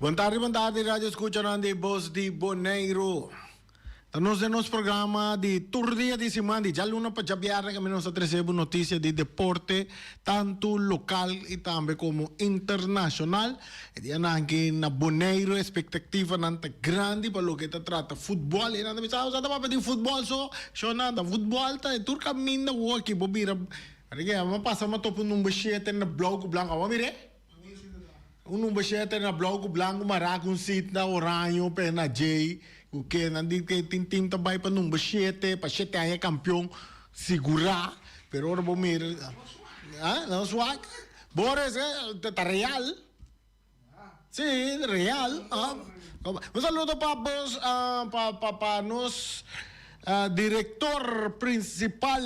Bon tardi, bon tardi, radio escuchanan di Bos di Boneiru. Ta nos den nos programa di tur dia di siman, di djaluna pa djabièrnè, kaminda nos ta trese bo notisia di deporte, tantu lokal i tambe komo internashonal. E dianan aki na Boneiru espektaktivanan ta grandi pa loke ta trata futbòl. E nan ta bisa, Sa ta papia di futbòl so? Sho nan ta futbòl ta e tur kaminda wou aki bo bira. Bo pasa bo topa un number shete na blou ku blanku. Abo mir'é? Un number shete na blou ku blanku mará ku un sita oraño pe na djei ku ke nan di ke tin tim ta bai pa number shete pa shete aña kampion sigurá pero ora bo mira ah no swak Boris ta real si real ah un saludo pa bos pa pa pa nos director principal.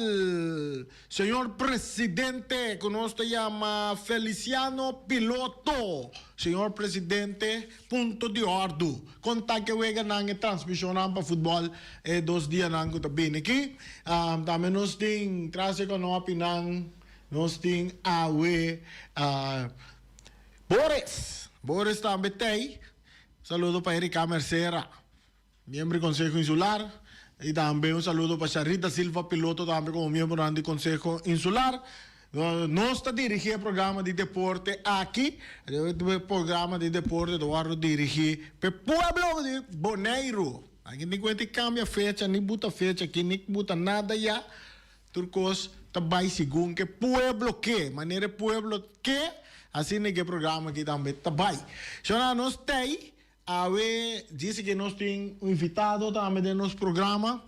Señor Presidente, ku nos ta yama Feliciano Piloto. Señor Presidente, punto di òrdu. Kon ta ke weganan e transmishonnan pa futbòl e dos dianan ku ta bini aki? Tambe nos tin tras e kònòpinan, nos tin awe Boris. Boris tambe t'ei. Saludo pa Erika Mercera. Miembro di Konseho Insular y tambe un saludo pa Sharita Silva Piloto tambe como miembronan di Konseho Insular. Nos ta dirigi e programa di deporte aki. E programa di deporte ta wordo dirigi p'e pueblo di Boneiru. Aki tin cuenta cambia fecha, ni buta fecha aki, ni buta nada ya. Tur cos ta bay segun ke pueblo ke. Manera e pueblo ke, asina ke e programa aki tambe ta bay. Shona, nos t'ey. Awe djis ke nos tin un invitado tambe den nos programa.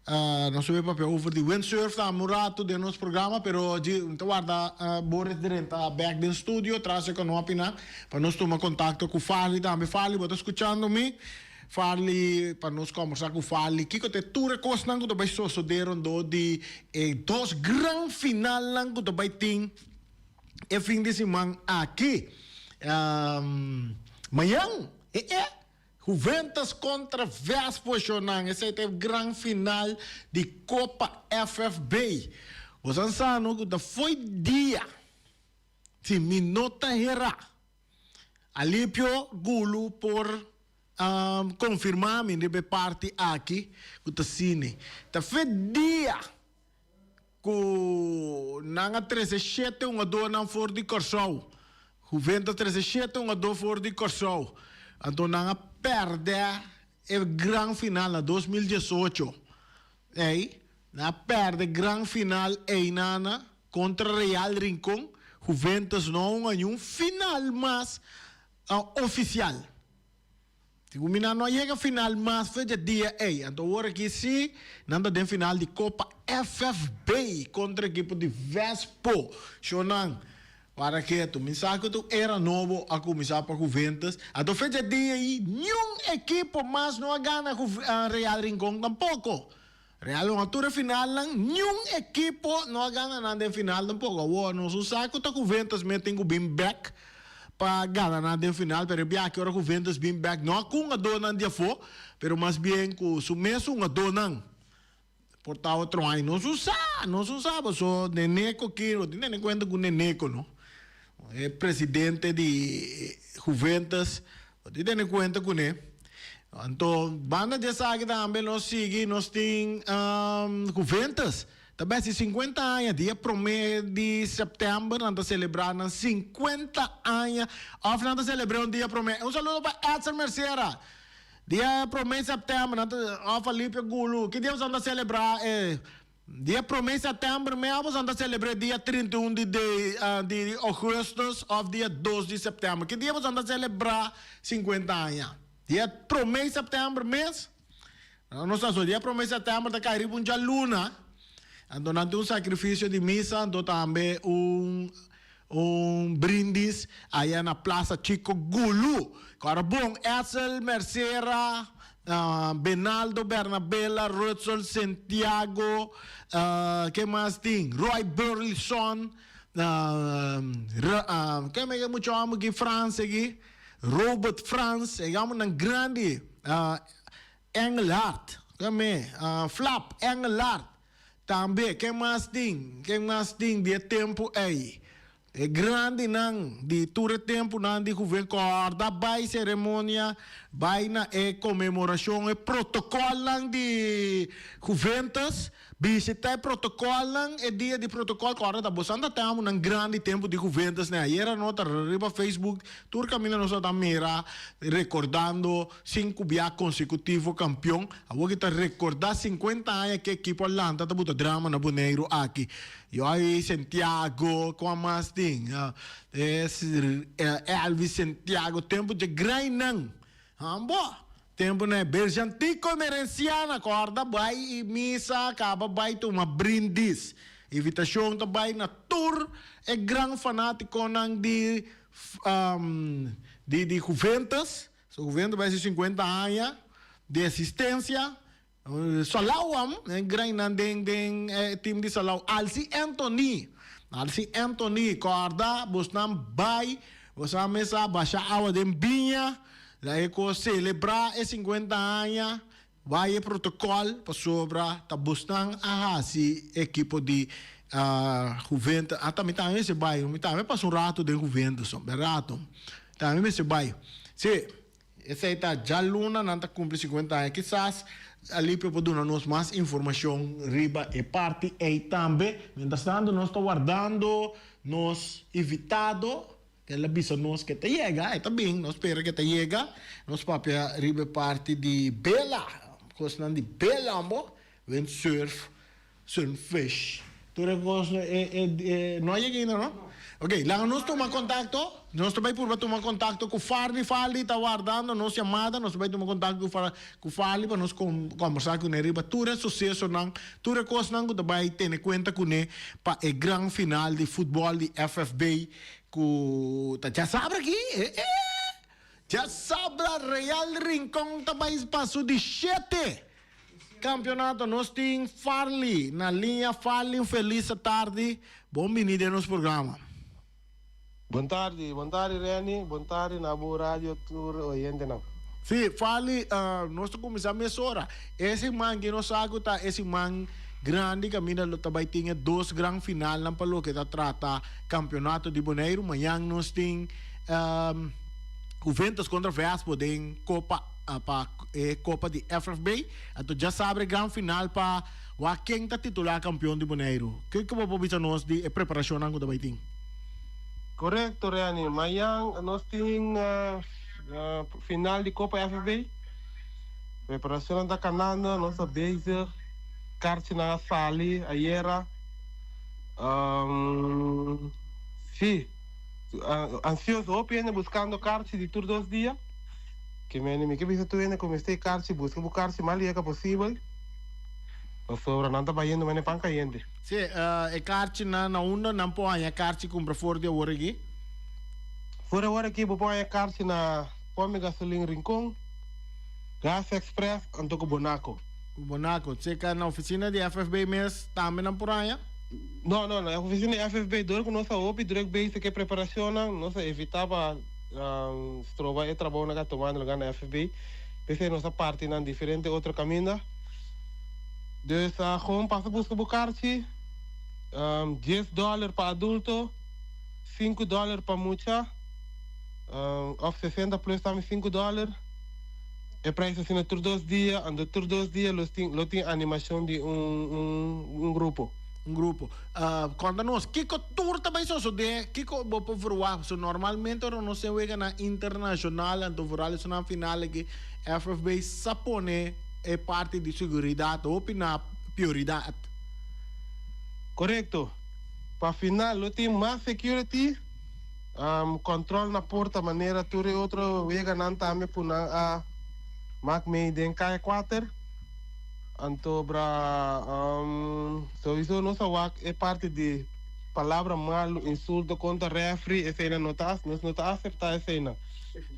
Nos a papia over di windsurf tambe un rato den nos programa, pero dji ta warda Boris drenta bek den studio tras e kanopinan pa nos tuma kontakto ku Farley tambe. Farley, bo ta skuchando mi? Farley, pa nos kombersa ku Farley kiko ta e tur e kosnan ku ta bai sosode rondó di e dos gran finalnan ku ta bai tin e fin di siman aki. Mañan e e Juventus kontra Vespo shownan. Esei ta e gran final di Kopa FFB. Boso a sa no ku ta fo'i dia, si mi no ta herá, Alipio Gulu por konfirmá mi riba e parti aki ku ta sine. Ta fe dia. Ku nan a trese shete hungadónan for di Kòrsou. Juventus a trese shete hungadó for di Kòrsou. Anto nan a pèrdè e gran final na 2018. Ei, nan a pèrdè gran final einana kontra Real Rincon. Juventus no a hunga niun final mas ofisial. Sigun mi nan no a yega final mas fecha dia ey. Anto awor aki si nan ta den final di Copa FFB contra ekipo di Vespo. Shownan, para ketu. Mi sa cu ta un era nobo a cuminsa pa Juventus. Anto fecha dia ey niun ekipo mas no a gana Real Rincon tampoco. Real no a tur e finalnan, niun ekipo no a gana nan den final tampoco. Awor nos un sa cu ta Juventus mes tin cu bin bek pa gana nan den final, pero e biaha ora Juventus bin bek no a cu hungadornan di afo, pero mas bien cu su mes hungadornan por ta otro aña. Nos un sa, nos un sa paso Neneco aki, bo tin tene cuenta cu Neneco no, e presidente di Juventus, bo tin tene cuenta cune. Anto banda di esaki tambe nos sigui nos tin Juventus ta besi 50 aña dia prome di september nan ta celebra nan 50 aña of nan ta celebra un dia prome. Un saludo pa Edson Mercera dia prome september nan ta of Alipio Gulu ki dia boso ta celebra e dia prome september me of boso ta celebra dia 31 di di augustus of dia 2 di september ki dia boso ta celebra 50 aña? Dia prome september mes, nos ta so dia prome september ta kai riba un djaluna, anto nan tin un sacrificio di misa, anto tambe un un brindis aya na Plaza Chico Gulu. Kora bon, Edsel Mercera, Benaldo Bernabela, Rudsel Santiago, ke mas tin? Roy Burleson, ke me mucho amo aki Frans aki. Robert Frans, e gamonan grandi, Engelhard, kame, Flap Engelhard, tambe, ken mas tin, ken mas tin di e tempu ei? E grandinan di tur e tempunan di Juven kòrda bai seremonia, bai na e konmemorashon, e protokòlnan di Juventus, bishitá e protokòlnan, e dia di protokòl, kòrda ta bosan ta tempunan grandi tempu di Juventus ne. Ayera no ta riba Facebook tur kaminda nos a ta mira rekordando sinku bia konsekutivo kampion. Awor ki ta rekordá sinkuenta aña ku e ekipo a lanta ta buta drama na Boneiru aki. Yoy Santiago, kua mas tin? Elvis Santiago, tempu dje grainan. Hambo, tempu na e Berjantico Emerenciana, kòrda bai i misa, kaba bai tuma brindis. Invitashon ta bai na tur e gran fanátikonan di di Juventus. So Juventus bai hasi sinkuenta aña di esistensia. Salau am e grainan den den e team di Salau. Alsi Anthony, Alsi Anthony, kòrda bosnan bai, bosnan mester a basha awa den biña, la e kos selebrá e sinkuenta aña, bai e protokòl pasobra ta bosnan a hasi ekipo di Juventus. Ata mi tambe mester bai, mi tambe pasa un rato den Juventus, un rato, tambe mester bai. Sí. Esei ta djaluna nan ta kumpli sinkuenta aña. Kisas Alipio por duna nos mas informashon riba e parti ei tambe. Mientras tanto nos ta wardando nos invitado ke el a bisa nos ke ta yega. E ta bin, nos spera ke ta yega. Nos papia riba e parti di bela, kosnan di bela ambo, windsurf. Sunfish. Tur e kos no a yega ainda no? Ok, laga nos tuma kontakto. Nos ta bai purba tuma kontakto ku Farley. Farley ta wardando nos yamada. Nos ta bai tuma kontakto ku Farley pa nos kombersá kuné riba tur e susesonan, tur e kosnan ku ta bai tene kuenta kuné pa e gran final di futbòl di FFB ku ta djasabra aki. Djasabra Real Rincon ta bai pa su di shete Campeonato nos tin Farley na liña Farley un feliz tardi bon bini den nos programa. Bon tardi, bon tardi Renny, bon tardi na bo radio tur oyentenan. Sí, Farley, nos ta cuminsa mesora. E siman ki nos sa cu ta e siman grandi caminda lo ta bay tin e dos gran finalnan pa loke ta trata campeonato di Boneiru. Mañan nos tin Juventus contra Vespo den Copa. Pa e Kopa di FFB. Anto djasabra e gran final pa wak ken ta titulá kampion di Boneiru. Kiko bo por bisa nos di e preparashonnan ku ta bai tin? Korekto Renny, mayan nos tin final di Kopa FFB. Preparashonnan ta kanando, nos ta bezig, karchinan a sali ayera. Sí, ansioso, hopi hende buskando karchi di tur dos dia. Ke mende mi ke bisa tur hende ku mester e karchi, buska bo karchi mas lihe ka posibel, pasobra nan ta bayendo mende pan kayente. Sí, e karchinan na unda nan por haña karchi kumpra for di awor aki? For di awor aki bo por haña karchi na Pòmpi Gasolin Rincon, Gas Express anto ku Bonaco. Ku Bonaco. Tseka na ofisina di FFB mes tambe nan por haña? No, no, na ofisina di FFB dor ku nos a hopi druk bezig ku e preparashonnan, nos a evitá pa Stroba e trabounan ku a tumando lugá na FFB. P'esei nos a parti nan diferente otro kaminda. Dus gewoon pasa buska bo karchi, dies dòler pa adulto, sinku dòler pa mucha, òf sesenta plus tambe sinku dòler. E prijs asina tur dos dia, anto tur dos dia lo tin lo tin animashon di un un grupo. Un grupo. Konta nos, kiko tur ta bai sosodé? Kiko bo por verwagt? Pasobra normalmente ora nos tin weganan internashonal, anto vooral esunnan final aki, FFB sa pone e parti di seguridat hopi na prioridat. Korekto. Pa final lo tin mas security, kòntròl na porta manera tur e otro weganan tambe ku nan a mak mei den kaya kuater. Anto bra souiso nos a wak e parti di palabra malu, insulto kontra refri, eseinan no ta, nos no ta asepta eseinan.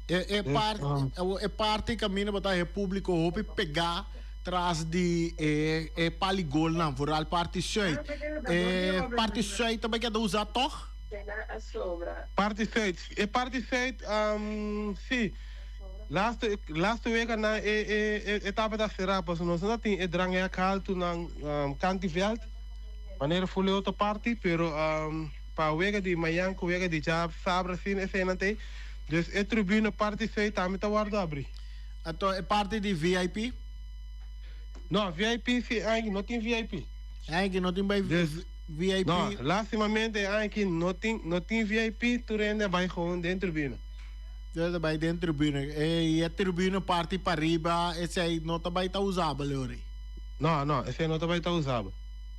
E e parti e parti kaminda bo ta e publiko hopi pegá tras di e e pali golnan, vooral parti sùit. E parti sùit ta bai keda usá tòg? Parti sùit, e parti sùit si. Laatste laatste wega nan e e e tabata será pasobra nos no ta tin e drangek haltu nan kant di vèlt manera fuleo ta parti pero. pa wega di mañan ku wega di djasabra asina eseinan ta ei. Dus e tribune parti zuid tambe ta wòrdu abrí. Anto e parti di VIP? No, VIP si e aña aki no tin VIP. E aña aki no tin bai VIP? No, lastimamente e aña aki no tin no tin VIP, tur hende a bai gewoon den tribune. Tur hende a bai den tribune. E e tribune parti pariba esei no ta bai ta usabel e ora ei? No, no, esei no ta bai ta usabel.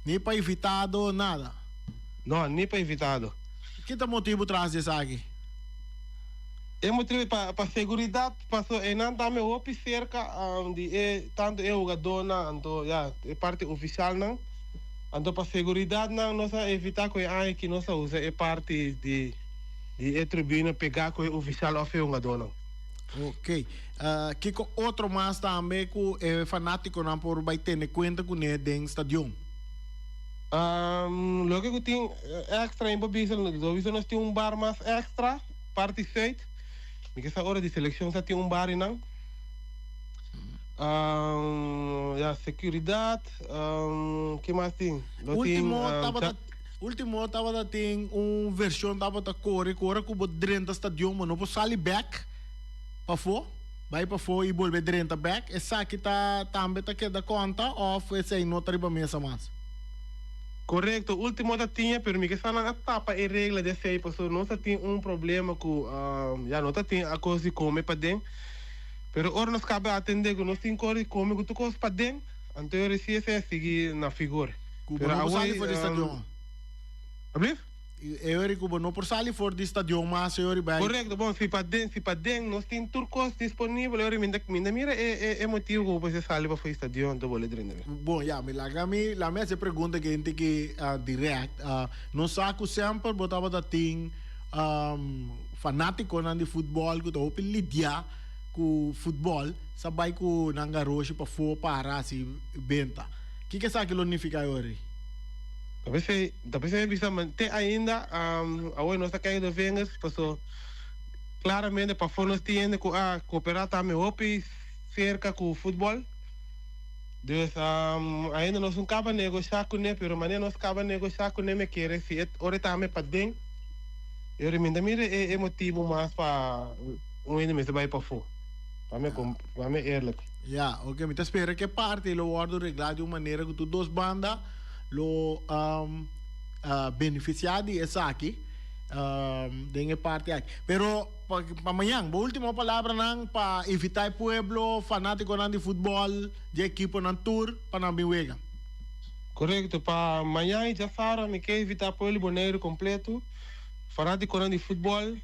Ni pa invitado, nada? No, ni pa invitado. Ki ta motibu tras di esaki? E motibu pa pa seguridat, paso einan tambe hopi serka di e tantu e hugadónan anto ya e parti ofisialnan. Anto pa seguridatnan nos a evitá ku e aña aki nos a usa e parti di di e tribuna pegá ku e ofisial òf e hungadónan. Ok. Kiko otro mas tambe ku e fanátikonan por bai tene kuenta kuné den stadion? Loke ku tin extra mi por bisa, lo bisa nos tin un bar mas extra parti zuid. Mi ke sa ora di selekshon sa tin un bar einan. Ya sekuridat, ke mas tin? Lo tin Ultimo tabata ultimo tabata tin un vershon tabata kore ku ora ku bo drenta stadion bo no por sali bek pafó, bai pafó i bolbe drenta bek. Esaki ta tambe ta keda konta òf esei no ta riba mesa mas? Korekto, ultimo ta tinha pero mi ke sa nan a tapa e regla di esei pasobra nos ta tin un problema ku ya no ta tin a kos di kome paden pero ora nos kaba atende ku nos tin kos di kome ku tur kos paden anto e resi esei a sigui na figor Ku bo pero no por awor sali for di stadion. Ablief? E ora ku bo no por sali for di stadion mas e ora bai. Korekto, bon si paden si paden nos tin tur kos disponibel e ora mi ta mi ta mira e e e motibu ku bo por sali pafó di stadion anto bo lo drenta be. Bon ya mi laga mi laga mi hasi e pregunta ku hende ki dirèkt. Nos sa ku semper bo tabata tin fanátikonan di futbòl ku ta hopi lidiá ku futbòl sa bai ku nan garoshi pafó para hasi benta. Kiko esaki lo nifiká e ora ei? Ta p'esei, ta p'esei mi bisa ma te ainda awor nos ta kai de vingers paso claramente pafó nos tin hende ku a koperá tambe hopi serka ku futbòl. Dus ainda nos no kaba negoshá kuné pero manera nos kaba negoshá kuné mi kere si e ora e tambe paden e ora mi ta mira e motibu mas pa un hende mester bai pafó. Pa mi pa mi eerlijk. Ya, oke, mi ta spera ku e parti lo wòrdu reglá di un manera ku tur dos banda lo benefisiá di esaki den e parti aki. Pero pa mañan, bo último palabranan pa invitá e pueblo, fanátikonan di futbòl, di ekiponan tur pa nan bin wega. Korekto, pa mañan i djasabra mi ke invitá pueblo di Boneiru kompleto, fanátikonan di futbòl,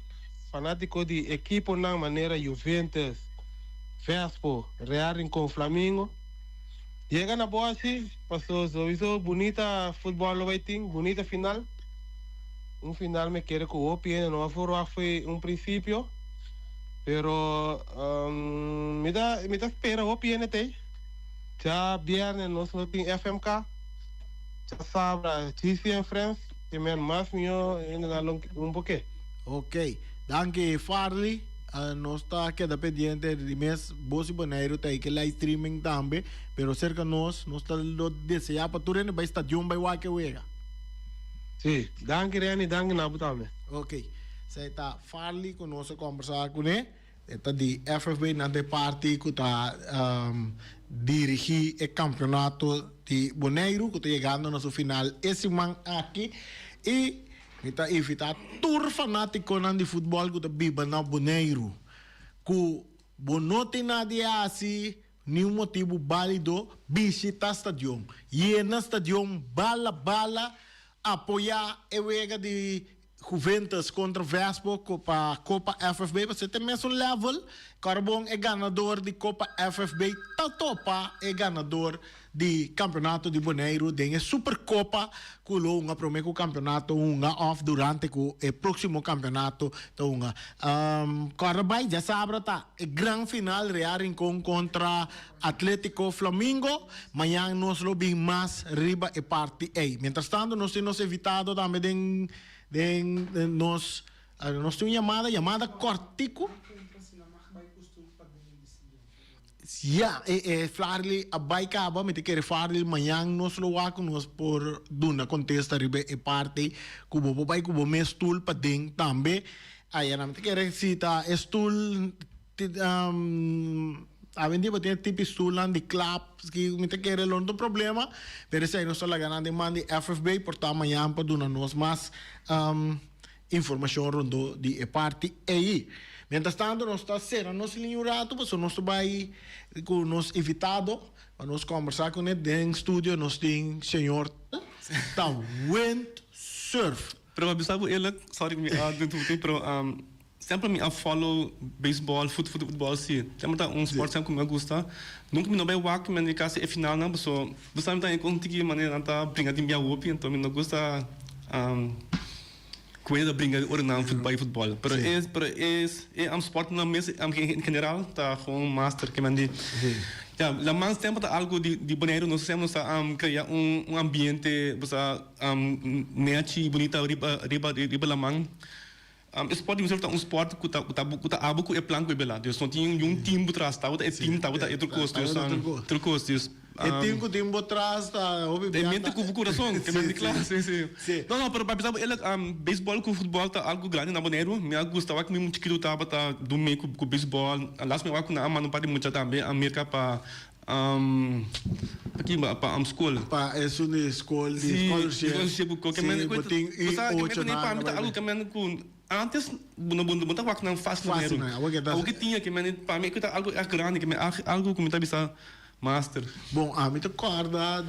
Fanátiko di ekiponan manera Juventus, Vespo, Real Rincon, Flamingo yega na Boshi paso sowiso bunita futbòl lo bai tin, bunita final. Un final mi kere ku hopi hende no a verwagt fo'i un prinsipio, pero mi ta mi ta spera hopi hende t'ei. Dja bièrnè nos lo tin FMK, djasabra GC and Friends, ke men mas mihó hendenan lo un poke. Ok, danki Farley. Nos ta keda pendiente di mes Bos i Boneiru ta ke live streaming tambe, pero serka nos, nos ta lo desea pa tur hende bai stadion bai wak e wega. Si, danki Renny, danki na bo tambe. Ok, esei ta Farley ku nos a kombersá kuné, e ta di FFB, nan ta e parti ku ta dirigí e kampionato di Boneiru ku ta yegando na su final e siman aki i Mi ta invitá tur fanátikonan di futbòl ku ta biba na Boneiru ku bo no tin nada di hasi, niun motibu bálido, bishitá stadion. Yena stadion bala bala, apoyá e wega di Juventus kontra Vespo pa Kopa FFB pasobra ta e mesun level. Kòrbon e ganador di Kopa FFB ta topa e ganador di Campeonato di Boneiru den e Supercopa cu lo hunga prome cu campeonato hunga of durante cu e proximo campeonato ta hunga. Corda bay diasabra ta e gran final Real Rincon contra Atletico Flamingo. Mañan nos lo bin mas riba e parti ey. Mientras tanto nos tin nos invitado tambe den den nos nos tin un yamada, yamada cortico. Ya, e e Flarly a bai kaba, mi ta kere Farly mañan nos lo wak ku nos por duna kontesta riba e parti ku bo por bai ku bo mes stul paden tambe. Aya nan mi ta kere si ta e stul awendia bo tin e tipi stulnan di klap ki mi ta kere lo no ta un problema, pero esei nos ta laga nan den man di FFB por ta mañan pa duna nos mas informashon rondó di e parti ei. Mientras tanto nos ta sera nos liña un ratu pasobra nos ta bai ku nos invitado pa nos kombersá kuné. Den studio nos tin señor ta windsurf. Pero pa bisa bo eerlijk, sorry ku mi a interrumpí, pero semper mi a follow baseball, futbol si. Semper ta un sport semper ku mi a gusta. Nunka mi no bai wak men di kasi e finalnan pasobra bo sa mi ta un tiki manera nan ta bringa tin bia hopi anto mi no gusta Cu e ta bringa ora nan bay futbol. Pero e pero e e am sport nan mes am en general ta gewoon master ke men di. Ya la mas tempo ta algo di di Boneiru nos semper nos ta crea un un ambiente bo sa nechi y bunita riba riba riba laman. E sport di windsurf ta un sport cu ta cu ta cu ta abo cu e plan cu e bela. Dus no tin un team bo tras tabata e team tabata e tur cos dus tur cos dus. E tin ku tin bo tras ta hopi bia. E mente ku bo kurason, ke mente kla, si si. No no, pero pa bisa bo eerlijk, beisbòl ku futbòl ta algu grandi na Boneiru. Mi a gusta wak mi chikitu tabata dun mee ku beisbòl. Las mi wak ku nan a manda un par di mucha tambe a Merka pa pa ki pa skol. Pa esun di skol di scholarship. Si, scholarship ku ke men ku tin i ocho nan. Pa mi ta algu ke men ku antes bo no bo ta wak nan fásil na Boneiru. Awor ke tin ke men pa mi ta algu ègt grandi ke men algu ku mi ta bisa Master. Bon, ami ta kòrda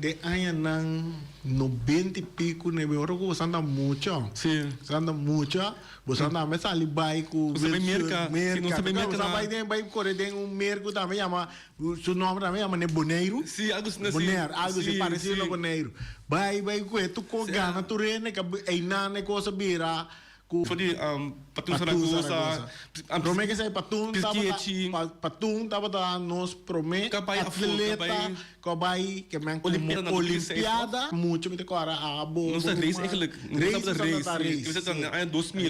den añanan nobenta i piku nebe ora ku boso anda mucha. Sí. Boso anda mucha, boso anda tambe sali bai ku Boso bai Merka. Sí, nos a bai Merka na. Boso bai den bai kore den un merku tambe yama, su nòmber tambe yama ne Boneiru. Sí, algu asina sí. Bonaire, algu así paresido na Boneiru. Bai bai kue tur kos gana tur hende einan e kos a bira. Ku For di Patun Saragosa. Prome ke esei Patun tabata Patun tabata nos prome atleta ku a bai ke men komo olimpiada. Mucho mi ta kòrda abo. Nos ta race eigenlijk. Nos tabata race.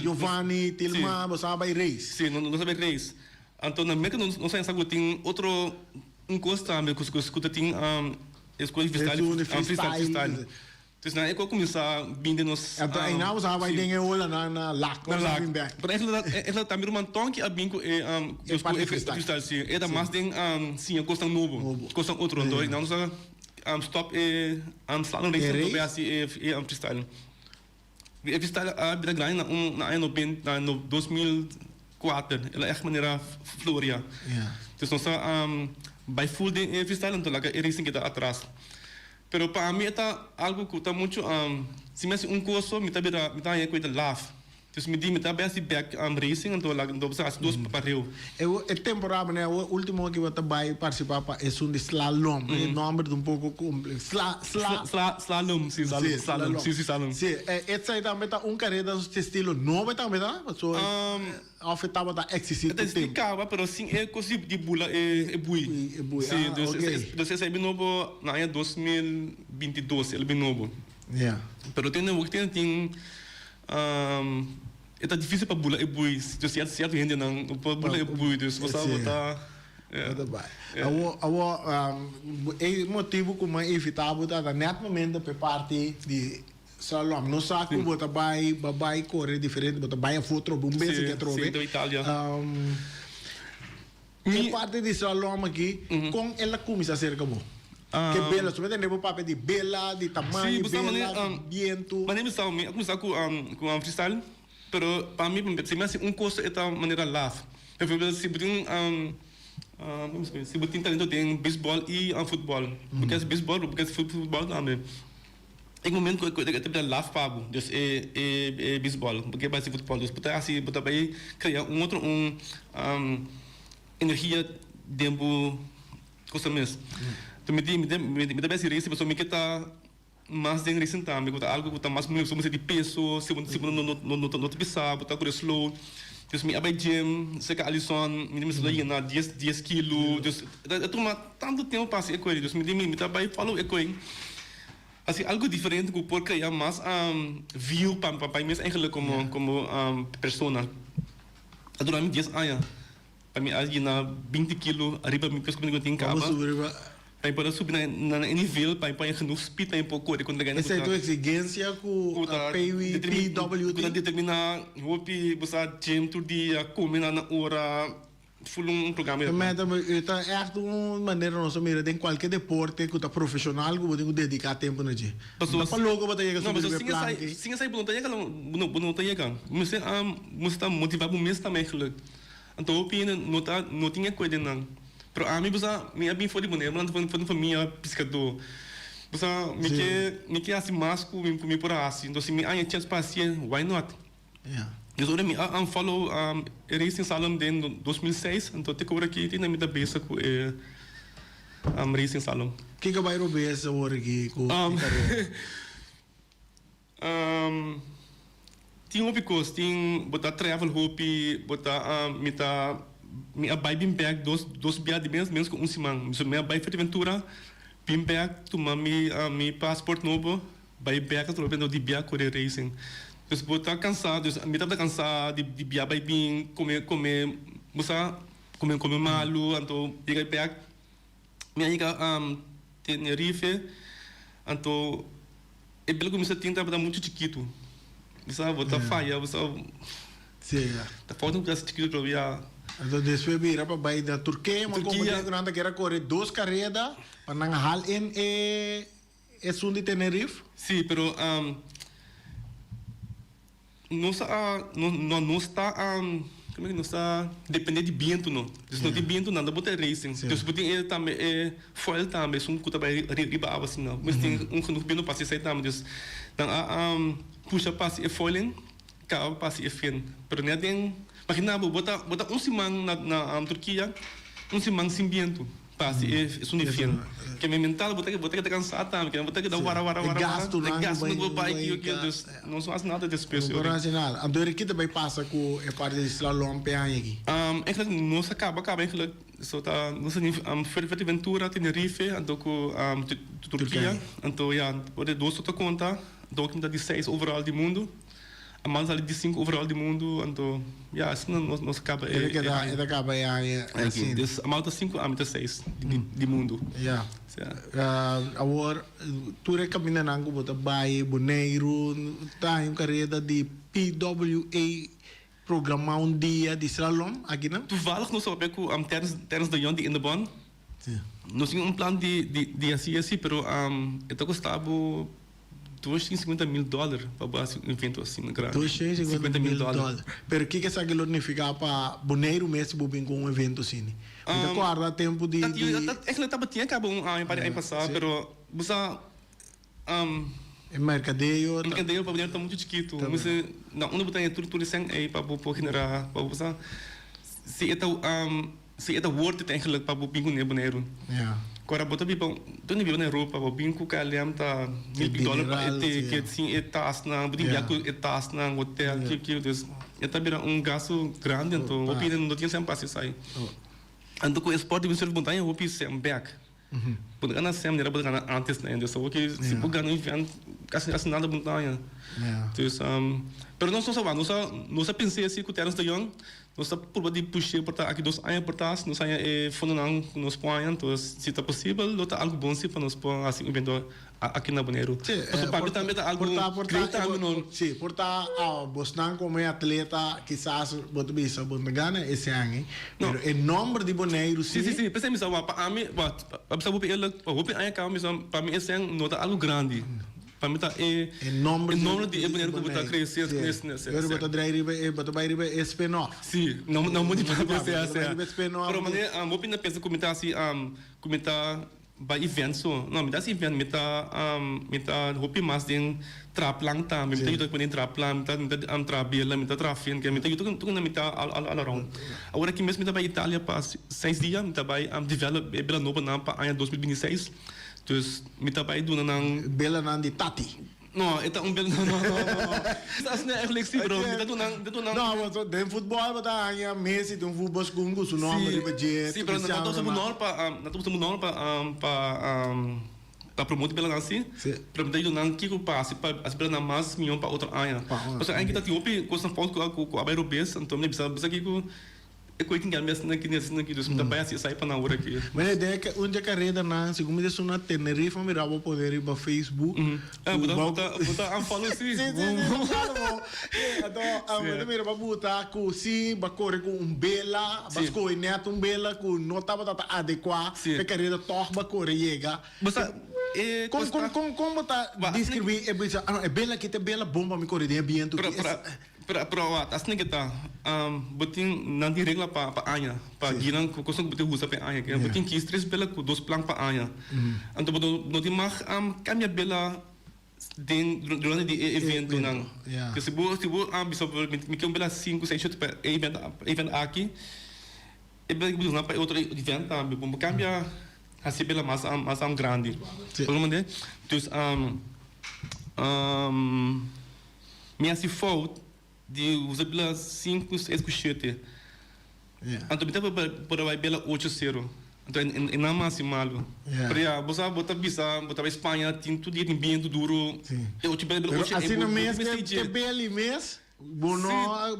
Giovanni, Tilma, boso a bai race. Si, nos a bai race. Anto na Merka nos a pensa ku tin otro un kos tambe ku ta tin e skol di freestyle. Freestyle. Dus nan e ko kuminsá bin den nos. Anto einan bo sa bai den e ola nan na lak Na lak. Pero eigenlijk eigenlijk tambe ruman Tonky a bin ku e E parti freestyle. freestyle si. E ta mas den siña kosnan nobo. Nobo. Kosnan otro. Anto einan nos a stop e slalom race anto bai hasi e freestyle. E freestyle a bira grandi na un na aña noben na 2004. El a ègt manera floria. Dus nos a bai full den e freestyle anto laga e racing keda atras. Pero pa ami e ta algo cu ta mucho, si mi haci un cos so mi ta bira, mi ta haña cu e ta laf. Dus mi di mi ta bay haci back racing anto laga anto bisa haci dos pa pareu. E e temporada manera awor ultimo ki bo ta bay participa pa esun di slalom, e nomber ta un poco compli, sla, sla. Sla, slalom, si, slalom, slalom, si, si, slalom. Si, esey tambe ta un careda di estilo nobo tambe ta? Pasobra. Of e tabata existi tur tempu? E ta existi caba, pero sin e cos di bula e bui. E bui, ah, ok. Si, dus esei bin nobo na aña 2022, el bin nobo. Ja. Pero te na tin tin, e ta dificil pa bula e bui, dus cierto hendenan no por bula e bui, dus bo sa bo ta. Bo ta bai. Awor, awor, e motibu cu mi a invita bo ta net momento pa e parti di. Slalom, no sa ku bo ta bai bo bai kore diferente, bo ta bai afó trobe, un bes aki atrobe. Sí, sí, Italia. E parti di slalom aki, kon el a kuminsá serka bo? Ke bela, su mester bo papia di bela, di tamaño di bela, di bientu. Manera mi sa, mi a kuminsá ku ku freestyle, pero pa mi si mi hasi un kos e ta manera laf. Bijvoorbeeld si bo tin si bo tin talento den beisbòl i futbòl, bo ke hasi beisbòl, bo ke hasi futbòl tambe. E momento ku e ta bira laf pa bo, dus e e beisbòl, bo ke bai hasi futbòl, dus bo ta hasi bo ta bai krea un otro un energia den bo cosa mes. Enton mi di mi ta bai hasi racing pasobra mi ke ta mas den racing tambe ku ta algu ku ta mas moeilijk, pasobra bo mester di peso, si bo si bo no no no ta pisa bo ta kore slow. Dus mi a bai gym serka Alison, mi di mester lo yena dies dies kilo, dus e tuma tantu tempu pa hasi e koe, dus mi di mi ta bai follow e koe. Hasi algo diferente ku por krea mas view pa pa mi mes eigenlijk komo komo persona. A dura mi dies aña. Pa mi a yena 20 kilo ariba mi peso ku mi tin kaba. Pa mi por a subi na e nivel pa mi por haña genoeg speed pa mi por kore kontra gana. Esei ta un eksigensia ku PWT. Ku ta determiná hopi bo sa gym tur dia, kome na ora, ful un programa. Ta ta ègt un manera nos a mira den kualke deporte ku ta profeshonal ku bo tin ku dediká tempu na dje. No ta pa loko bo ta yega subi riba e plan aki. Sin esei bo no ta yega, bo no ta yega. Bo mester ta motivá bo mes tambe eigenlijk. Anto hopi hende no ta no tin e koe den nan. Pero ami bo sa mi a bin for di Bonaire, mi lanta for di un famia piskadó. Bo sa mi ke mi ke hasi mas ku mi ku mi por a hasi. Entonces si mi haña chèns pa hasié, why not? Dus ora mi a follow e Racing Slalom den 2006, anto te ku ora aki tin mi ta bezig ku e Racing Slalom. Kiko bai robes awor aki ku e karera? Tin hopi kos, tin bo ta travel hopi, bo ta mi ta mi a bai bin bek dos dos bia di mes menos ku un siman. So mi a bai Fuerteventura bin bek tuma mi mi passport nobo bai bek atrobe anto di bia kore racing. Dus bo ta kansa dus mi tabata kansa di di bia bai bin kome kome bo sa kome kome malu anto yega bek mi a yega Tenerife anto e bel ku mi sa tin tabata muchu chikitu. Bo sa bo ta faya, bo sa ta falta un pedaso chikitu pero ya. Anto despues bira pa bai na Turkea, ma como ku nan ta kere a kore dos kareda pa nan hal in e esun di Tenerife? Si, pero Nos a no nos ta como nos ta depende di bientu no. Dus no tin bientu nan ta bota e racing. Dus bo tin e tambe e foil tambe esun ku ta bai riba awa asina. Mester tin un genoeg bientu pa hasi esei tambe. Dus nan a pusha pa hasi e foiling kaba pa hasi e fin. Pero net den imagina bo bo ta bo ta un siman na na Turkia un siman sin bientu. Pa si e esun di fin. Ke mi mental bo ta bo ta keda kansa tambe, ke bo ta keda wara wara wara wara. E gastunan E gastunan ku bo bai kiko kiko dus no so hasi nada despues No por hasi nada. Anto e kita bai pasa ku e parti di slalom p'e aña aki? Eigenlijk nos a kaba kaba eigenlijk so ta nos a tin Fuerteventura, Tenerife anto ku Turkia. Anto ya ora e dos ta konta anto ta di seis overall di mundu. A man sali di sinku overal di mundu, anto ya asina nos nos kaba e aña. E ta kaba e aña asina. Dus a man ta sinku, ami ta seis di mundu. Ya. Awor tur e kamindanan ku bo ta bai Boneiru ta haña un kareda di PWA programá un dia di slalom akinan? Toevallig nos a papia ku Terence de Jong di Indebon. Nos tin un plan di di hasi asi pero e ta kosta bo 250 mil dòler pa bo hasi un evento asina grandi. 250 mil dòler. Pero kiko esaki lo nifiká pa Boneiru mes si bo bin ku un evento asina? Mi ta kòrda tempu di. Eigenlijk tabatin a kaba un aña, un par di aña pasá, pero bo sa. E merkadeo ta. E merkadeo pa Boneiru ta muchu chikitu. Mester na unda bo ta haña tur tur e sèn ei pa bo por generá pa bo sa si e ta si e ta worth it eigenlijk pa bo bin ku ne Boneiru. Ku ora bo ta biba bo ta biba na Europa bo bin ku KLM ta mil pik dòler pa e ticket sin e tasnan bo tin bia ku e tasnan hotel kiko kiko dus e ta bira un gastu grandi anto hopi hende no tin sèn pa hasi esei. Anto ku e sport di windsurf bo ta haña hopi sèn bèk. Bo ta gana sèn manera bo ta gana antes na hende. So oke si bo gana un event kasi kasi nada bo no ta haña. Dus pero nos nos a wak nos a nos a pens'é si ku Terence de Jong nos ta purba di push'é por ta aki dos aña por tas nos haña e fondonan ku nos por haña entonces si ta posibel lo ta algu bon si pa nos por hasi un evento aki na Boneiru. Pasobra papia tambe ta algu grei tambe no. Si, por ta bosnan komo e atleta kisas bo ta bisa bo no ta gana ese aña, pero e nomber di Boneiru si. Si, si, si. P'esei mi sa wak pa ami, wak, pa bisa hopi eerlijk, pa hopi aña kaba mi sa pa mi ese aña no ta algu grandi. Pa mi ta e E nomber di e Boneiru ku bo ta krese, krese, si. Pero bo ta drai riba e, bo ta bai riba e spin-off. Si, no, no bo ta bai riba e spin-off. Pero manera hopi na pensa ku mi ta hasi, ku mi ta Bai event so. No, mi ta hasi event, mi ta mi ta hopi mas den traha plan tambe, mi ta yuda ku den traha plan, mi ta mi ta traha bela, mi ta traha finca, mi ta yuda ku tur mi ta all all around. Awor aki mes mi ta bai Italia pa seis dia, mi ta bai develop e bela nobonan pa aña 2026, dus mi ta bai duna nan. Belanan di Tati. No, e ta un bel no no no no. Asina eigenlijk si bro, mi ta duna mi ta duna. No, paso den futbol bo ta haña Messi den un futbol schoen ku su nomber riba dje, Si, pero nan ta usa bo nomber pa nan ta usa bo nomber pa pa pa promote belanan si. Pero mi ta yuda nan kiko pa hasi pa hasi belanan mas mion pa otro aña. Pasobra aña kita tin hopi kosnan fout ku ku a bai robes, anto mi ta bisa bisa kiko. E koe tin kambia asina aki ni asina aki, dus mi ta bai hasi esai pa nan ora aki. Mane den e un dje karedanan, segun mi ta suna Tenerife, mi mira bo pone riba Facebook. Ah, bo ta, bo ta, bo ta unfollow si. Si, si, si, bo follow bo. Si, anto mi ta mira bo buta ku si bo a kore ku un bela, bo a skohe nèt un bela ku no tabata ta adekuá pa e kareda, tòg bo a kore yega. Bo sa, e Kon, kon, kon, kon bo ta deskribí e bisa, ah no, e bela aki ta e bela bon pa mi kore den e bientu aki. Pero pero wak, asina ke ta, bo tin, nan tin regla pa pa aña, pa guinan ku kosnan ku bo tin usa pa e aña. Bo tin kis tres bela ku dos plan pa aña. Anto bo no tin mag kambia bela den durante di e eventonan. Si bo si bo bisa mi ke un bela sinku, seis, shete pa e event event aki, e bela ku bo usa pa e otro event tambe. Bo kambia hasi e bela mas mas grandi. Bo comprende? Dus. Mi hasi fout di usa bela sinku, seis ku shete. Anto mi ta por a bai bela ocho sero. Anto e nan mas hasi malu. Pero ya, bo sa bo ta bisa bo ta bai Spaña tin tur dia tin bientu duru. E ocho bela bela ocho Pero asina mes ke beli mes bo no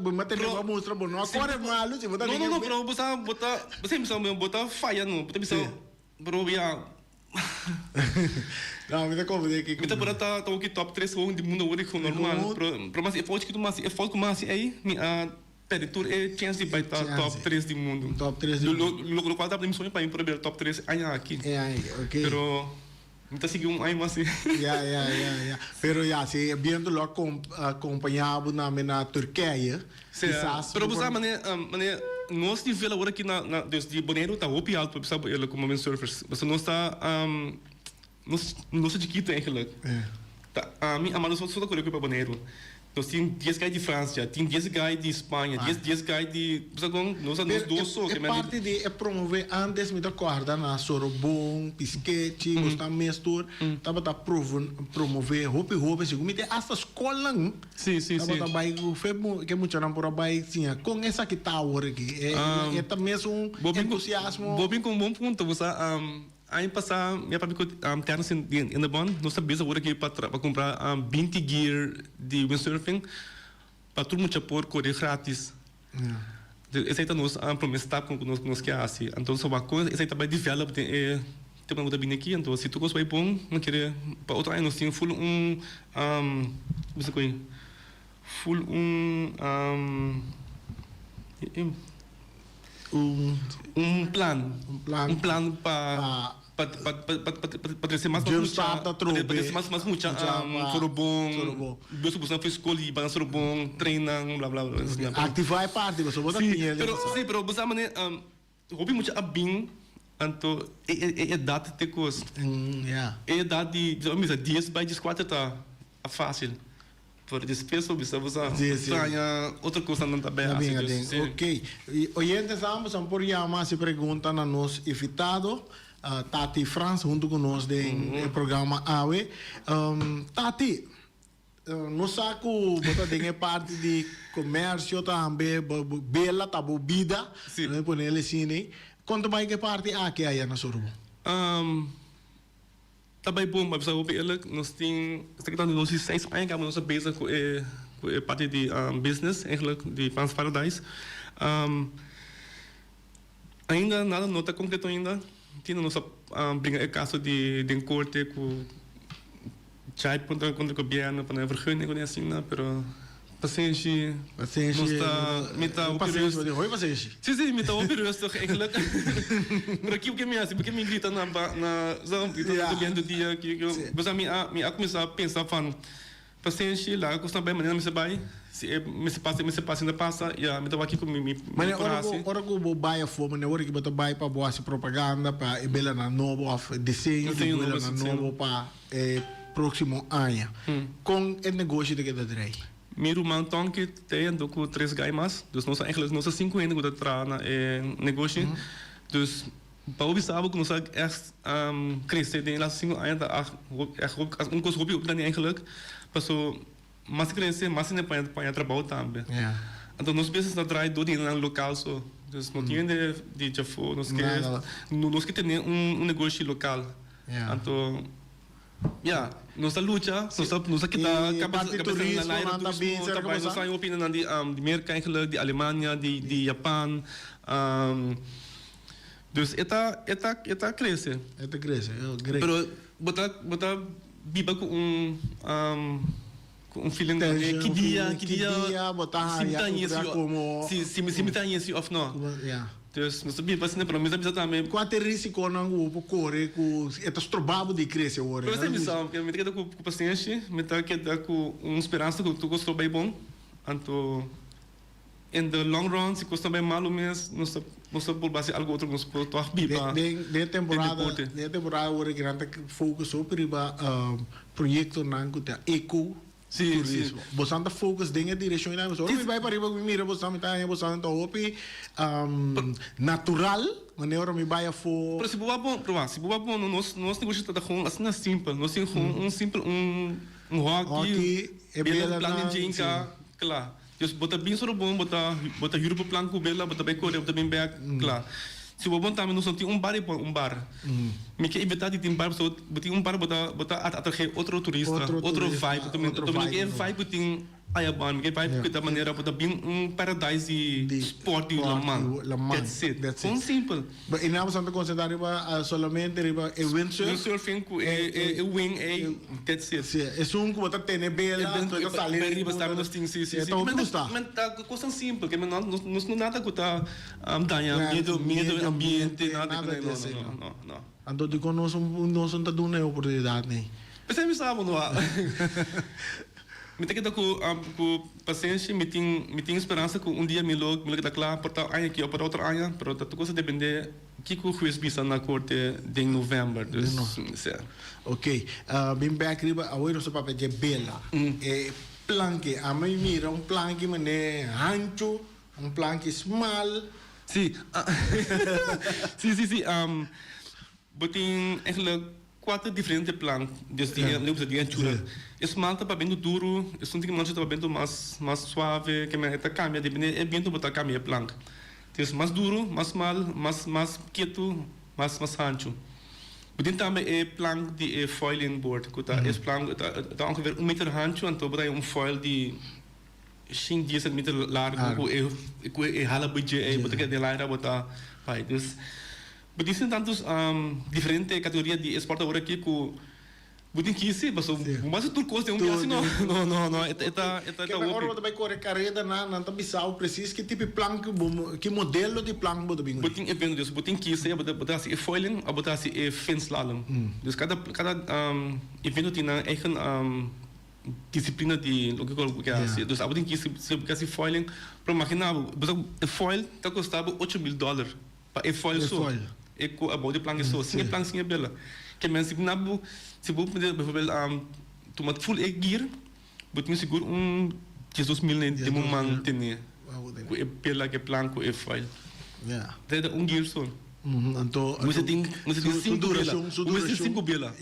bo mester bo mustra bo no a kore malu si bo ta No no no pero bo sa bo ta bo sa bo ta faya no bo ta bisa pero ya. No, mi ta comprende ki. Mi ta por ta ta hoki top tres hoon di mundo awor di normal, pero pero mas e fout chikitu mas e fout ku mas hasi ei mi a perde tur e chens di bai ta top tres di mundo. Top tres di mundo. Lo lo cual tabata mi soño pa mi por a bira top tres aña aki. E aña aki, ok. Pero mi ta sigui un aña mas si. Ya ya ya ya. Pero ya si e bientu lo a acompaña bo na na Turkije. Si, pero bo sa mane mane nos nivel awor aki na na dus di Boneiru ta hopi alto pa bisa bo eerlijk como windsurfers. Pasobra nos ta nos nos ta chikito eigenlijk. Ta ami Amado so ta kore ku pa Boneiru. Nos tin dies guy di Francia, tin dies guy di Spaña, dies dies guy di bo sa kon nos ta nos dos so. E parti di e promove antes mi ta korda na Sorobon, Piskechi, nos ta mes tur tabata promove hopi hoben segun mi te hasta skolnan. Sí, sí, sí. Tabata bai ku fe ke muchanan por a bai siña. Kon esaki ta awor aki? E e ta mes un entusiasmo? Bo bin ku un bon punto. Bo sa, aña pasá mi a papia ku Terence in de Bon. Nos ta bezig awor aki pa pa kumpra 20 gear di windsurfing pa tur mucha por kore gratis. Esei ta nos promé stap ku nos ku nos ke hasi. Anto nos a wak kon esei ta bai develop den e temponan ku ta bini aki. Anto si tur kos bai bon, no kere pa otro aña nos tin ful un bisa ku ei ful un un plan un plan pa Pa pa trese mas mas mucha pa trese mas mas mucha Sorobon bes ku busnan for skol i ban Sorobon treinnan bla bla bla Aktivá e parti pasobra bo ta tin el pero si pero bo sa manera hopi mucha a bin anto e e edat te kos e edat di bisa dies bai dieskuater ta fásil. Pero despues bo bisa bo sa extraña otro cosnan ta bay haci dus si. Ok, oyentes ambos nan por yama haci pregunta na nos invitado Tati Frans hunto cu nos den e programa awe. Tati, nos sa cu bo ta den e parti di comercio tambe, bela ta bo bida, lo mi pone el asina. Con ta bay cu e parti aki aya na Sorobon? Ta bai bon, pa bisa hopi eerlijk, nos tin, esaki ta nos di seis aña kaba nos ta bezig ku e ku e parti di business eigenlijk, di Frans Paradise. Ainda nada no ta konkreto ainda, tin nos a bringa e kaso di den korte ku Chai kontra kontra gobièrnu pa nan e vergunning ku asina, pero. Pasenshi. Pasenshi. Nos ta, mi ta hopi rustig. Hopi pasenshi. Si, si, mi ta hopi rustig eigenlijk. Pero kiko ke mi hasi? Porque mi grita na ba, na, sa, grita na gobièrnu tur dia. Kiko, Pues mi a, mi a kuminsá pensa van, pasenshi, laga kosnan bai manera mester bai. Si e mester pasa, e mester pasa, e no pasa, ya, mi ta wak kiko mi, mi por hasi. Ora ku bo bai afó, manera ora ki bo ta bai pa bo hasi propaganda pa e belanan nobo òf diseño di belanan nobo pa e próksimo aña. Kon e negoshi ta keda drei? Mi ruman Tonky ta yendo ku tres gai mas. Dus nos eigenlijk nos ta sinku hende ku ta traha na e negoshi. Dus pa bo bisa bo ku nos a ègt krese den e laatste sinku aña ta ègt un kos hopi hopi grandi eigenlijk. Paso mas ta krese mas hende paña trabou tambe. Anto nos business ta draai dor di hendenan lokal so. Dus no tin hende di djafó. Nos ke nos ke tene un negoshi lokal. Anto. Ya, nos ta lucha, nos ta nos ta kita E kabes parti kabes na turismo laira nan ta bin turismo serka ta bai boso. nos a hopi nan di di Merka eigenlijk, di Alemania, di di Japan. Dus e ta e ta e ta krese. E ta krese, oh great. Pero bo ta bo ta biba ku un ku un feeling di Tension, ki un dia feeling, ki ki dia dia bo ta si mi haya ta ku haña ta si komo si si mi si mi ta haña si òf no. Ya. Dus nos ta biba asina pero mi ta bisa tambe. Kua ta e risikonan ku bo por kore ku e ta stroba bo di krese awor? Pero esei mi sa, mi ta keda ku pasenshi, mi ta keda ku un speransa ku tur kos lo bai bon. Anto in the long run si kos ta bai malu mes nos ta nos ta por basi algu otro ku nos por tòg biba Den den den temporada deporte. den temporada awor e gran ta focus hopi riba proyektonan ku ta eco Sí, sí. turismo. Bosan ta focus den e direccion ei tambe. Ora mi bai pariba mi mira bosan mi ta haña bosan ta hopi natural manera ora mi bai afo. Pero si bo wak bon, proba, si bo wak bon nos nos negoshi ta ta gewoon asina simpel. Nos tin gewoon un simpel un un hockey, Hockey, e bela plan belanan, den djenka, sí. kla. Dus bo ta bin solo bon, bo ta bo ta hür bo plan ku bela, bo ta bai kore, bo ta bin bek, kla. Si bo bon tambe nos no tin un bar i pon un bar. Mi ke invitá di tin bar pasobra bo tin un bar bo ta bo ta atraé otro turista, Otro otro turista, vibe. Otro otro mi vibe ke no. vibe ku tin ayabanda, mi ke vibe ku ta manera bo ta bin un paradise di Di sport di sport laman. di laman. That's it. That's it. Kon simpel. But i nan boso ta konsentrá riba solamente riba e windsurf? Windsurfing ku e e wing ei, that's it. Sí, esun ku bo ta tene bela, E anto e ta sali e riba sa nos tin, sí, sí, E sí. ta hopi gusta. Men ta kosnan simpel, ke men nos nos no nada ku ta daña medio medio ambiente, nada nada ku di esei, no, no, no, no. Anto dikon nos nos no ta duna e oportunidat nei? P'esei mi sa bo no a. Mi ta keda ku ku pasenshi, mi tin mi tin speransa ku un dia mi lo mi lo keda kla por ta aña aki o por ta otro aña, pero ta tur kos ta depende kiko hues bisa na korte den november, dus sea. Ok, bin bek riba awor nos ta papia dje bela, e planki, ami mira un planki mane hanchu, un planki smal. Si, si si si, bo tin eigenlijk Kuater diferente plan des di e leusa di anchura. E smal ta pa bento duru, esun tin mancha ta pa bento mas mas suave, ke men e ta kambia depende e bento bo ta kambia e plank. Des mas duru, mas smal, mas mas ketu, mas mas hanchu. Bo tin tambe e plank di e foiling board ku ta es plank ta ta ongeveer un meter hanchu anto bo ta haña un foil di shin dies centimeter largu ku e ku e hala bo dje ei bo ta keda den laira bo ta bai. Dus Bo tin tantos diferente categoria di sport awor aki cu bo tin kies paso bo basa tur cos den un biaha no no no no e ta e ta Kende ora bo ta bay core careda nan nan ta bisao precies ki tipo di plan cu bo ki modelo di plan bo ta bin Bo tin evento dus bo tin kies bo ta bo ta haci e foiling of bo ta haci e fin slalom dus cada cada evento tin nan eigen disciplina di loke cu bo ke haci dus abo tin kies si bo ke haci foiling pero imagina bo bo sa e foil ta costa bo 8000 dollar. Pa e foil so, e ku abou di plank so, sin e plank sin e bela. Ke men si na bo, si bo bijvoorbeeld tuma full e gear, bo tin sigur un 12000 den bo man tene ku e bela, ku e plank, ku e foil. Ta e un gear so. Anto, Bo mester tin, bo mester tin sinku bela. Bo mester tin sinku bela.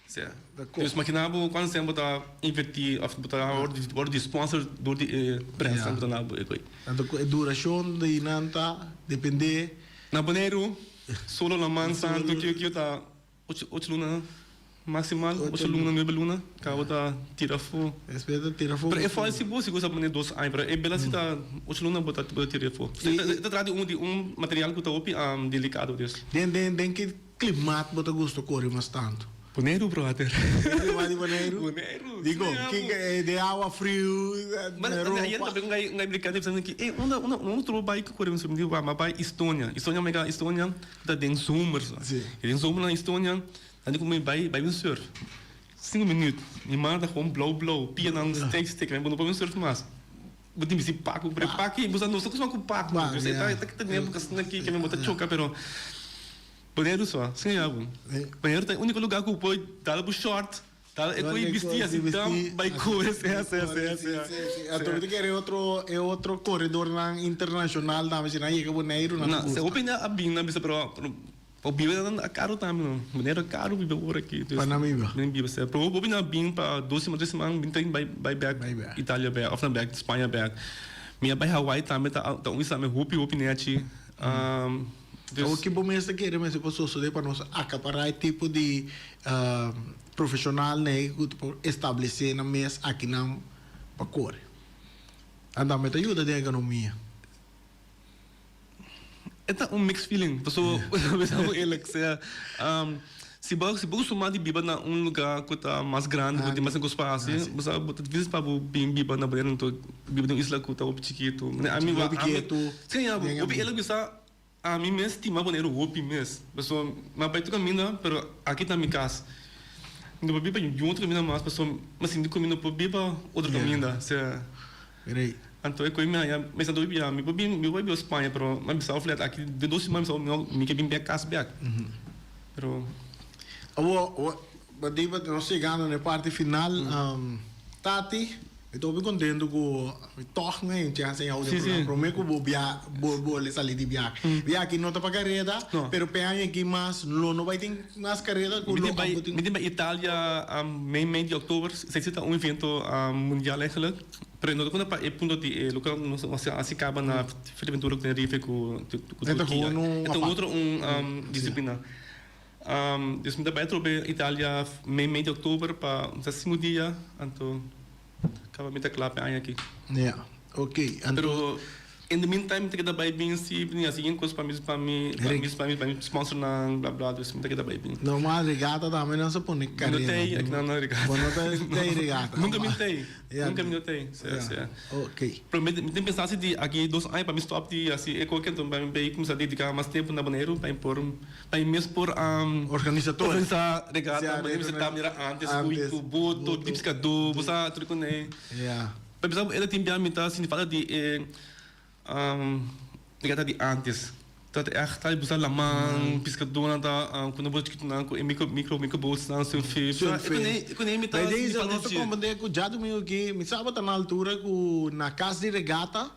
Sea. Dus imagina bo cuanto cen bo ta inverti of bo ta wordo di sponsor door di e prensa cu ta na bo e coy. Anto cu e duracion di nan ta depende. Na Boneiru solo laman santo kiyo kiyo ta ocho ocho luna maximal ocho luna nuebe luna caba ta tira afo. Despues ta tira afo. Pero e foil si bo si gusta pone dos aña pero e bela si ta ocho luna bo ta tira afo. E ta trata di un material cu ta hopi delicado dus. Den den den ki. Klimaat bo ta gusta kore mas tantu? Boneiru brother. Klimaat di Boneiru? Boneiru. Dikon? Kiko de awa friu, Ma ropa. ayer tambe un gai un gai brikando bisando ki ey unda unda unda otro bai ku kore mi di wak mi bai Estonia. Estonia mi ga Estonia ta den zomer so. Si. I den zomer na Estonia nan di ku mi bai bai windsurf. Sinku minuut mi mano ta gewoon blou blou pianan stek stek mi no por windsurf mas. Bo tin bisti paku pero e paki bo sa nos ta kustumá ku paku Paku, dus e ta ya. e ta den epoca asina ki ke mi bo ta choka pero Boneiru so sin yabu Boneiru ta e uniko lugar ku bo por dal bo short dal e koe bisti asi dan bai koe sea sea sea sea Anto mi ta kere otro e otro koredornan internashonal tambe si nan yega Boneiru nan ta Na gusta. se hopi hende a bin nan bisa pero Pa biba nan a caro tambe no. Manera caro biba ora aki. Pa nan biba. Nan biba sea. Pero hopi nan a bin pa dos siman tres siman bin ta bai bai bek Italia bek of nan bek Spaña bek. Mi a bai Hawaii tambe ta ta un isla hopi hopi nechi. Awor ki bo mes ta kere mester por sosode pa nos akapará e tipo di profeshonalnan ei ku ta por establesé nan mes akinan pa kore? Nan tambe ta yuda den ekonomia. E ta un mixed feeling, paso bisa bo eerlijk, sea si bo si bo kustumá di biba na un lugá ku ta mas grandi, ku tin mas kos pa hasi, bo sa bo ta difísil pa bo bin biba na Boneiru anto biba den un isla ku ta hopi chikitu. Ami Hopi ketu. Sí, ya, hopi eerlijk bisa ami mes stima Boneiru hopi mes, paso mi a bai tur kaminda pero aki ta mi kas. Mi no por biba ningun otro kaminda mas paso mi a sinti ku mi no por biba otro kaminda, sea. Rei. Anto e koe mi haña, mi sa dor bia, mi por bin, mi por bai biba Spaña, pero mi a bisa of let aki den dos siman mi sa mi mi ke bin bek kas bek. Pero. Awor, awor, bo di bo nos yegando na e parti final, Tati, mi ta hopi contento cu mi tog mi haña un chance en audio programa prome cu bo bia, bo bole sali di biahe. Bia aki no ta pa careda, pero p'e aña aki mas lo no bai tin mas careda cu lo abo tin. Mi tin bai Italia mei mei di october, esei ta un evento mundial eigenlijk. Pero no ta kunda pa e punto di e loke nos a hasi kaba na Fuerteventura ku Tenerife ku Turkia. E ta otro un disiplina. Dus mi ta bai atrobe Italia mei mei di oktober pa un sinku dia anto kaba mi ta kla pa e aña aki. Ya, ok. Pero in the meantime mi ta keda bai bin si mi hasi yen kos pa mi pa mi pa mi pa mi pa mi sponsornan bla bla dus mi ta keda bai bin. Normal regata tambe nan sa pone karera. Mi no tei aki nan na regata. Bo no ta tei regata. Nunka mi tei. Nunka mi no tei. Si si. Ok. Pero mi tin pensa si di aki dos aña pa mi stop di hasi e koke enton pa mi bay kumsa dedica mas tempo na Boneiru pa mi por pa mi mes por Organisator. Organisa regata manera mi sa ta mira antes ku boto di piskadó bo sa tur kuné. Ya. Pa bisa bo e tin bia mi ta sinti falta di e regata di antes. Ta echt ta busa laman, piskadónan ta ku nan boto chikitunan ku e micro micro micro boatsnan, sunfish. Sunfish. E kuné mi ta Bij sinti deze falta nos ta di dje. komprendé ku djadumingu aki mi sa bo ta na altura ku na kas di regata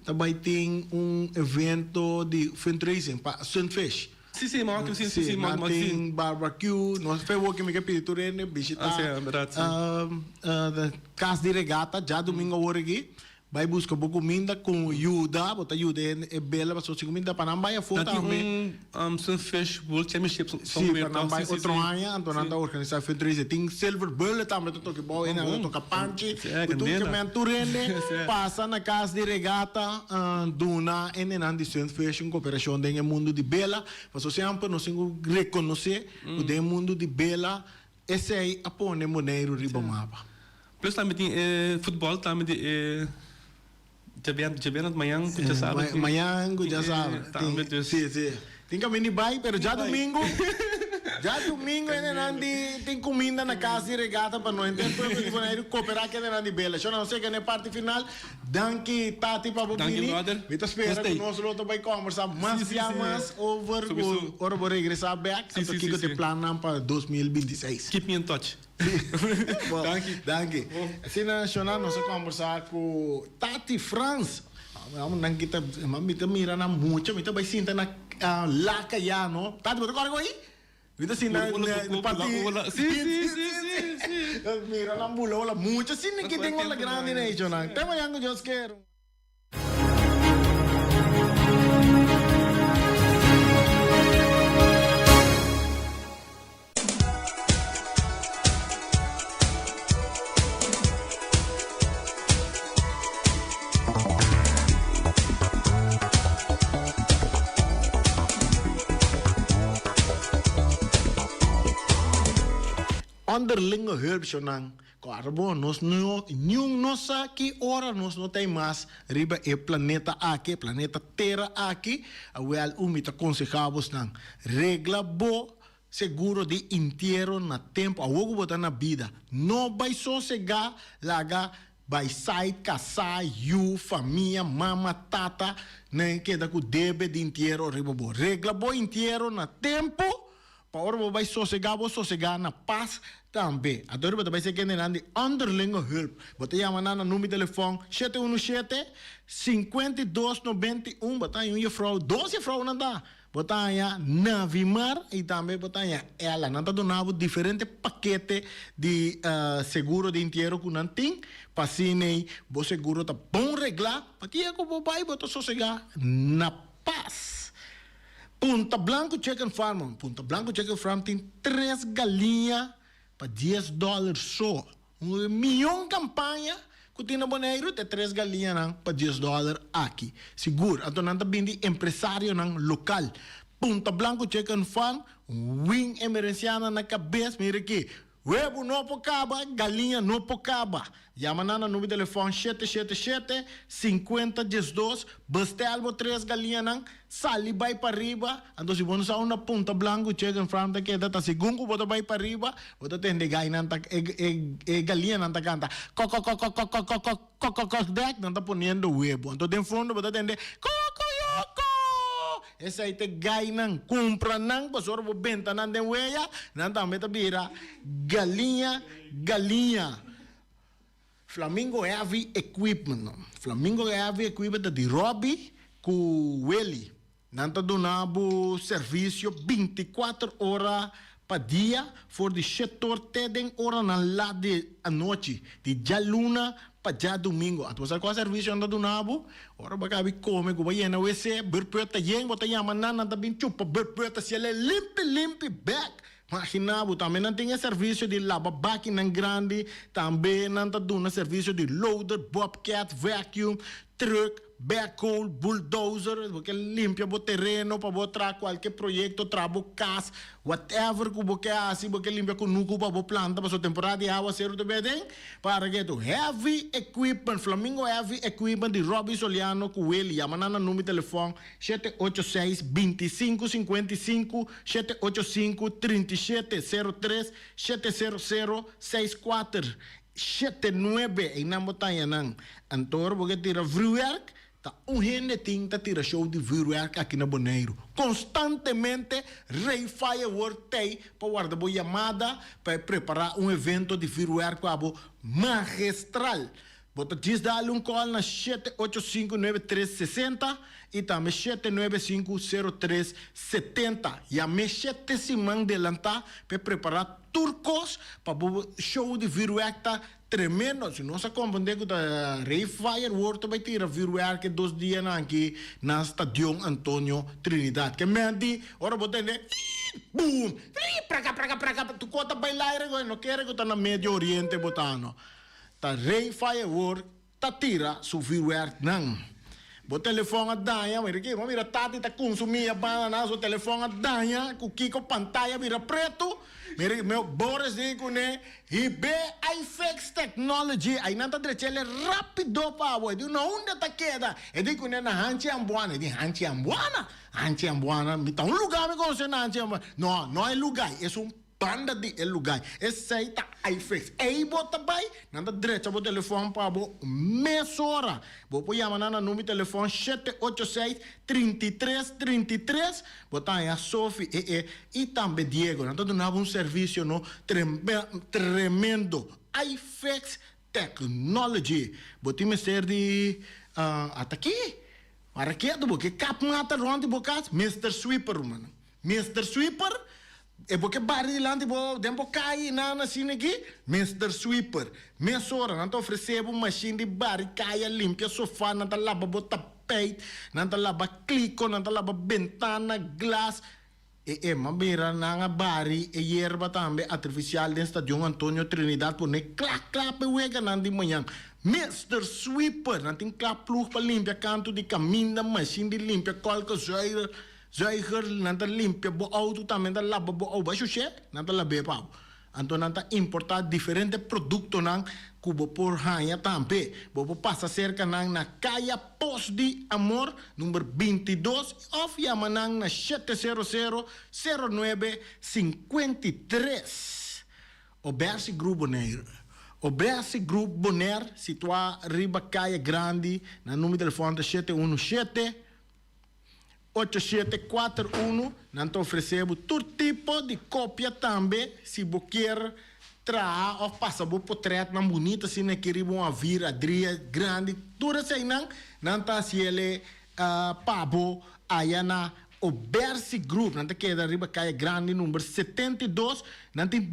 ta bai tin un evento di fundraising pa sunfish. Si si ma si si Si, ma nan ma si. tin barbecue, nos fe woki mi ke pidi tur hende bishita Ah si, berdad si. kas di regata djadumingu awor aki. Bai buska bo kuminda ku yuda, bo ta yuda e e bela pasobra si kuminda pa nan bai afó Nan tin tambe. un Sunfish World Championship Sí, pa somewhere nan toch? bai Sí, sí, otro sí. aña, anto nan Sí. ta organisá fundraiser. Tin Silver Bullet tambe ta toka bou, Bon, nan ta bon. toka panchi. Sí, eh, Ku tur kandela. ke men tur hende Sí. pasa na kas di regata duna hendenan di Sunfish un koperashon den e mundu di bela. Pasobra semper nos tin ku rekonosé ku den e mundu di bela Esei a pone Boneiru riba mapa. Plus tambe tin e futbol tambe di e djabièrnè mañan ku djasabra tin. Mañan ku djasabra. Tambe dus. Si si. Tin kaminda di bai pero djadumingu djadumingu hendenan di tin kuminda na kas di regata pa no henter pueblo di Boneiru koperá ku hendenan di bela. Shona nos yega na e parti final. Danki Tati pa bo Danki bini. brother. Mi ta spera Nos ku nos lo ta bai kombersá mas Si, si, bia si. mas over ku Sowieso. ora bo regresá bèk Si, anto si, si, kiko ta e si. plannan pa 2026. Keep me in touch. Bon, Danki. danki. Asina Shona nos a kombersá ku Tati Frans. Amo nan kita mi ta mira nan mucha mi ta bai sinta na laka ya no. Tati bo ta kòrda ku ahi? Mi ta sinta na parti. Sí, sí, sí, sí, sí. Mira nan bula ola mucho sin ki den ola grandi na hecho nan. Te mañan ku Dios ker. Onderlinge hulpshonan Kòrda bo, nos no, niun no sa ki ora nos no ta ei mas riba e planeta aki, e planeta Tera aki. Awèl, un mi ta konsehá bosnan, regla bo seguro di intiero na tempu, awor ku bo ta na bida. No bai sosegá laga Bai site, kasá, yu, famia, mama, tata, nan e keda ku debe di intiero riba bo. Regla bo intiero na tempu pa ora bo bai sosegá bo sosegá na pas tambe. Anto riba ta bai ser kendenan di onderlinge hulp. Bo ta yama nan na number di telefòn shete unu shete, 52 91, bo ta haña un jefrou, dos jefrounan ta. Bo ta haña Navimar y tambe bo ta haña Ella. Nan ta duna bo diferente pakete di seguro di intiero cu nan tin pa asina bo seguro ta bon regla pa dia cu bo bay bo ta sosega na pas. Punta Blanco Chicken Farm, Punta Blanco Chicken Farm tin tres galiña pa dies dòler so. Un mion kampaña ku tin na Boneiru ta e tres galiñanan pa dies dòler aki. Sigur, anto nan ta bin di empresarionan lokal. Punta Blanco Chicken Farm, win emerencianan na kabes, mira aki, Webu no por kaba, galiña no por kaba. Yama nan na number di telefòn 777 50 12, bestel bo tres galiñanan, sali bai pariba. Anto si bo no sa unda Punta Blanco Chicken Farm ta keda, ta segun ku bo ta bai pariba, bo ta tende gainan ta e e e galiñanan ta kanta kokokokokokokok kokokok dèk, nan ta poniendo webu. Anto den fondo bo ta tende kokoyoko. Esei ta e gainan. Kumpra nan pasobra bo benta nan den weya, nan tambe ta bira galiña galiña. Flamingo Heavy Equipment Flamingo Heavy Equipment ta di Robbie ku Willy. Nan ta duna bo servisio bintikuater ora pa dia for di shetor te den oranan lat di anochi, di djaluna pa djadumingu. Anto bo sa kua servisio nan ta duna bo? Ora bo a kabi kome ku bo a yena wc, burput ta yen, bo ta yama nan, nan ta bin chupa burput hasiel e limpi limpi bek. Magina bo, tambe nan tin e servisio di laba bakinan grandi, tambe nan ta duna servisio di loader, bobcat, vacuum, truck, backhoe, bulldozer, bo ke limpia bo tereno pa bo traha kualke proyekto, traha bo kas, whatever ku bo ke hasi, bo ke limpia kunuku pa bo planta pasobra temporada di awaseru ta bini aden, para ke tu Heavy Equipment, Flamingo Heavy Equipment di Robby Soliano ku Willy, yama nan na number di telefòn 786 25 55, 785 37 03, 700 64 79, einan bo ta haña nan. Anto ora bo ke tira vuurwerk, ta un hende tin ta tira show di vuurwerk aki na Boneiru. Konstantemente Rey Firework t'ei pa warda bo yamada pa e prepará un evento di vuurwerk pa bo magestral. Bo ta djis dal un call na 785 9360 y tambe 795 0370. Yam'é shete siman delantá p'e prepará tur kos pa bo show di vuurwerk ta tremendo. Si nos a comprende cu ta Rey Firework ta bay tira vuurwerk e dos dianan aki na Stadion Antonio Trinidad. Ke men di ora bo tende boom, praka praka praka tur kos ta bay laire goe no kere cu ta na Medio Oriente bo ta no. Ta Rey Firework ta tira su vuurwerknan. Bo telefon a daña, mira aki, bo mira Tati ta consumi e banana, su telefon a daña, cu kico pantaya bira preto. Mira aki, meu Boris di cune, hibe iFix Technology, ay nan ta drechele rapido pa bo. E di, na unda ta keda? E di cune na Hanchi Ambuana. E di, Hanchi Ambuana? Hanchi Ambuana, mi ta un lugar mi conoce na Hanchi Ambuana. No, no e lugar, es un Banda di e lugá. Esei ta iFix. Ei bo ta bai, nan ta drecha bo telefòn pa bo mesora. Bo por yama nan na number di telefòn 786 33 33. Bo ta haña Sofi, e e i tambe Diego. Nan ta duna bo un servisio no tremendo. iFix Technology. Bo tin mester di ata ki? Mara ketu bo ke kap mata rònt di bo kas? Mister Sweeper rumannan. Mister Sweeper, e bo ke bari dilanti bo den bo kaya i nan asina aki? Mister Sweeper, mesora nan ta ofresé bo mashin di bari kaya, limpia sofá, nan ta laba bo tapeit, nan ta laba kliko, nan ta laba bentana, glas. E e m'a mira nan a bari e yerba tambe artifisial den Stadion Antonio Trinidad pone kla kla p'e weganan di mañan. Mister Sweeper, nan tin kla plug pa limpia kantu di kaminda, mashin di limpia kòlke zuiger, Zuiger, nan ta limpia bo auto tambe nan ta laba bo auto. Bo a shushé, nan ta lab'é pa bo. Anto nan ta importá diferente produktonan ku bo por haña tambe. Bo por pasa serka nan na Kaya Pos di Amor, number 22, òf yama nan na 700 09 53. Obersi Group Bonaire Obersi Group Bonaire, situá riba Kaya Grandi, nan number di telefòn ta 717. 8741, Nan ta ofresé bo tur tipo di kopia tambe si bo kier traha òf pasa bo potrètnan bunito asina aki riba un avir, adria, grandi. Tur eseinan nan ta hasiel e pa bo aya na. Obersi Group, nan ta keda riba Kaya Grandi number 72. Nan tin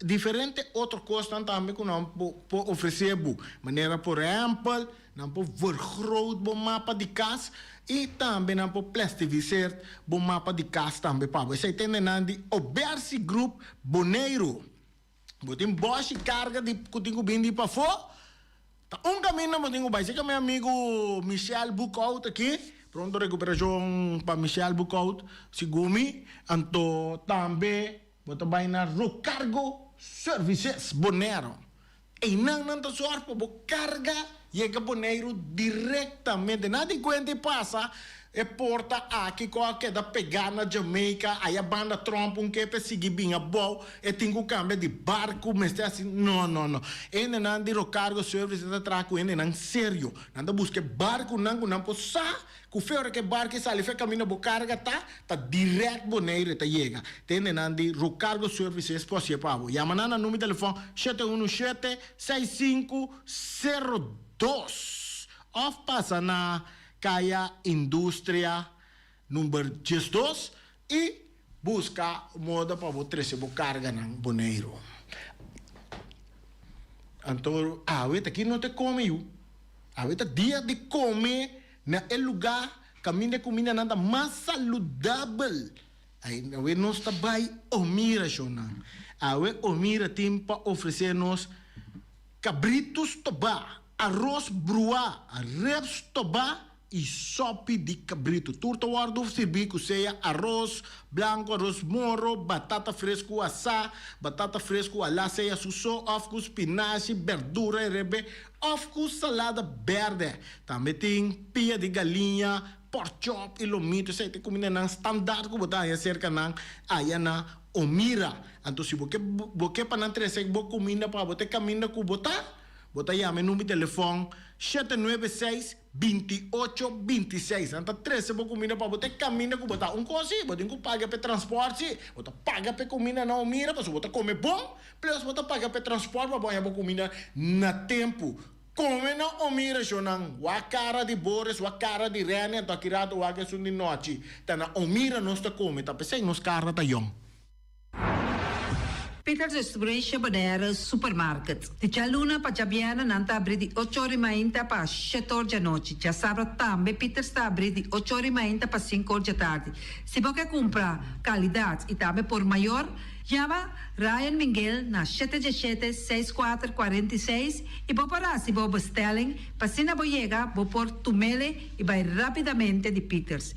diferente otro kosnan tambe ku nan por ofresé bo. Manera por ehèmpel, nan por vergroot bo mapa di kas i tambe nan por plastifiseer bo mapa di kas tambe pa bo. Esei ta nan di Obersi Group Boneiru. Bo tin bòshi karga di ku tin ku bin di pafó? Ta un kaminda bo tin ku bai. Seka mi amigu Michel Boekhout aki. Pronto rekuperashon pa Michel Boekhout, segun mi. Anto tambe bo ta bai na Rocargo Services Bonero. Einan nan ta sòrg pa bo karga yega Boneiru direktamente. Nan di kuenta i pasa e porta aki ku a keda pegá na Jamaica, aya banda Trump un ke p'e sigui bin abou, e tin ku kambia di barku, mester hasi. No, no, no. Hendenan di Rocargo Services ta traha ku hendenan serio. Nan ta buska e barkunan ku nan por sa Ku fe ora ku e barku e sali fe kaminda bo karga ta, ta dirèkt Bonaire ta yega. Tende nan di Rocargo Services por hasié pa bo. Yama nan na number di telefòn 717 6502 òf pasa na Kaya Industria number 12 i buska moda pa bo trese bo karganan Boneiru. Anto awe ta ki no ta kome yu. Awe ta dia di kome Na e lugá kaminda e kumindanan ta mas saludabel. Awe nos ta bai Omira, shonnan. Awe Omira tin pa ofresé nos kabritu stobá, aros bruá, ribs stobá i sòpi di kabritu. Tur ta wòrdu sirbí ku sea aros blanku, aros moro, batata fresku asá, batata fresku alá sea su so òf ku spinashi, bèrdura i rebe Òf ku salada bèrdè. Tambe tin pia di galiña, pork chop i lomito. Esei ta e kumindanan standaard ku bo ta haña serka nan aya na Omira. Anto si bo ke bo ke pa nan trese bo kuminda pa bo ta e kaminda ku bo ta, bo ta yama e number di telefòn 796 28 26. Nan ta trese bo kuminda pa bo te kaminda ku bo ta. Un kos si, bo tin ku paga pa e transpòrt si. Bo ta paga pa e kuminda na Omira pasobra bo ta kome bon. Plus bo ta paga pa e transport pa bo haña bo kuminda na tempu. Kome na Omira shownan. Wak kara di Boris, wak kara di Rene, anto aki rato wak esun di nochi. Ta na Omira nos ta kome, ta p'esei nos kara ta yòn. Peters Distribution Bonaire Supermarket. Di djaluna pa djabièrnè nan ta abrí di ocho or i mainta pa shete or djanochi. Djasabra tambe Peters ta abrí di ocho or i mainta pa sinku or djatardi. Si bo ke kumpra kalidat i tambe por mayor, Yama Ryan Minguel na shete djeshete seis kuater 46 i bo por hasi bo bestelling pa asina bo yega bo por tumele i bai rapidamente di Peters.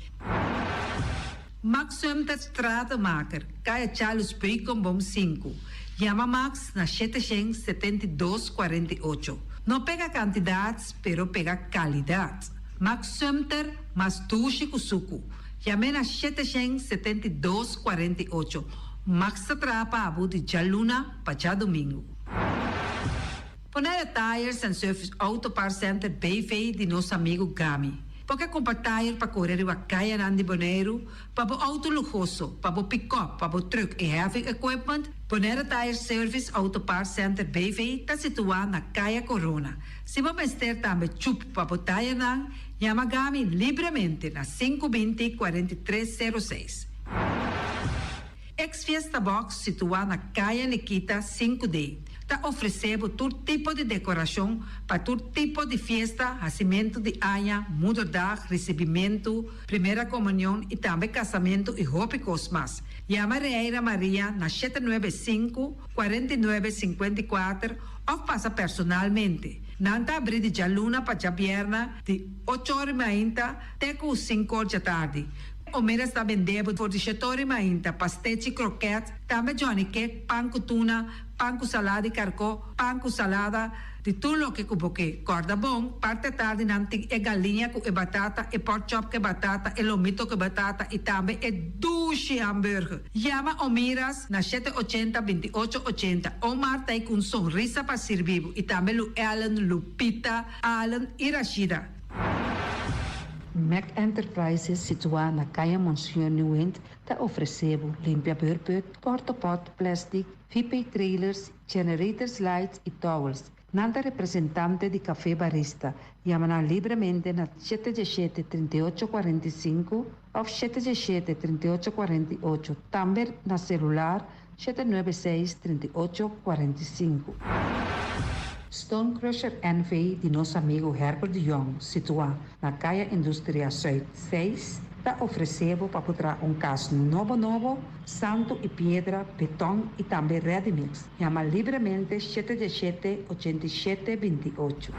Max Sumter Stratenmaker, Kaya Charles Beukenboom sinku. Yama Max na 772 48. No pega kantidat pero pega kalidat. Max Sumter mas dushi ku suku. Yam'é na 772 48. Max ta traha pa bo di djaluna pa djadumingu. Bonaire Tires and Service Auto Parts Center BV di nos amigu Gami. Bo ke kumpra tire pa kore riba kayanan di Boneiru, pa bo outo luhoso, pa bo pikòp, pa bo trùk i heavy equipment? Bonaire Tire Service Auto Parts Center BV ta situá na Kaya Corona. Si bo mester tambe chup pa bo tirenan, yama Gami libremente na 520 43 06. Ex Fiesta Box situá na Kaya Nikita 5D ta ofresé bo tur tipo di dekorashon pa tur tipo di fiesta, hasimentu di aña, moederdag, risibimentu, primera komunion i tambe kasamentu i hopi kos mas. Yama Reira Maria na 795 49 54 òf pasa personalmente. Nan ta abrí di djaluna pa djabièrnè di ocho or i mainta te ku sinku or djatardi. Omera sta bendé bo for di shetor i mainta, pastechi, kroket, tambe Johnny cake, pan ku tuna, pan ku salada di karkó, pan ku salada, di tur loke ku bo ke. Kòrda bon, parti atardi nan tin e galiña ku e batata, e pork chop ku e batata, e lomito ku e batata i tambe e dushi hamburger. Yama Omiras na 780 28 80. Omar ta ei ku un sonrisa pa sirbi bo i tambe Lu Ellen, Lupita, Allen i Rashida. Mac Enterprises situá na Kaya Monseñor Nieuwind ta ofresé bo limpia beurput, portapot, plastic, VP trailers, generators lights i towels. Nan ta representante di Café Barista. Yama nan libremente na 717 38 45 òf 717 38 48, tambe na selular 796 38 45. Stone Crusher NV di nos amigu Herbert de Jong, situá na Kaya Industria Zuid 6, ta ofresé bo pa por traha un kas nobo nobo, santu i piedra, beton i tambe ready mix. Yama libremente 717 87 28.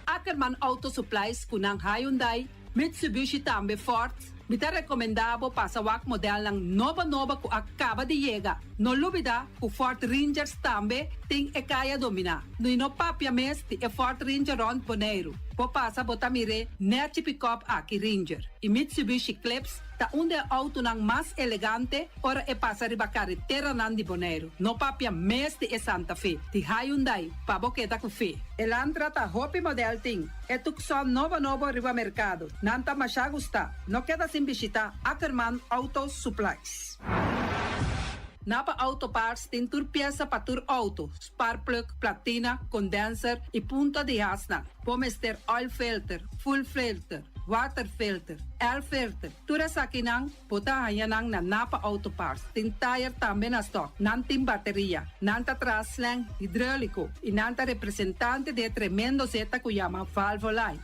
Ackerman Auto Supplies ku nan Hyundai, Mitsubishi tambe Ford. Mi ta rekomendá bo pasa wak modelnan nobo nobo ku a kaba di yega. No lubidá ku Ford Rangers tambe tin e kaya dominá. I no papia mes di e Ford Ranger rònt Boneiru. Bo pasa bo ta mir'é nèchi pikòp aki Ranger. I Mitsubishi Eclipse ta un di e outonan mas elegante ora e pasa riba kareteranan di Boneiru. No papia mes di e Santa Fe, di Hyundai, pa bo keda ku fe. Elantra ta hopi modèl tin. E Tucson nobo nobo riba merkado. Nan ta masha gusta. No keda sin bishita Ackerman Auto Supplies. Napa Auto Parts tin tur piesa pa tur auto, spark plug, platina, condenser y punta di hasnan. Bo mester oil filter, fuel filter, water filter, air filter. Tur esakinan bo ta haña nan na Napa Auto Parts. Tin tire tambe na stock. Nan tin bateria. Nan ta traha slang hidráulico y nan ta representante di e tremendo zeta cu yama Valvoline.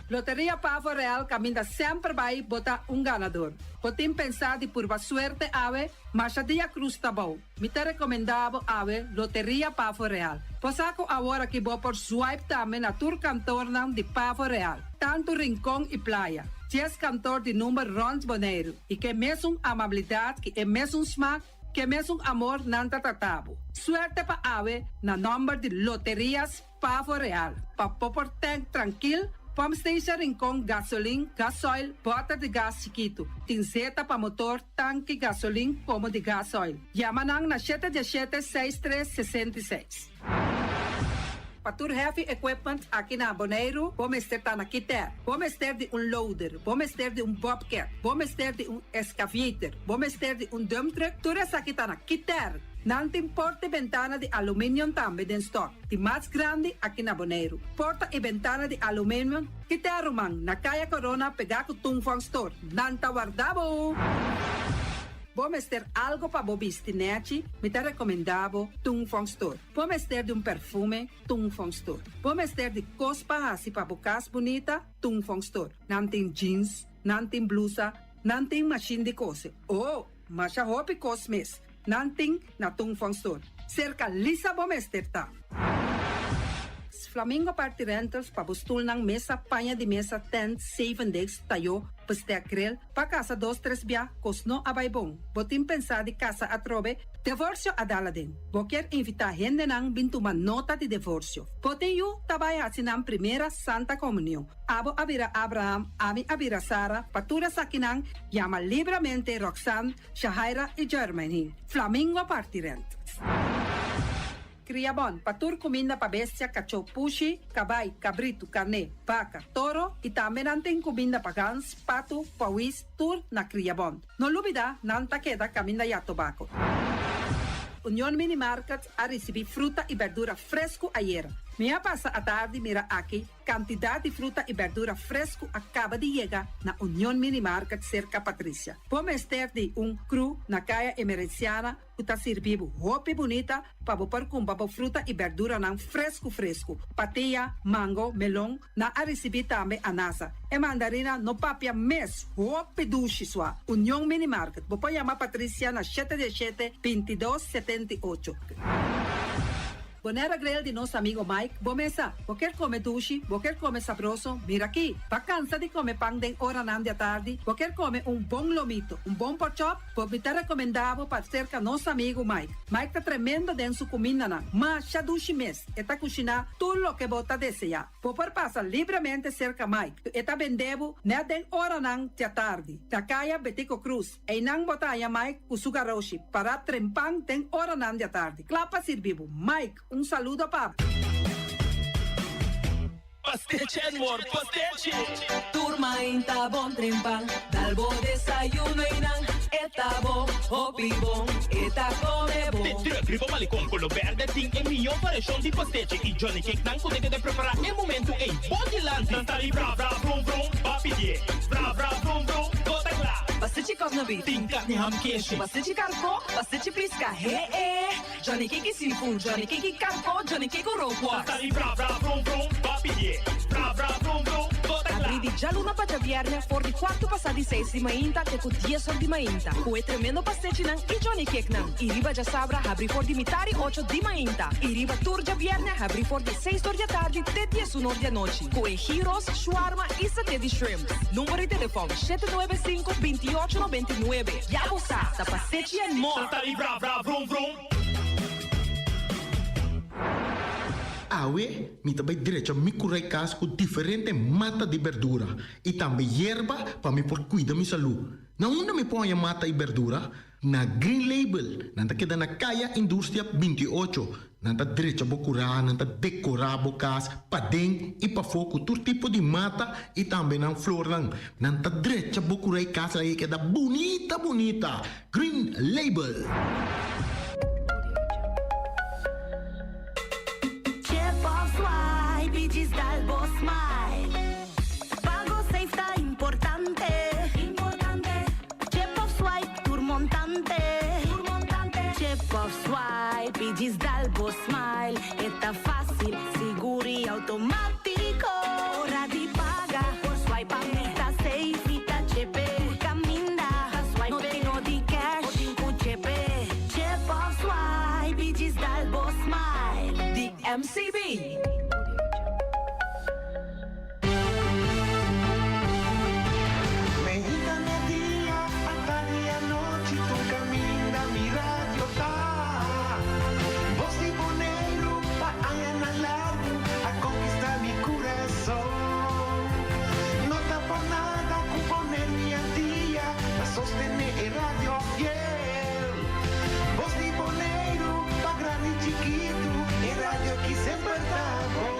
Loteria Pavo Real caminda semper bay bo ta un ganador. Bo tin pensa di purba suerte awe? Masha dia cruz ta bou. Mi ta recomenda bo awe Loteria Pavo Real. Bo sa cu awor aki bo por swipe tambe na tur kantoornan di Pavo Real, tanto Rincon y Playa. 10 kantoor di number rond Boneiru y ke mesun amabilidad ki e mesun smaak, ke mesun amor nan ta trata bo. Suerte pa awe na nomber di Loterias Pavo Real. Pa bo por tank trankil, pump station Rincon, gasolin, gasoil, bòter di gas chikitu. Tin zeta pa motor, tanki, gasolin komo di gasoil. Yama nan na 717 63 66. Pa tur heavy equipment aki na Boneiru, bo mester ta na Kiter. Bo mester di un loader, bo mester di un bobcat, bo mester di un excavator, bo mester di un dump truck, tur esaki ta na Kiter. Nan tin porta i bentana di aluminium tambe den stock, di mas grandi aki na Boneiru. Porta i bentana di aluminium Kiter ruman, na Kaya Corona pegá ku Tung Fong Store. Nan ta warda bo! Bo mester algo pa bo bisti nèchi? Mi ta rekomendá bo Tung Fong Store. Bo mester di un perfume? Tung Fong Store. Bo mester di kos pa hasi pa bo kas bunita? Tung Fong Store. Nan tin jeans, nan tin blusa, nan tin mashin di kose. Oh, masha hopi kos mes. Nan tin na Tung Fong Store. Serka Lisa bo mester ta. Flamingo Party Rentals pa bo stulnan, mesa, paña di mesa, tent, zeven desk, tayó, bestek, grill, pa kasa dos tres bia, kos no a bai bon. Bo tin pensá di kasa atrobe? Divorsio a dal aden. Bo kier invitá hendenan bin tuma nota di divorsio. Bo tin yu ta bai hasi nan primera Santa Komunion. Abo a bira Abraham, ami a bira Sara, pa tur esakinan yama libramente Roxanne, Shahaira i Jermaine. Flamingo Party Rentals. Kriabon, pa tur kuminda pa bestia, kachó, pushi, kabai, kabritu, karné, baka, toro i tambe nan tin kuminda pa gans, patu, pawis, tur na Kriabon. No lubidá, nan ta keda kaminda ya tobako. Union Mini Market a risibí fruta i bèrdura fresku ayera. Mi a pasa atardi mira aki Kantidat di fruta i bèrdura fresku a kaba di yega na Union Mini Market serka Patricia. Bo mester di un kru na Kaya Emerenciana ku ta sirbi bo hopi bunita pa bo por kumpra bo fruta i bèrduranan fresku fresku. Patia, mango, melon, nan a risibí tambe anasa. E mandarina no papia mes, hopi dushi sua. Union Mini Market, bo por yama Patricia na shete 17 22 78. Bonera Grill di nos amigo Mike, bo mesa. Bo kier come dushi, bo kier come sabroso, mira aki. Bo a cansa di come pan den oranan di atardi, bo kier come un bon lomito, un bon porkchop, bo mi ta recomenda bo pa cerca nos amigo Mike. Mike ta tremendo den su cumindanan, masha dushi mes, e ta cushina tur loke bo ta desea. Bo por pasa libremente cerca Mike, e ta bende bo net den oranan di atardi, na Caya Betico Croes. Einan bo ta haña Mike ku su garoshi pará trempan den oranan di atardi, kla pa sirbi bo. Mike, un saludo pa bo. Pastechi Edward, pastechi! Tur mainta bon trempan, dal bo desayuno einan. E ta bon, hopi bon, e ta come bon. De truck riba Malecon Colo Berde tin e mihó variashon di pastechi i Johnny Cake nan ku ta keda prepará e momentu ei bo dilanti. Nan ta di bra bra brum brum, ba pidié. Bra bra brum brum, bo ta kla. Pastechi kòp na beef. Tin karni ham keshi. Pastechi karkó, pastechi piska, he e. Johnny Cake i seafood, Johnny Cake i karkó, Johnny Cake ku rookworst. Nan ta di bra bra brum brum, ba pidié. Bra bra brum brum, bo ta kla. Abrí di djaluna pa djabièrnè for di kuartu pasá di seis di mainta te ku dies or di mainta ku e tremendo pastechinan i Johnny Cakenan. I riba djasabra habrí for di mitá di ocho di mainta i riba tur djabièrnè habrí for di seis or di atardi te diesun or di anochi ku e gyros, shawarma i saté di shrimps. Number di telefòn, 795 28 99. Ya bo sa, ta pastechi and more! Nan ta di bra bra vrum vrum. Awe mi ta bai drecha mi kurai kas ku diferente mata di berdura i tambe yerba pa mi por kuida mi salú. Na unda mi por haña mata i berdura? Na Green Label. Nan ta keda na Kaya Industria 28. Nan ta drecha bo kurá, nan ta dekorá bo kas paden i pafó ku tur tipo di mata i tambe nan flornan. Nan ta drecha bo kurá i kas laga e keda bunita bunita. Green Label. Chip of swipe i djis dal bo smile. Pago safe ta importante. Chip of swipe tur montante. Chip of swipe i djis dal bo smile. E ta fácil, sigur i automático. Ora di paga por swipe pa mi ta safe. Mi ta chepe tur caminda. No tin no di cash o tin cu chepe. Chip of swipe i djis dal bo smile. Di MCB. Meinta media, atardi anochi tur caminda mi radio ta. Bos di Boneiru pa añanan largu a conquista mi curason. No ta por nada cu Boneiru y Antia ta sostene e radio fiel. Bos di Boneiru pa grandi y chikitu e radio ki semper ta bon.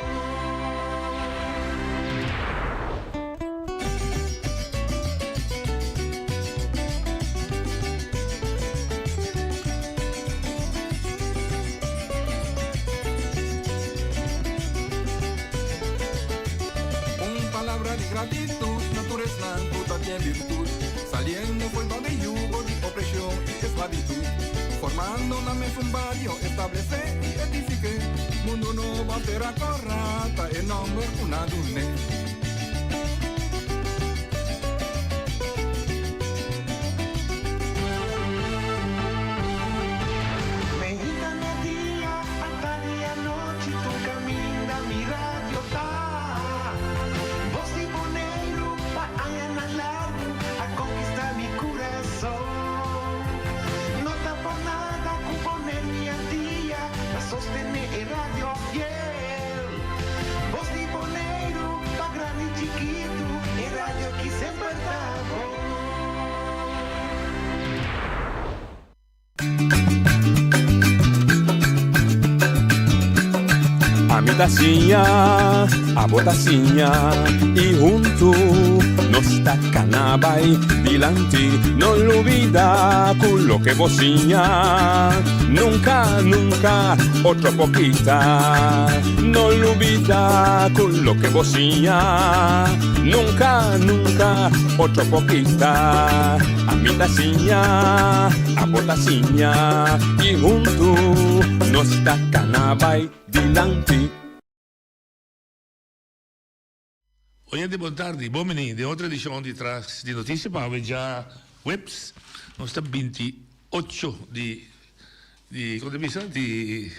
Un palabra di gratitud na tur esnan ku ta den virtud, saliendo for bao di yugo di opresion i esclavitud, formando nan mes un bario, establece i edifique mundu nobo a tera corra ta e nomber ku nan dun'e. Meinta media, atardi anochi tur caminda mi radio ta. Bos di Boneiru pa añanan largu a conquista mi curason. No ta por nada cu Boneiru y Antia ta sostene e radio fiel. Bos di Boneiru pa grandi y chikitu, e radio ki semper ta bon. Ami ta siña, abo ta siña y huntu nos ta cana bay dilanti. No lubida cu loke bo siña nunca, nunca otro por kita. No lubida cu loke bo siña nunca, nunca otro por kita. Ami ta siña, abo ta siña y huntu nos ta cana bay dilanti. Oyente bon tardi, bon bini den otro edicion di Tras di Noticia pa awe dja huebs, nos ta 28 di di con ta bisa di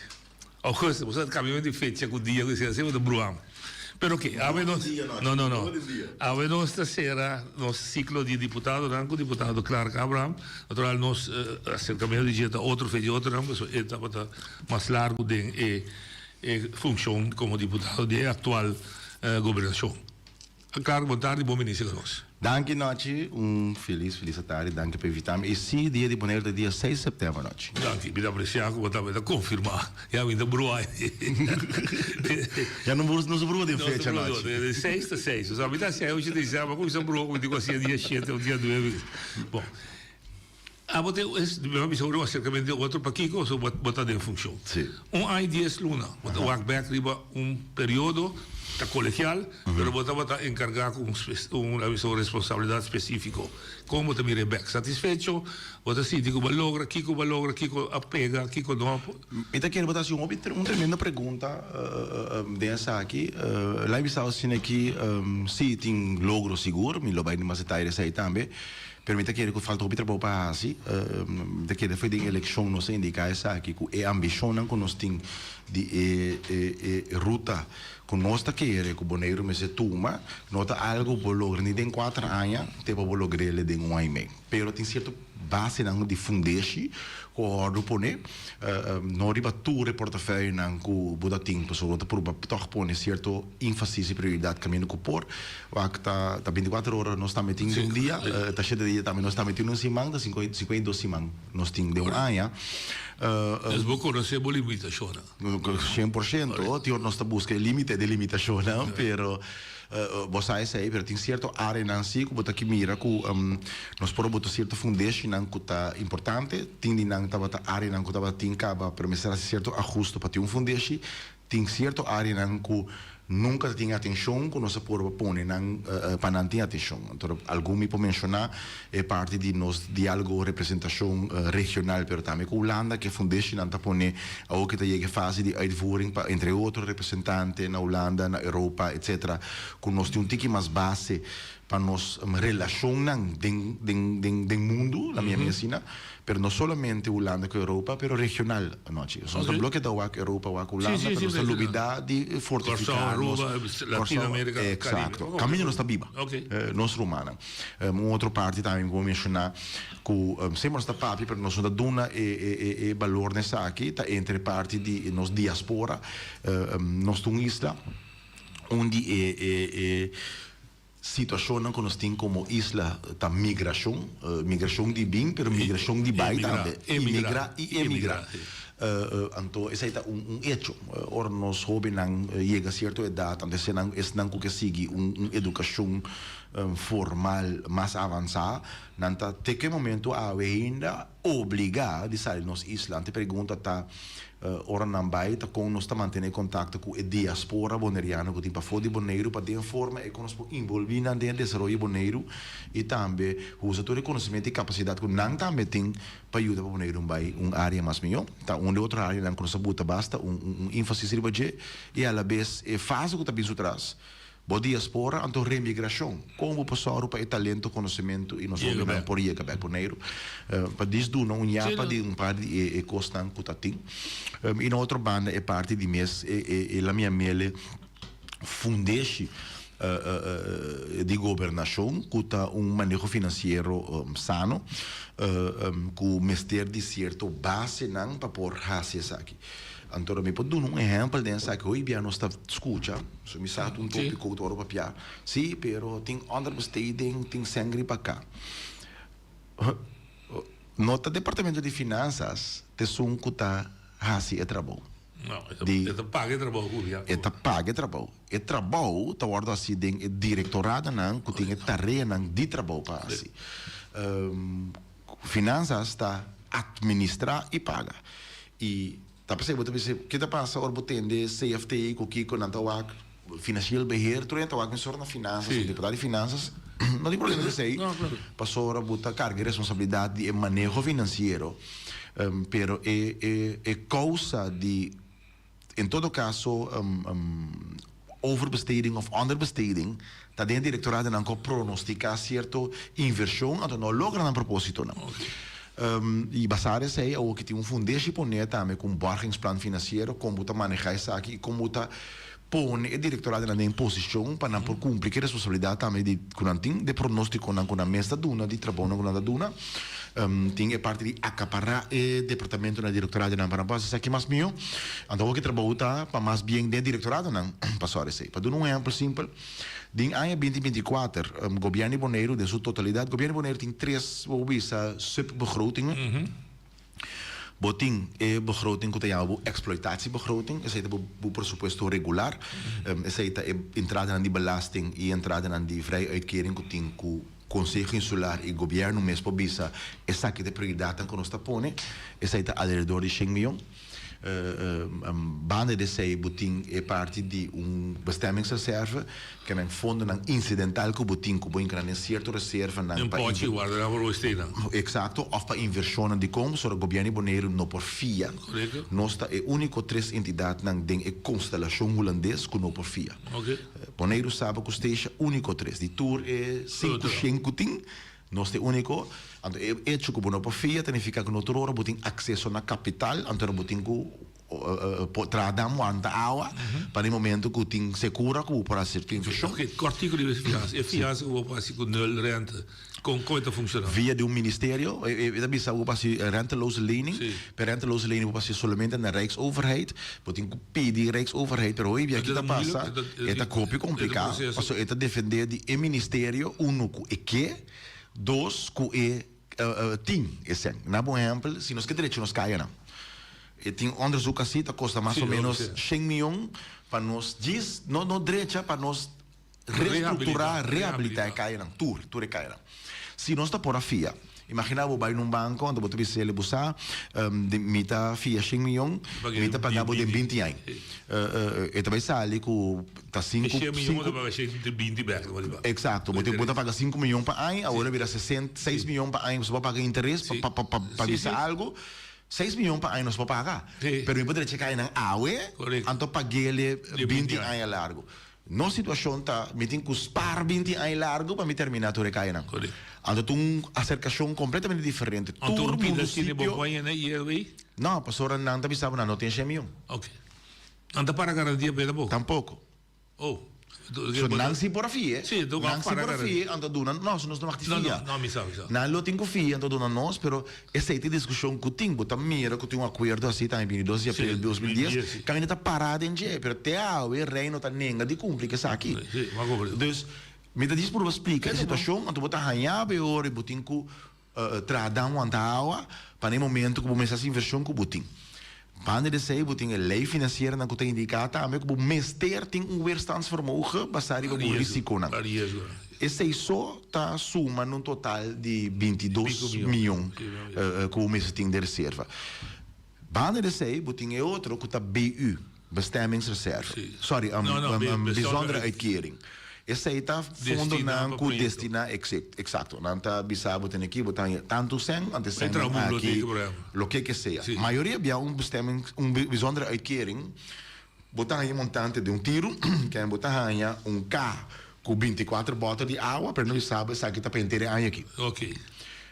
augustus, bo sa cambia di fecha cu dia cu esey asina bo ta bruha. Pero oke, awe nos no no no, awe nos ta cera nos ciclo di diputadonan cu diputado Clark Abraham, natural nos acercamento di dje ta otro fecha di otronan pasobra e tabata mas largo den e e funcion como diputado di e actual gobernacion. Clark, bon tardi, bon bini cerca nos. Danki Nochi, un felis felis atardi, danki pa invitami. I si, dia di Boneiru ta dia seis september Nochi. Danki, mi ta aprecia cu bo ta ta confirma, ya mi ta brua. Ya no no se brua den fecha Nochi. Seis ta seis, osea mi ta haci ayo ocho december, como mi sa brua cu mi tin cu haci dia shete of dia nuebe. Bon. Abo te es mi a bisa un aserkamentu di otro pakiko so bo bo ta den funshon. Sí. Un aña i dies luna bo ta wak bek riba un periodo ta kolegial pero bo tabata enkargá ku un un a bisa un responsabilidat spesífiko. Kon bo ta mira e bek? Satisfecho? Bo ta sinti ku bo a logra? Kiko bo a logra? Kiko a pega? Kiko no a. Mi ta kere bo ta hasi un hopi un tremendo pregunta den esaki. Laat mi bisa asina aki si tin logro sigur mi lo bai den mas detaye di esei tambe. Pero mi ta kere ku falta hopi trabou pa hasi. Mi ta kere for den elekshon nos a indiká esaki ku e ambishonnan ku nos tin di e e ruta ku nos ta kere ku Boneiru mester tuma no ta algu bo logra ni den kuater aña te pa bo logr'el den un aña i mei. Pero tin sierto basenan di fundeshi ku a wòrdu pone, no riba tur e portafeuyenan ku bo ta tin pasobra bo ta purba tòg pone sierto Infasis i prioridat kaminda ku por. Wak ta ta bintikuater ora nos tambe tin den un dia, ta shete dia tambe nos tambe tin un siman, ta 52 siman nos tin den un aña. Dus bo konosé bo limitashonnan. 100%, tin ora nos ta buska e limite di limitashonnan, pero bo sa esei, pero tin sierto areanan si ku bo ta mira ku nos por a bota sierto fundeshinan ku ta importante, tin di nan tabata areanan ku tabata tin kaba, pero mester hasi sierto ahuste pa tin un fundeshi. Tin sierto áreanan ku nunka ta tin atenshon ku nos a purba pone nan pa nan tin atenshon. Anto algun mi por menshoná e parti di nos diálogo representashon regional pero tambe ku Hulanda ku e fundeshinan ta pone awor ku ta yega e fase di uitvoering pa entre otro representante na Hulanda, na Europa etcetera ku nos tin un tiki mas base pa nos relashonnan den den den den mundu, la mi a mi asina, pero no solamente Hulanda ku Europa, pero regional anochi. Nos ta bloke ta wak Europa, wak Hulanda, pero nos ta lubida di fortifiká nos Kòrsou, Aruba, Eksakto. Kaminda nos ta biba, nos rumannan. Un otro parti tambe mi por menshoná ku semper nos ta papia, pero nos no ta duna e e e balor na esaki, ta entre parti di nos diaspora. Nos ta un isla, un di e e e Situashonnan ku nos tin komo isla ta migrashon, migrashon di bin pero migrashon di bai tambe, imigrá i emigrá. Anto esei ta un echo. Ora nos hóbennan yega sierto edat, anto eseinan esnan ku ke sigui un edukashon formal mas avansá, nan ta te ku e momento awe ainda obligá di sali nos isla. Anto e pregunta ta, Ora nan bai ta kon nos ta mantené kontakto ku e diaspora boneriano ku tin pafó di Boneiru pa den forma e kon nos por involví nan den e desaroyo di Boneiru i tambe usa tur e konosementu i kapasidat ku nan tambe tin pa yuda pa Boneiru bai un área mas mihó. Ta un di otro áreanan ku nos a buta basta un un énfasis riba dje i alabes e fase ku ta bin su tras. Bo diaspora, anto remigrashon. Kon bo por sòru pa e talento, konosementu i nos hobennan por yega bèk Boneiru? Pa dis duna un yapa di un par di e kosnan ku ta tin. I na otro banda e parti di mes e la mia mele fundeshi di gobernashon ku ta un maneho finansiero sano ku mester di sierto basenan pa por hasi esaki. Anto mi por duna un ehèmpel den esaki. Hoy bia nos ta skucha, so mi sa ta un tópiko ku ta wòrdu papiá, sí, pero tin onderbesteding, tin sèn riba ka. No ta departamento di finansas ta esun ku ta hasi e trabou. No, e ta paga e trabou ku ya. E ta paga e trabou. E trabou ta wòrdu hasi den e direktoradonan ku tin e tareanan di trabou pa hasi. Finansas ta administrá i paga. I ta p'esei bo ta bisa, ke ta pasa ora bo tende CFT ku kiko nan ta wak financieel beheer, tur hende ta wak mesora na finansas, un diputado di finansas no tin problema ku esei, pasobra bo ta karga e responsabilidat di e maneho finansiero, pero e e e kousa di En todo caso, overbesteding of onderbesteding ta den e directoradonan cu a pronostica cierto inversion anto no logra nan propositonan. Y basa esey awor ki tin un fundeshi pone tambe cu un borgingsplan financiero con bo ta maneha esaki y con bo ta pone e directoradonan den posicion pa nan por cumpli cu e responsabilidad tambe di cu nan tin, de pronosticonan cu nan mes ta duna, di trabounan cu nan ta duna. Tin e parti di acapará e departamentonan, directoradonan pa nan por haci esaki mas mihó. Anto awor ki trabou ta pa mas bien den directoradonan pa sòru esei. Pa duna un ehempel simpel, den aña binti 24, Gobierno di Boneiru den su totalidad, Gobierno di Boneiru tin tres, bo por bisa, subbegrotingen. Bo tin e begroting ku ta yama bo exploitatiebegroting, esei ta bo presupuesto regular. Esei ta e entradanan di belasting i entradanan di vrij uitkering ku tin ku. Konseho Insular i Gobièrnu mes por bisa esaki ta e prioridatnan ku nos ta pone, esei ta alrededor di shen mion. Banda di esei bo tin e parti di un bestemmingsreserve, ke nan fondonan insidental ku bo tin ku bo hinka nan den sierto reservanan Un pa pochi warda nan por stay nan. Eksakto, òf pa invershonnan dikon pasobra gobièrnu di Boneiru no por fia. Korekto. Nos ta e úniko tres entidatnan den e konstelashon hulandes ku no por fia. Oke. Boneiru, Saba ku Statia úniko tres. Di tur e sinku shen ku tin, Nos ta e úniko. Anto e echo ku bo no por fia ta nifiká ku no tur ora bo tin akseso na kapital, anto bo tin ku por traha dam wanta awa pa den momento ku tin sekura ku bo por hasi sierto invershon. Oke, kòrtiku riba e fiansa. E fiansa ku bo por hasi ku nul rente, kon kon e ta funshoná? Via di un ministerio, e ta bisa ku bo por hasi renteloze lening, pero renteloze lening bo por hasi solamente na Rijksoverheid. Bo tin ku pidi Rijksoverheid, pero hoy bia ki ta pasa, e ta hopi kompliká, pasobra e ta defendé di e ministerio, uno ku e ke, dos ku e tin e sèn. Na bo ehèmpel, si nos ke drecha nos kayanan, e tin onderzoek hasi, ta kosta mas o ménos shen mion pa nos djis, no no drecha, pa nos restrukturá, rehabilitá e kayanan, tur, tur e kayanan. Si nos ta por a fia, imaginá bo bai na un banko, anto bo ta bisa el'e, bo sa, mi ta fia shen mion, mi ta paga bo den binti aña. E ta bai sali ku ta sinku, E shen mion bo ta sinku. paga shen binti bèk, bo ta paga. Eksakto, bo ta paga sinku mion pa aña, awor a bira sesenta, seis mion pa aña, pasobra bo a paga interes pa, pa, pa, pa bisa algu. Seis mion pa aña nos por paga, pero mi por drecha e kayanan awe, anto pag'ele binti aña largu. Nos situacion ta, mi tin cu spaar 20 aña largo pa mi termina tur e cayanan. Anto ta un acercacion completamente diferente. Anto Tur un pida mundu sine bo sitio. poña na IRB? No, pasobra nan ta bisa bo nan no tin shen mion. Ok. Nan ta para garantia p'e tampoco? Tampoco. Oh. So nan si por a fia. Si, enton Nan si para por a garantia. fia, anto duna, no, so nos no mag di No, fia. no, no, mi sa, mi sa. Nan lo tin cu fia, anto duna nos, pero esey ta e discusion cu tin. Bo ta mira cu tin un acuerdo haci tambe 22 di april Sí, 2010, 2010, sí. caminda ta para den dje, pero te awe Reino ta nenga di cumpli cu esaki. Sí, mi a comprende. Dus, mi ta djis purba splica e situacion, anto bo ta haña bo e ora y bo tin cu Traha dan wanta awa pa na e momento ku bo mester hasi invershon ku bo tin. Banda di esei bo tin e lei finansieronan ku ta indiká tambe ku bo mester tin un weerstandsvermogen basá riba bo risikonan. Esei so ta suma na un total di 22 mion ku bo mester tin den reserva. Banda di esei bo tin e otro ku ta BU, bestemmingsreserve, sorry, bijzondere uitkering. Esei ta fondonan ku destiná, eksakto, nan ta bisa bo tene aki bo ta haña tantu sèn, anto e sènnan aki loke ke sea. Mayoria bia un bestemming, un bijzondere uitkering, bo ta haña e montante den un tiru, ken bo ta haña un ka Ku binti kuater bòter di awa, pero no bisa bo esaki ta pa henter e aña aki.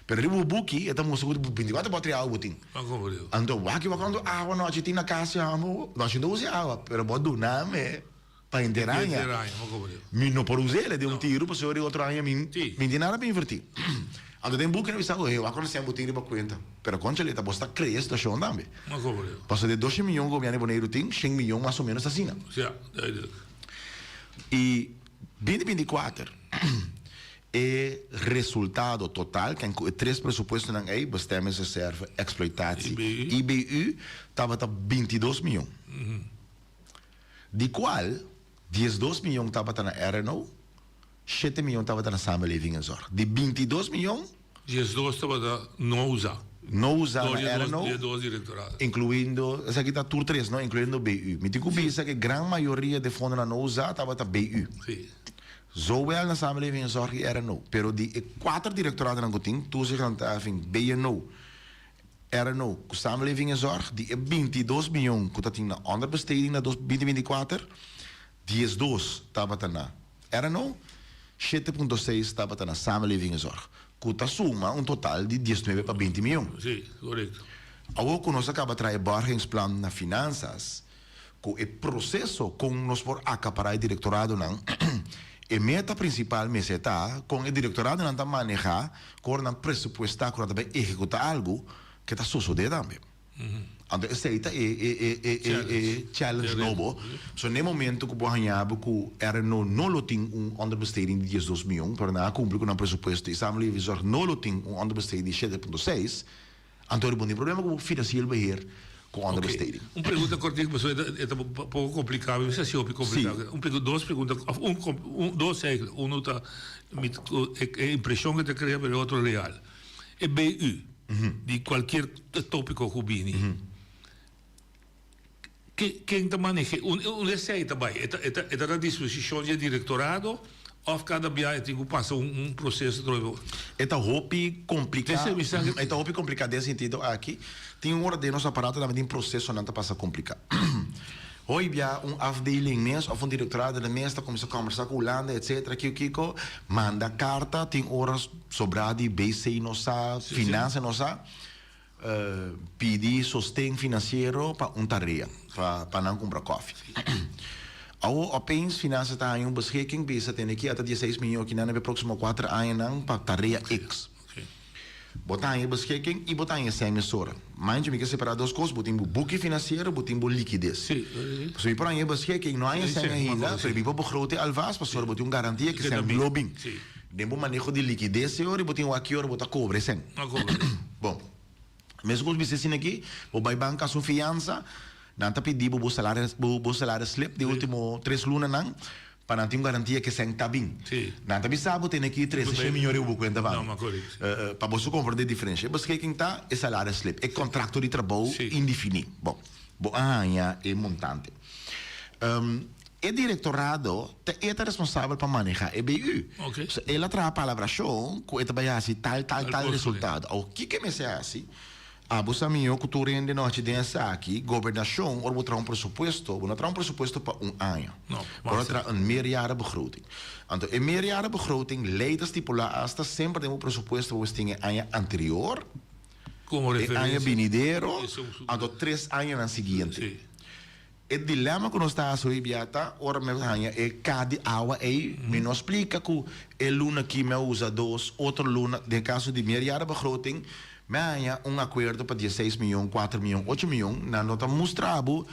Pero riba bo buki e ta mustra ku 24 bòter di awa bo tin. Anto wak wak kuantu awa nochi tin na kas ya bo nochi no usa e awa, pero bo a duna mi pa henter aña. Mi no por usa el den un tiru pasobra di otro aña mi mi tin nada pa invertí. Anto den buki no bisa bo, hey wak kuantu sèn bo tin riba kuenta. Pero kònchale ta bo sta krea e situashon tambe. Pasobra di e doshen miyon ku gobièrnu di Boneiru tin, shen miyon mas o ménos ta asina. I 2024 e resultado total, ken ku e tres presupuestonan ei, bestemmingsreserve, exploitatie, IBU, tabata 22 mion. Di kual 12 mion tabata na RNO, shete mion tabata na Samenleving en Zorg. Di 22 mion. 12 tabata no usa. No usa na RNO. Di e dos directorado. Incluyendo, esaki ta tur tres no, incluyendo BU. Mi tin cu bisa cu e gran mayoria di fondonan no usa tabata BU. Si. Zowel na Samenleving en Zorg y RNO. Pero di e cuater directoradonan cu tin, Toezicht en Handhaving, BNO, RNO cu Samenleving en Zorg, di e 22 miyon cu ta tin na onderbesteding na dos 2024, 12 tabata na RNO, 7.6 tabata na Samenleving en Zorg, ku ta suma un total di 19 pa 20 mion. Sí, korekto. Awor ku nos a kaba traha e borgingsplan na Finansas, ku e proseso kon nos por akapará e direktoradonan, e meta prinsipal mester ta kon e direktoradonan ta manehá, kon nan presupuestá ku nan ta bai ehekutá algu ke ta sosodé tambe. Anto esei ta e e e e e challenge nobo. So n'e momento ku bo haña bo ku RNO no lo tin un onderbesteding di 12 mion, pero nan a kumpli ku nan presupuesto i Samenlevingszorg no lo tin un onderbesteding di 7.6, anto bo tin problema ku bo financieel beheer. Ku onderbesteding. Un pregunta kortiku pasobra e ta poko kompliká, mi sa si hopi kompliká. Un pregunta, dos pregunta òf un un dos eigenlijk. Unu ta mi e impreshon ku ta krea pero e otro real. E BU di kualkier topiko ku bini ke ken ta maneh'é? Unda esei ta bai? E ta e ta na disposishon di e direktorado Of kada bia e tin ku pasa un proseso trobe. E ta hopi kompliká. E ta hopi kompliká den sentido aki. Tin un ora den nos aparato tambe tin prosesonan ta pasa kompliká. Hoy bia un afdeling mes of un direktorado den mes ta kuminsá kòmbersá ku Hulanda etsetera kiko kiko, manda karta, tin ora sobrá di BC no sa, finansa no sa, pidi sosten finansiero pa un tarea, pa nan kumpra kòfi. Awor opeens Finansa ta haña un beschikking bisa tene ki ata dieseis miyon kinan na e próksimo kuater añanan pa tarea X. Bo ta haña e beschikking i bo ta haña e sèn mesora. Manchi mi ke separá dos kos, bo tin bo buki finansiero, bo tin bo likides. Pasobra mi por haña e beschikking, no haña e sèn ainda, pero mi por begrote alvast pasobra bo tin un garantia ku e sèn lo bin. Den bo maneho di likides e ora bo tin wak ki ora bo ta kobra e sèn. Bon, meskos bisa asina aki, bo bai banka hasi un fiansa, nan ta pidi bo bo salaris bo bo salaris slip di ultimo tres lunanan pa nan tin un garantia ku e sèn ta bin. Nan ta bisa bo tene ki trese shen miyon riba bo kuenta banko. Pa bo su komprende e diferensha. E beschikking ta e salaris slip, e kontrakto di trabou indifini. Bon, bo a haña e montante. E direktorado ta e ta responsabel pa maneha e BU. So el a traha palabrashon ku e ta bai hasi tal tal tal resultado. Awor kiko e mester hasi? Abo sa mihó ku tur hende no hachi den esaki, gobernashon ora bo traha un presupuesto, bo no traha un presupuesto pa un aña. Bo ta traha un meerjarenbegroting. Anto e meerjarenbegroting lei ta stipulá asta semper den bo presupuesto bo mester tin e aña anterior, e aña binidero, anto tres añanan siguiente. E dilema ku nos ta hasi hoy bia ta ora mi a haña e ka di awa ei, mi no splika ku e luna aki mi a usa dos, otro luna, den kaso di meerjarenbegroting, mi a haña un akuerdo pa dieseis miyon, kuater miyon, ocho miyon, nan no ta mustra bo,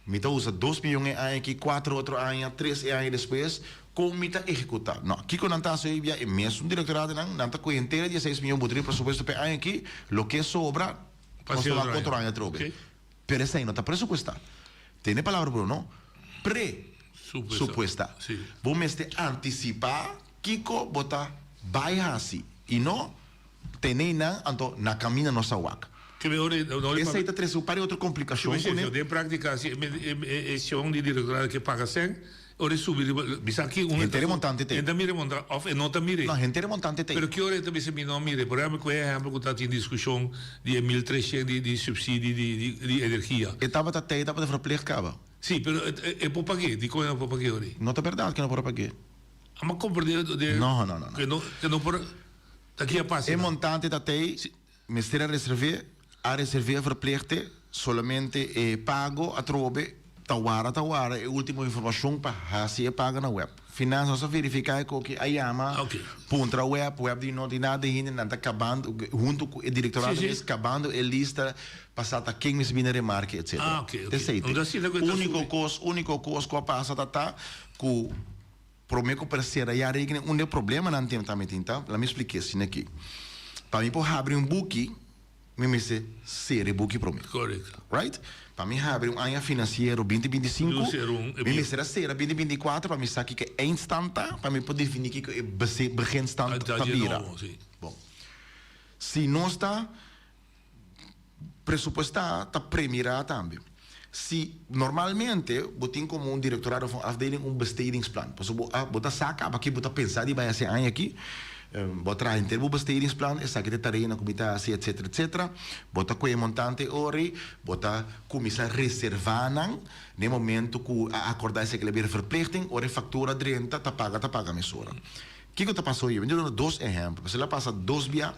mi ta usa dos miyon e aña aki, kuater otro aña, tres e aña despues, kon mi ta ehekutá. No, kiko nan ta hasi hoy bia, e mesun direktoradonan, nan ta kohe henter e dieseis miyon bo tin e presupuesto pa e aña aki, loke sobra, nos ta wak otro aña atrobe. Pero esei no ta presupuestá. Tene palabra bro no. Pre-supuestá. Bo mester antisipá kiko bo ta bai hasi i no tene einan anto na kaminda nos a wak. Esei ta trese un par di otro komplikashon kuné. Den práktika si e shon di direktorado ke paga sèn ora e subi riba bisa aki un Henter e montante t'ei. E ta mira e montante of e no ta mir'é. No, henter e montante t'ei. Pero ki ora e ta bisa mi no a mir'é? Por ehempel ku e ehempel ku ta tin diskushon di e 1300 di di subsidie di di di energia. E tabata t'ei, e tabata verplicht kaba. Si, pero e e por pag'é. Dikon e no por pag'é ora ei? No ta bèrdat ku e no por a pag'é. A mi komprendé de No, no, no, no. Ke no ke no por ta ki a pasa E montante ta t'ei. Mester a reservé, a reservé verplichte, solamente e pago atrobe ta wara ta wara e ultimo informacion pa haci e pago na web. Finanzas nos a verifica e koki a yama puntra web, web di no tin nada ainda, nan ta cabando hunto cu e directorado mes cabando e lista pa sa ta ken mester bini remarke etc. Esey ta. Unico cos, unico cos cu a pasa ta ta cu Prome ku per sera ya rekening unda e problemanan tin tambe tin ta, laat mi splike asina aki. Pa mi por habri un buki, mi mester sera e buki prome. Correcto. Right? Pa mi habri un aña financiero binti 25, mi mester a sera binti 24 pa mi sa kiko e eindstand ta, pa mi por defini kiko e beginstand ta bira. Bon. Si nos ta Presupuestá ta premirá tambe. Si normalmente bo tin komo un direktorado of un afdeling un bestedingsplan, pasobra bo a bo ta sa kaba ke bo ta pensa di bai hasi e aña aki, bo a traha henter bo bestedingsplan, esaki ta e tareanan ku mi ta hasi etcetera etcetera, bo ta kohe montante e ora ei, bo ta kuminsá reservá nan na e momento ku a akordá esaki lo bira verplichting, ora e faktura drenta ta paga ta paga mesora. Kiko ta pasa oye? Mi ta duna dos ehèmpel, pasobra el a pasa dos bia.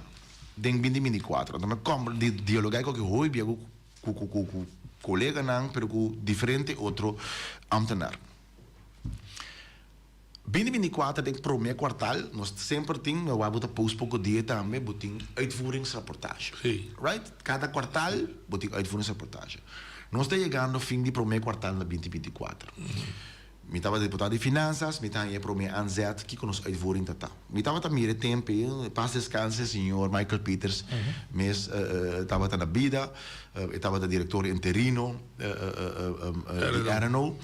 Den binti 24 anto mi a komber di dialogá ku hopi bia ku ku ku ku koleganan pero ku diferente otro ambtenar. Binti 24 den promé kuartal nos semper tin mi a wak bo ta post poko dia tambe bo tin uitvoeringsrapportage. Right? Kada kuartal bo tin uitvoeringsrapportage. Nos ta yegando fin di promé kuartal na binti 24. Mi tabata diputado di Finanzas, mi ta haña e promé aanzet kiko nos uitvoering ta ta. Mi tabata mira e tempu ei, paz descanse señor Michael Pieters mes tabata na bida, e tabata director interino di RNO.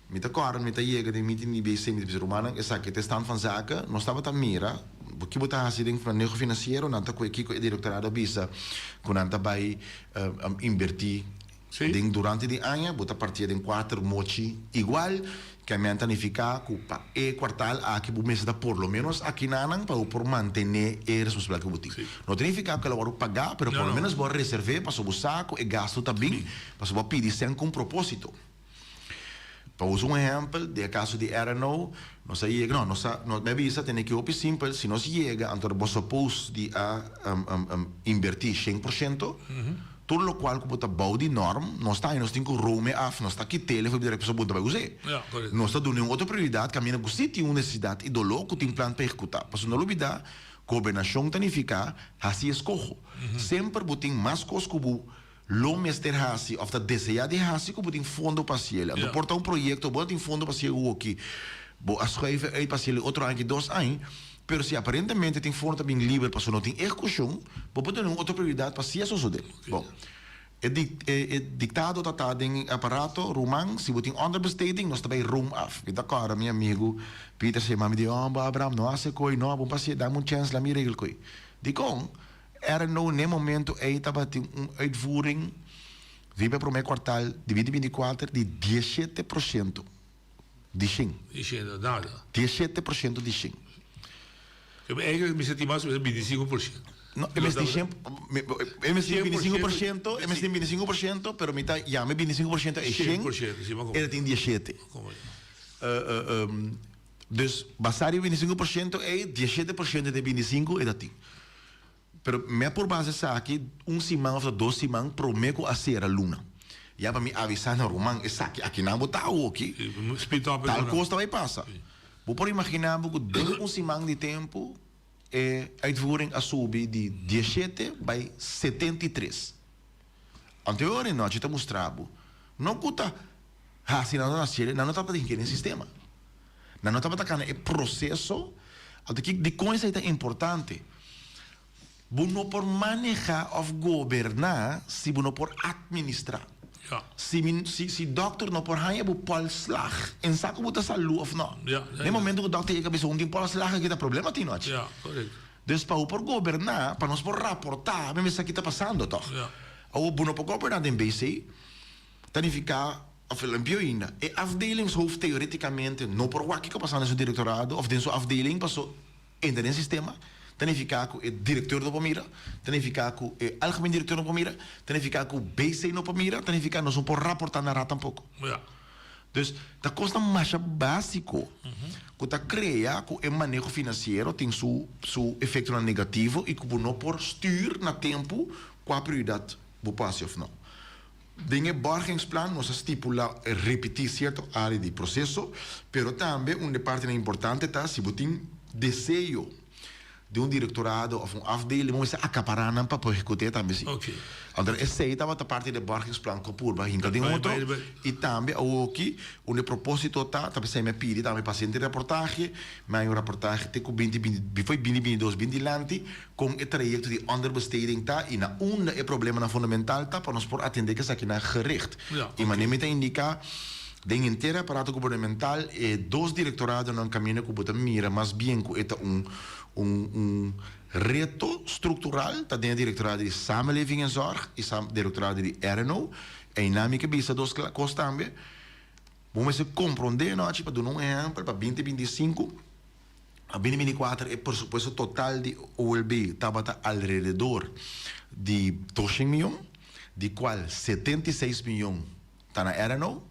Mi ta kòrda mi ta yega den meeting di BC, mi ta bisa rumannan esaki ta e stand van zaken, nos tabata mira ki bo ta hasi den maneho finansiero, nan ta kohe kiko e directorado a bisa ku nan ta bai inbertí Den durante di aña bo ta partia den kuater mochi igual, ke men ta nifiká ku pa e kuartal aki bo mester ta por lo ménos akinanan pa bo por mantené e responsabilidat ku bo tin. No ta nifiká ku el a wòrdu pagá, pero por lo ménos bo a reserv'é pasobra bo sa ku e gastu ta bin, pasobra bo a pidi sèn ku un propósito. Pa usa un ehèmpel, den e kaso di RNO, nos a yega, no, nos a, no, mi a bisa tene ki hopi simpel, si nos yega anto bo suppose di a inbertí 100%, tur lokual ku bo ta bou di norm, nos ta haña nos tin ku rome af, nos ta kit'é for di dirèk pasobra bo no ta bai us'é. Nos ta dun'é un otro prioridat kaminda ku sí tin un nesesidat i doló ku tin plan pa ehekutá. Pasobra no lubidá, gobernashon ta nifiká hasi eskoho. Semper bo tin mas kos ku bo Lo mester hasi of ta desea di hasi ku bo tin fondo pa hasiel. Anto por ta un proyekto bo no tin fondo pa hasiel awoki. Bo a schuiven uit pa hasiel otro aña ki dos aña, pero si aparentemente tin fondo ta bin liber pasobra no tin ehekushon, bo por duna un otro prioridat pa si a sosode. Bon, e e diktado ta ta den e aparato, ruman, si bo tin onderbesteding nos ta bai room af. Mi ta kòrda mi amigu Peter sey mami di, oh bo Abraham no hasi koi, no bo pasie, dame un chèns laat mi regel koi. Dikon? Er no n'e momento ei tabatin un uitvoering riba e promé kwartal di binti binti kuater di diesshete porshento di shen. Di shen ta nada. Diesshete porshento di shen. Eigenlijk mester tin mas o menos binti sinku porshento. No, e mester tin shen, e mester tin binti sinku porshento, e mester tin binti sinku porshento, pero mi ta yama e binti sinku porshento e shen, e ta tin diesshete. Dus basá riba binti sinku porshento ei, diesshete porshento di e binti sinku e ta tin. Pero mi a por basa esaki un siman of ta dos siman prome ku a sera luna. Ya pa mi avisa na ruman esaki akinan bo ta awoki, tal kos ta bai pasa. Bo por imagina bo ku den un siman di tempu e uitvoering a subi di diesshete bai 73. Anto e ora e nochi ta mustra bo no ku ta hasi nan ta hasiel, nan no tabata tin kere sistema. Nan no tabata kana e proseso. Anto ki dikon esei ta importante? Bo no por maneha òf goberná si bo no por atministrá. Si mi si si dòkter no por haña bo pòlslag en sa ku bo ta salú òf nò. Na e momento ku dòkter yega bisa un tin pòlslag aki ta problema tin nochi. Dus pa bo por goberná, pa nos por raportá, mi mester sa ki ta pasando tòg. Awor bo no por goberná den BC, ta nifiká Of el empió ainda. E afdelingshoofd teoreticamente no por wak kiko pasa den su directorado of den su afdeling paso entra den sistema, ta nifica cu e directeur no por mira, ta nifica cu e algemeen directeur no por mira, ta nifica cu BC no por mira, ta nifica nos no por raporta na raad tampoco. Dus ta cosnan masha basico cu ta crea cu e maneho financiero tin su su efectonan negativo y cu bo no por stuur na tempo cua prioridad bo por haci of no. Den e borgingsplan nos a stipula ripití sierto área di proseso, pero tambe un di e partinan importante ta si bo tin deseo di un direktorado òf un afdeling bo mester akapará nan pa por ehekut'é tambe si. Anto esei tabata parti di e borgingsplan ku a purba hinka den otro i tambe awoki un di e propósito ta, ta p'esei mi a pidi tambe pa hasi reportahe, mi a haña un reportahe te ku binti binti, before binti binti dos bin dilanti Kon e trayekto di onderbesteding ta i na unda e problemanan fundamental ta pa nos por atendé ku esakinan gericht. I manera mi ta indiká, den henter e aparato gubernamental e dos direktoradonan kaminda ku bo ta mira mas bien ku e ta un un un reto struktural ta den e direktorado di Samenleving en Zorg i direktorado di RNO. Einan mi ke bisa dos kos tambe. Bo mester komprondé anochi pa duna un ehèmpel pa binti 25. A bini bini kuater e presupuesto total di OLB tabata alrededor di doshen miyon, di kual 76 miyon ta na RNO,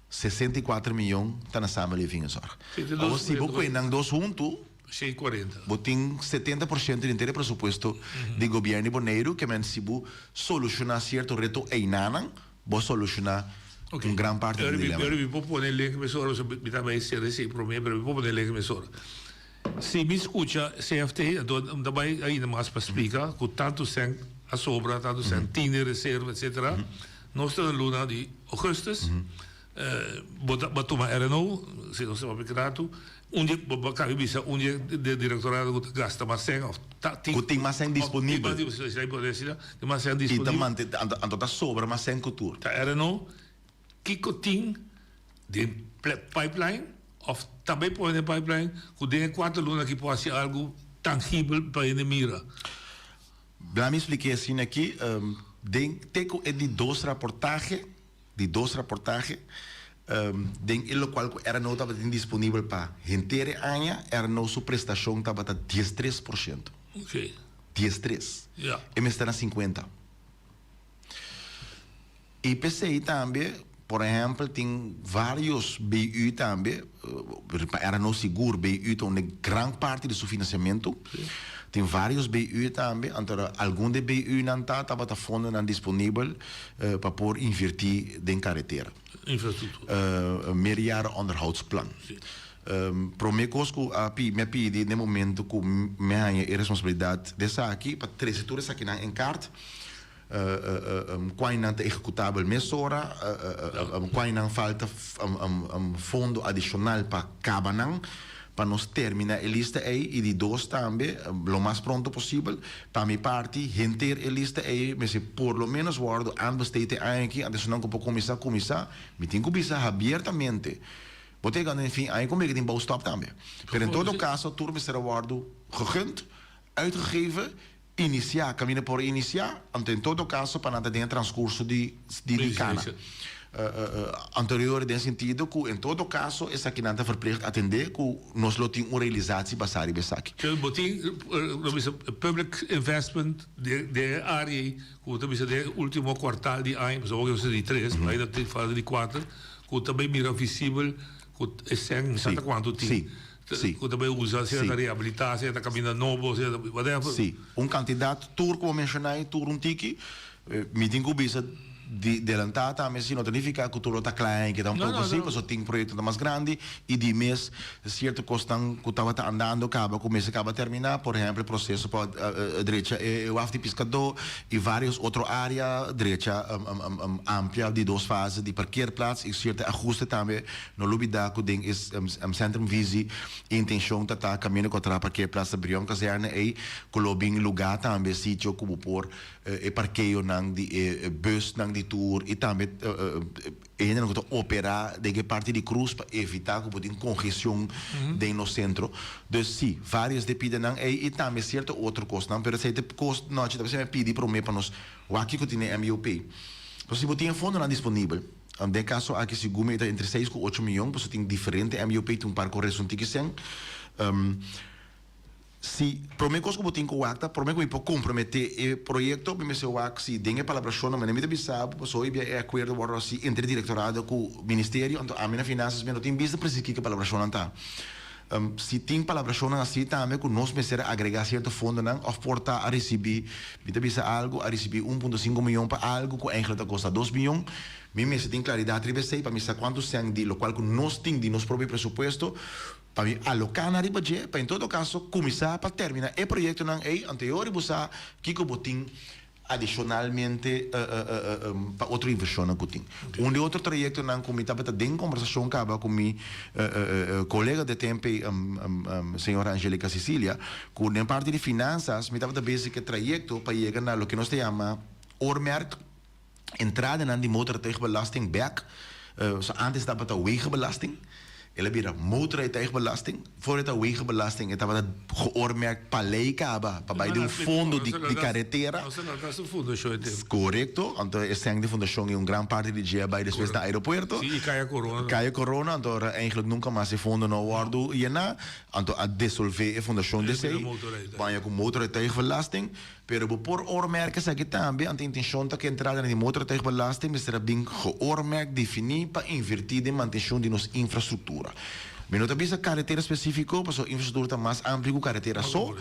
64 miyon ta na Samenleving en Zorg. Awor si bo kue nan dos huntu, bo tin 70% di henter e presupuesto di gobièrnu di Boneiru, ke men si bo solushoná sierto reto einanan, Bo soluciona un gran parti di dilema. Pero mi por pone link mesora, mi ta bay cera esey prome, pero mi por pone link mesora. Si mi scucha CFT, anto mi ta bay ainda mas pa splica cu tanto cen a sobra, tanto cen tin den reserva, etcetera. Nos ta na luna di augustus. Bo ta bo a tuma RNO, si nos ta papia kratu, un di bo a kabi bisa un di e direktorado ku ta gasta mas sèn òf ta tin Ku tin mas sèn disponibel. Tin mas sèn I ta disponibel. mante anto anto ta sobra mas sèn ku tur. Ta RNO, kiko tin den pipeline òf ta bai pone den pipeline ku den e kuater luna aki por hasi algu tangibel pa hende mira? Bla mi splik'é asina aki, den te ku e di dos raportahe. Di dos raportahe, den e lokual ku RNO tabatin disponibel pa henter e aña, RNO su prestashon tabata diestres por shento. Diestres. E mester na sinkuenta. I p'esei tambe, por ehèmpel, tin vários BU tambe, pa RNO sigur BU ta un gran parti di su finansiamentu. Tin vários BU tambe, anto algun di e BUnan ta tabata fondonan disponibel pa por invertí den karetera. Infrastruktura. Meerjarenonderhoudsplan. Promé kos ku a mi a pidi den momento ku mi a haña e responsabilidat di esaki pa trese tur esakinan en kart, kuainan ta ehekutabel mesora, kuainan falta fondo adishonal pa kaba nan, pa nos termina e lista ei i di dos tambe lo mas pronto posibel pa mi parti henter e lista ei mester por lo menos wordo aanbesteed e aña aki antes nan ku por kuminsá kuminsá mi tin ku bisa habiertamente bo ta yegando den fin aña ku mester tin bouwstop tambe pero en todo caso tur mester a wordo gegund uitgegeven inisiá kaminda por inisiá anto en todo kaso pa nan ta den e transkurso di di kana anterior den sentido ku en todo kaso esakinan ta verplicht atendé ku nos lo tin un realisatie basá riba esaki. Pero bo tin lo bisa public investment den e área ei ku bo ta bisa den e último kuartal di aña pasobra awor ta di tres por ahí ta tin falta di kuater ku ta bai mira visibel ku e sèn mi sa ta kuantu tin. Sí. Ku ta bai usa, sea Sí. ta rehabilitá, sea ta kaminda nobo, sea ta whatever. Sí. Un kantidat tur ku bo menshoná ei, tur un tiki, mi tin ku bisa di delantá tambe si no ta nifiká ku tur lo ta kla ei, ke No, tampoko no, si, no. pasobra tin proyektonan mas grandi i di mes sierto kosnan ku tabata andando kaba ku mester kaba terminá, por ehèmpel e proseso pa drecha e waf di piskadó i vários otro área, drecha amplia di dos fase di parkeerplaats i sierto ahuste tambe No lubida ku den e Centrum Visie e intencion ta ta caminda cu a traha parkeerplaats ta Brion Kazerne ey cu lo bin luga tambe sitio cu bo por e parkeonan di e busnan di tour y tambe e hendenan cu ta opera den e parti di cruz pa evita cu bo tin congestion den nos centro. Dus si, varios de pidanan ey y tambe cierto otro cosnan pero esey ta cos nochi ta bisa mi a pidi prome pa nos wak kico tin den MUP. Pasobra si bo tin e fondonan disponibel. Den kaso aki segun mi e ta entre seis ku ocho miyon pasobra tin diferente MUP tin un par ku resun tiki sen. Si prome kos ku bo tin ku wak ta prome ku mi por komprometé e proyekto mi mester wak si den e palabrashonnan manera mi ta bisa bo pasobra hoy bia e akuerdo wòrdu hasi entre direktorado ku ministerio anto ami na finansas mi no tin bista presis kiko e palabrashonnan ta. Si tin palabrashonnan asi tambe ku nos mester a agregá sierto fondonan òf por ta a risibí, mi ta bisa algu, a risibí un punto sinku miyon pa algu ku eigentlik ta kosta dos miyon, mi mester tin klaridat riba esei pa mi sa kuantu sèn di lokual ku nos tin di nos propio presupuesto pa mi aloká nan riba dje pa en todo kaso kuminsá pa terminá e proyektonan ei anto e ora bo sa kiko bo tin Adishonalmente pa otro invershonnan ku tin. Un di otro trayektonan ku mi tabata den kombersashon kaba ku mi kolega de tempe señora Angelica Cecilia, ku den parti di finansas mi tabata bezig ku e trayekto pa yega na loke nos ta yama oormerk entradanan di motorrijtuigbelasting bek. So antes tabata wegenbelasting. El a bira motorrijtuigbelasting. For e ta wegenbelasting e tabata geoormerkt pa ley kaba pa bai den un fondo di di karetera. Korekto. Anto e sèn di fundashon i un gran parti di dje a bai despues na aeropuerto. Sí, i Kaya Corona. Kaya Corona, anto ora eigenlijk nunka mas e fondo no a wòrdu yená. Anto a desolvé e fundashon di esei. Baña ku motorrijtuigbelasting. Pero bo por oormerk esaki tambe, anto intencion ta cu entradanan di motortuigbelasting mester a bin geoormerkt defini pa inverti den mantencion di nos infrastructura. Mi no ta bisa caretera specifico, pasobra infrastructura ta mas amplio cu caretera so,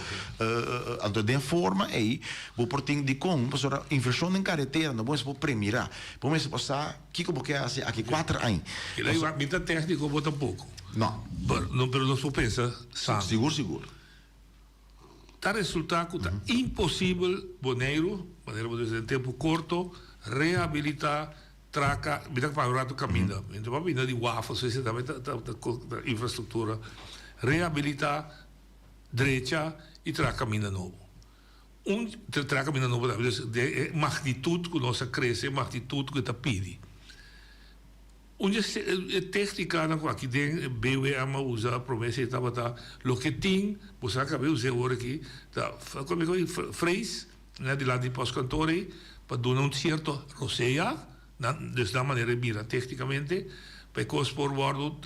anto den forma ey bo por tin dicon, pasobra inversion den caretera no bo mester por premira, bo mester por sa kico bo ke haci aki cuater aña. Kila mi ta tecnico bo tampoco. No. Pero nos por pensa samen. Sigur sigur. Ta resultá ku ta imposibel Boneiru, manera bo ta bisa den tempu korto, rehabilitá. Traka, mi ta papia un ratu kaminda, mi no ta papia di wafel, so esei tambe ta ta infrastruktura. Rehabilitá, drecha i traha kaminda nobo. Un traha kaminda nobo tambe, dus den e magnitut ku nos a krese, e magnitut ku e ta pidi. Un di e téknikanan ku aki den BWM a usa promé esei tabata loke tin, bo sa kaba e us'é awor aki, ta frees na dilanti di postkantoor ei pa duna un sierto rosea, nan, dus nan manera di mira téknikamente, pa e kos por wòrdu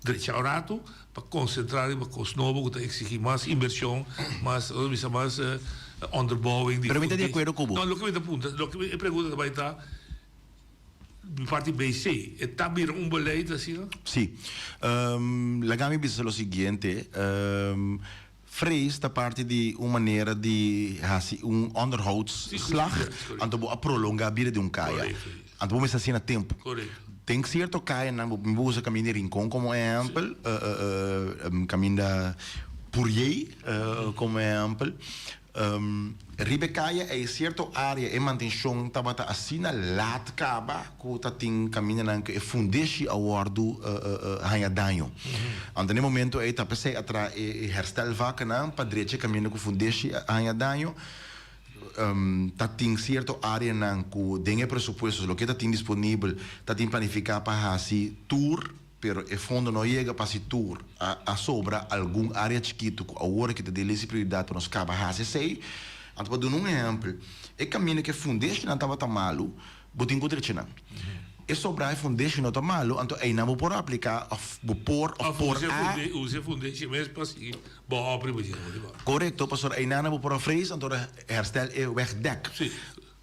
drechá un ratu, pa konsentrá riba kos nobo ku ta eksigí mas invershon, mas, nos bisa mas onderbouwing di Pero mi ta di akuerdo ku bo. No, loke mi ta puntra, loke mi, e pregunta ta bai ta, Di parti BC, e ta bira un beleid asina? Sí. Laga mi bisa lo siguiente, Frees ta parti di un manera di hasi un onderhoudsslag, anto bo a prolonga bida di un kaya. Anto bo mester hasi na tempu. Den sierto kayanan, mi bo usa kaminda di Rincon komo ehèmpel, kaminda Puriey komo ehèmpel. Riba e kaya ei sierto área e mantenshon tabata asina lat kaba ku ta tin kamindanan ku e fundeshi a wòrdu haña daño. Anto na e momento ei ta p'esei a traha e herstelvakkenan pa drecha e kaminda ku fundeshi a haña daño. Ta tin sierto áreanan ku den e presupuesto loke ta tin disponibel ta tin planifiká pa hasi tur. Pero e fondo no yega pa si tur a a sobra algun area chikitu ku awor aki ta di lista di prioridat pa nos kaba hasi esei. Anto pa duna un ehèmpel, e kaminda ku e fundeshinan tabata malu, bo tin ku drecha nan. E sobrá e fundeshi no ta malu, anto einan bo por apliká òf bo por òf por a. Usa e fundeshi mes pa sigui bo òp riba dje. Korekto, pasobra einan bo por a frees, anto herstel e wegdek.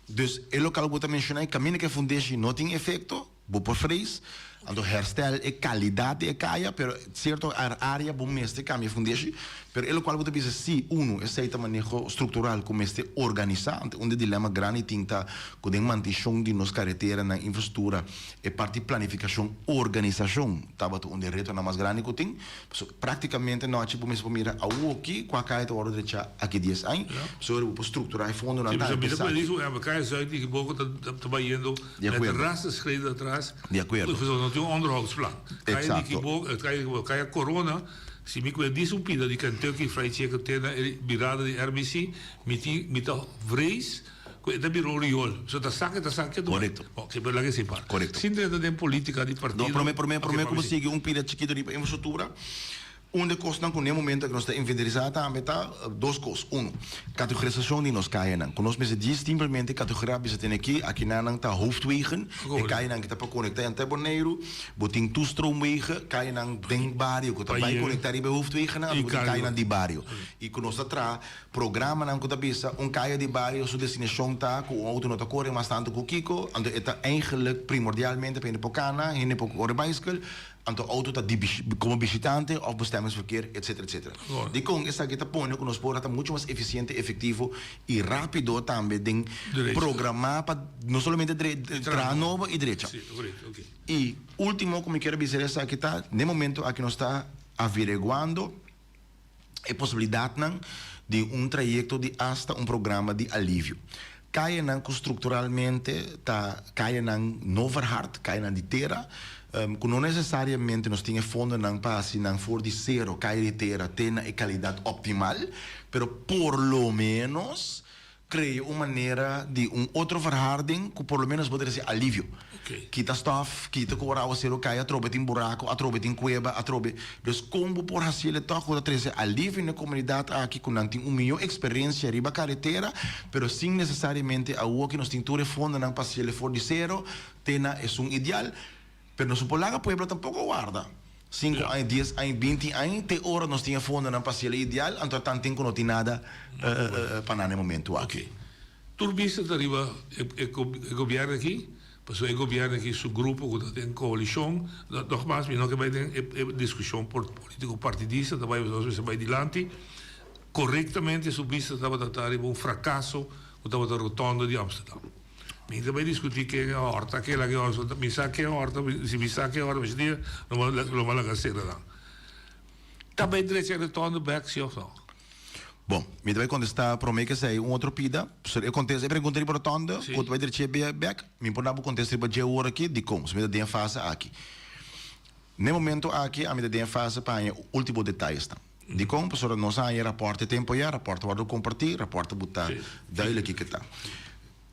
Dus e lokal ku bo ta menshoná, e kaminda ku e fundeshi no tin efekto, Bo por frees, anto herstel e calidad di e caya, pero cierto area bo mester cambia e fundeshi, pero e locual bo ta bisa si, uno, esey ta maneho structural cu mester organisa, anto un di e dilema grandi tin ta cu den mantencion di nos careteranan, infrastructura, e parti planificacion, organisacion tabata un di e retonan mas grandi cu tin, Pasobra práktikamente nochi bo mester por mira awoki kua kaya ta wòrdu drechá aki dies aña. Pasobra bo por strukturá e fondonan Sí, tambe pasobra mira pa ku esaki. e dies ku kaya Zuid di Boko ta ta bayendo Di met akuerdo. rasenschreden atras. Di akuerdo. Pasobra no tin un onderhoudsplan. Kaya di Eksakto. Kiboko, kaya di Kiboko, kaya Corona, si mi ku e dies un pida di Kentucky Fried Chicken te na e birada di RBC, mi tin mi ta vrees ku e ta bira un riool. Pasobra ta saka e ta saka ketu bai. Korekto. Oke, pero laga esei par. Korekto. Sin drenta den politika di partido. No, prome, prome, Oke, prome ku papia bo si. sigui un pida chikitu riba infrastruktura, un di e kosnan ku n'e momento ku nos ta inventarisá tambe ta dos kos. Uno, kategorisashon di nos kayanan. Ku nos mester djis simplemente kategorá bisa tene aki, akinanan ta hoofdwegen, e kayanan ku ta pa konektá henter Boneiru, bo tin toestroomwegen, kayanan den bario ku ta bai konektá riba e hoofdwegennan, anto bo tin kayanan di bario. I ku nos ta traha Programanan ku ta bisa un kaya di bario su destinashon ta ku un outo no ta kore mas tantu ku kiko, anto e ta eigenlik primordialmente pa hende por kana, hende por kore baiskel, anto outo ta di komo bishitante òf bestemmingsverkeer etsetera etsetera. Dikon esaki ta pone ku nos por a ta muchu mas efisiente, efektivo i rápido tambe den programá pa no solamente traha nobo i drecha. I último ku mi kier a bisa esaki ta, den momento aki nos ta averiguando, e posibilidatnan di un trayekto di asta un programa di alivio. Kayanan ku strukturalmente ta kayanan no verhard, kayanan di tera, ku no nesesariamente nos tin e fondonan pa hasi nan for di sero kaya di tera te na e kalidat optimal, pero por lo menos Crea un manera di un otro verharding cu por lo menos bo ta recibi alivio. Kita stof, kita cu ora awacero cay atrobe tin buraco, atrobe tin cueba, atrobe. Dus con bo por haciele toch cu ta trece alivio na e comunidad aki cu nan tin un miyo experiencia riba caretera, pero sin necesariamente awoki nos tin tur e fondonan pa haciele for di cero te na esun ideal. Pero nos no por laga pueblo tampoco warda sinku aña, dies aña, binti aña te ora nos tin e fondonan pa haciel e ideal, anto tanten cu no tin nada pa nan e momento aki. Ok. Tur bista ta riba e gobierno aki, pasobra e gobierno aki su grupo cu ta den coalicion, nogmaals mi no ke bay den e discusion politico partidista, ta bay nos mester bay dilanti, corectamente su bista tabata ta riba un fracaso cu tabata rotonda di Amsterdam. Mi ta bai diskutí ken a hòrta kela ken hòrta mi sa ken hòrta si mi sa ken hòrta mi dia lo lo a laga sera nan. Ta bai drecha e retondo bèk si òf no? Bon, mi ta bai kontestá promé ke esei un otro pida. Pasobra e kontesta, e pregunta riba rotonde, ku ta bai drechi e bèk, mi por na bo kontesta riba dje ora aki, dikon? Pasobra mi ta den e fase aki. Na e momento aki ami ta den e fase pa haña último detayesnan. Dikon? Pasobra nos a haña e rapòrt e tempu ayá, rapòrt a wòrdu kompartí, rapòrt a buta duidelijk kiko ta.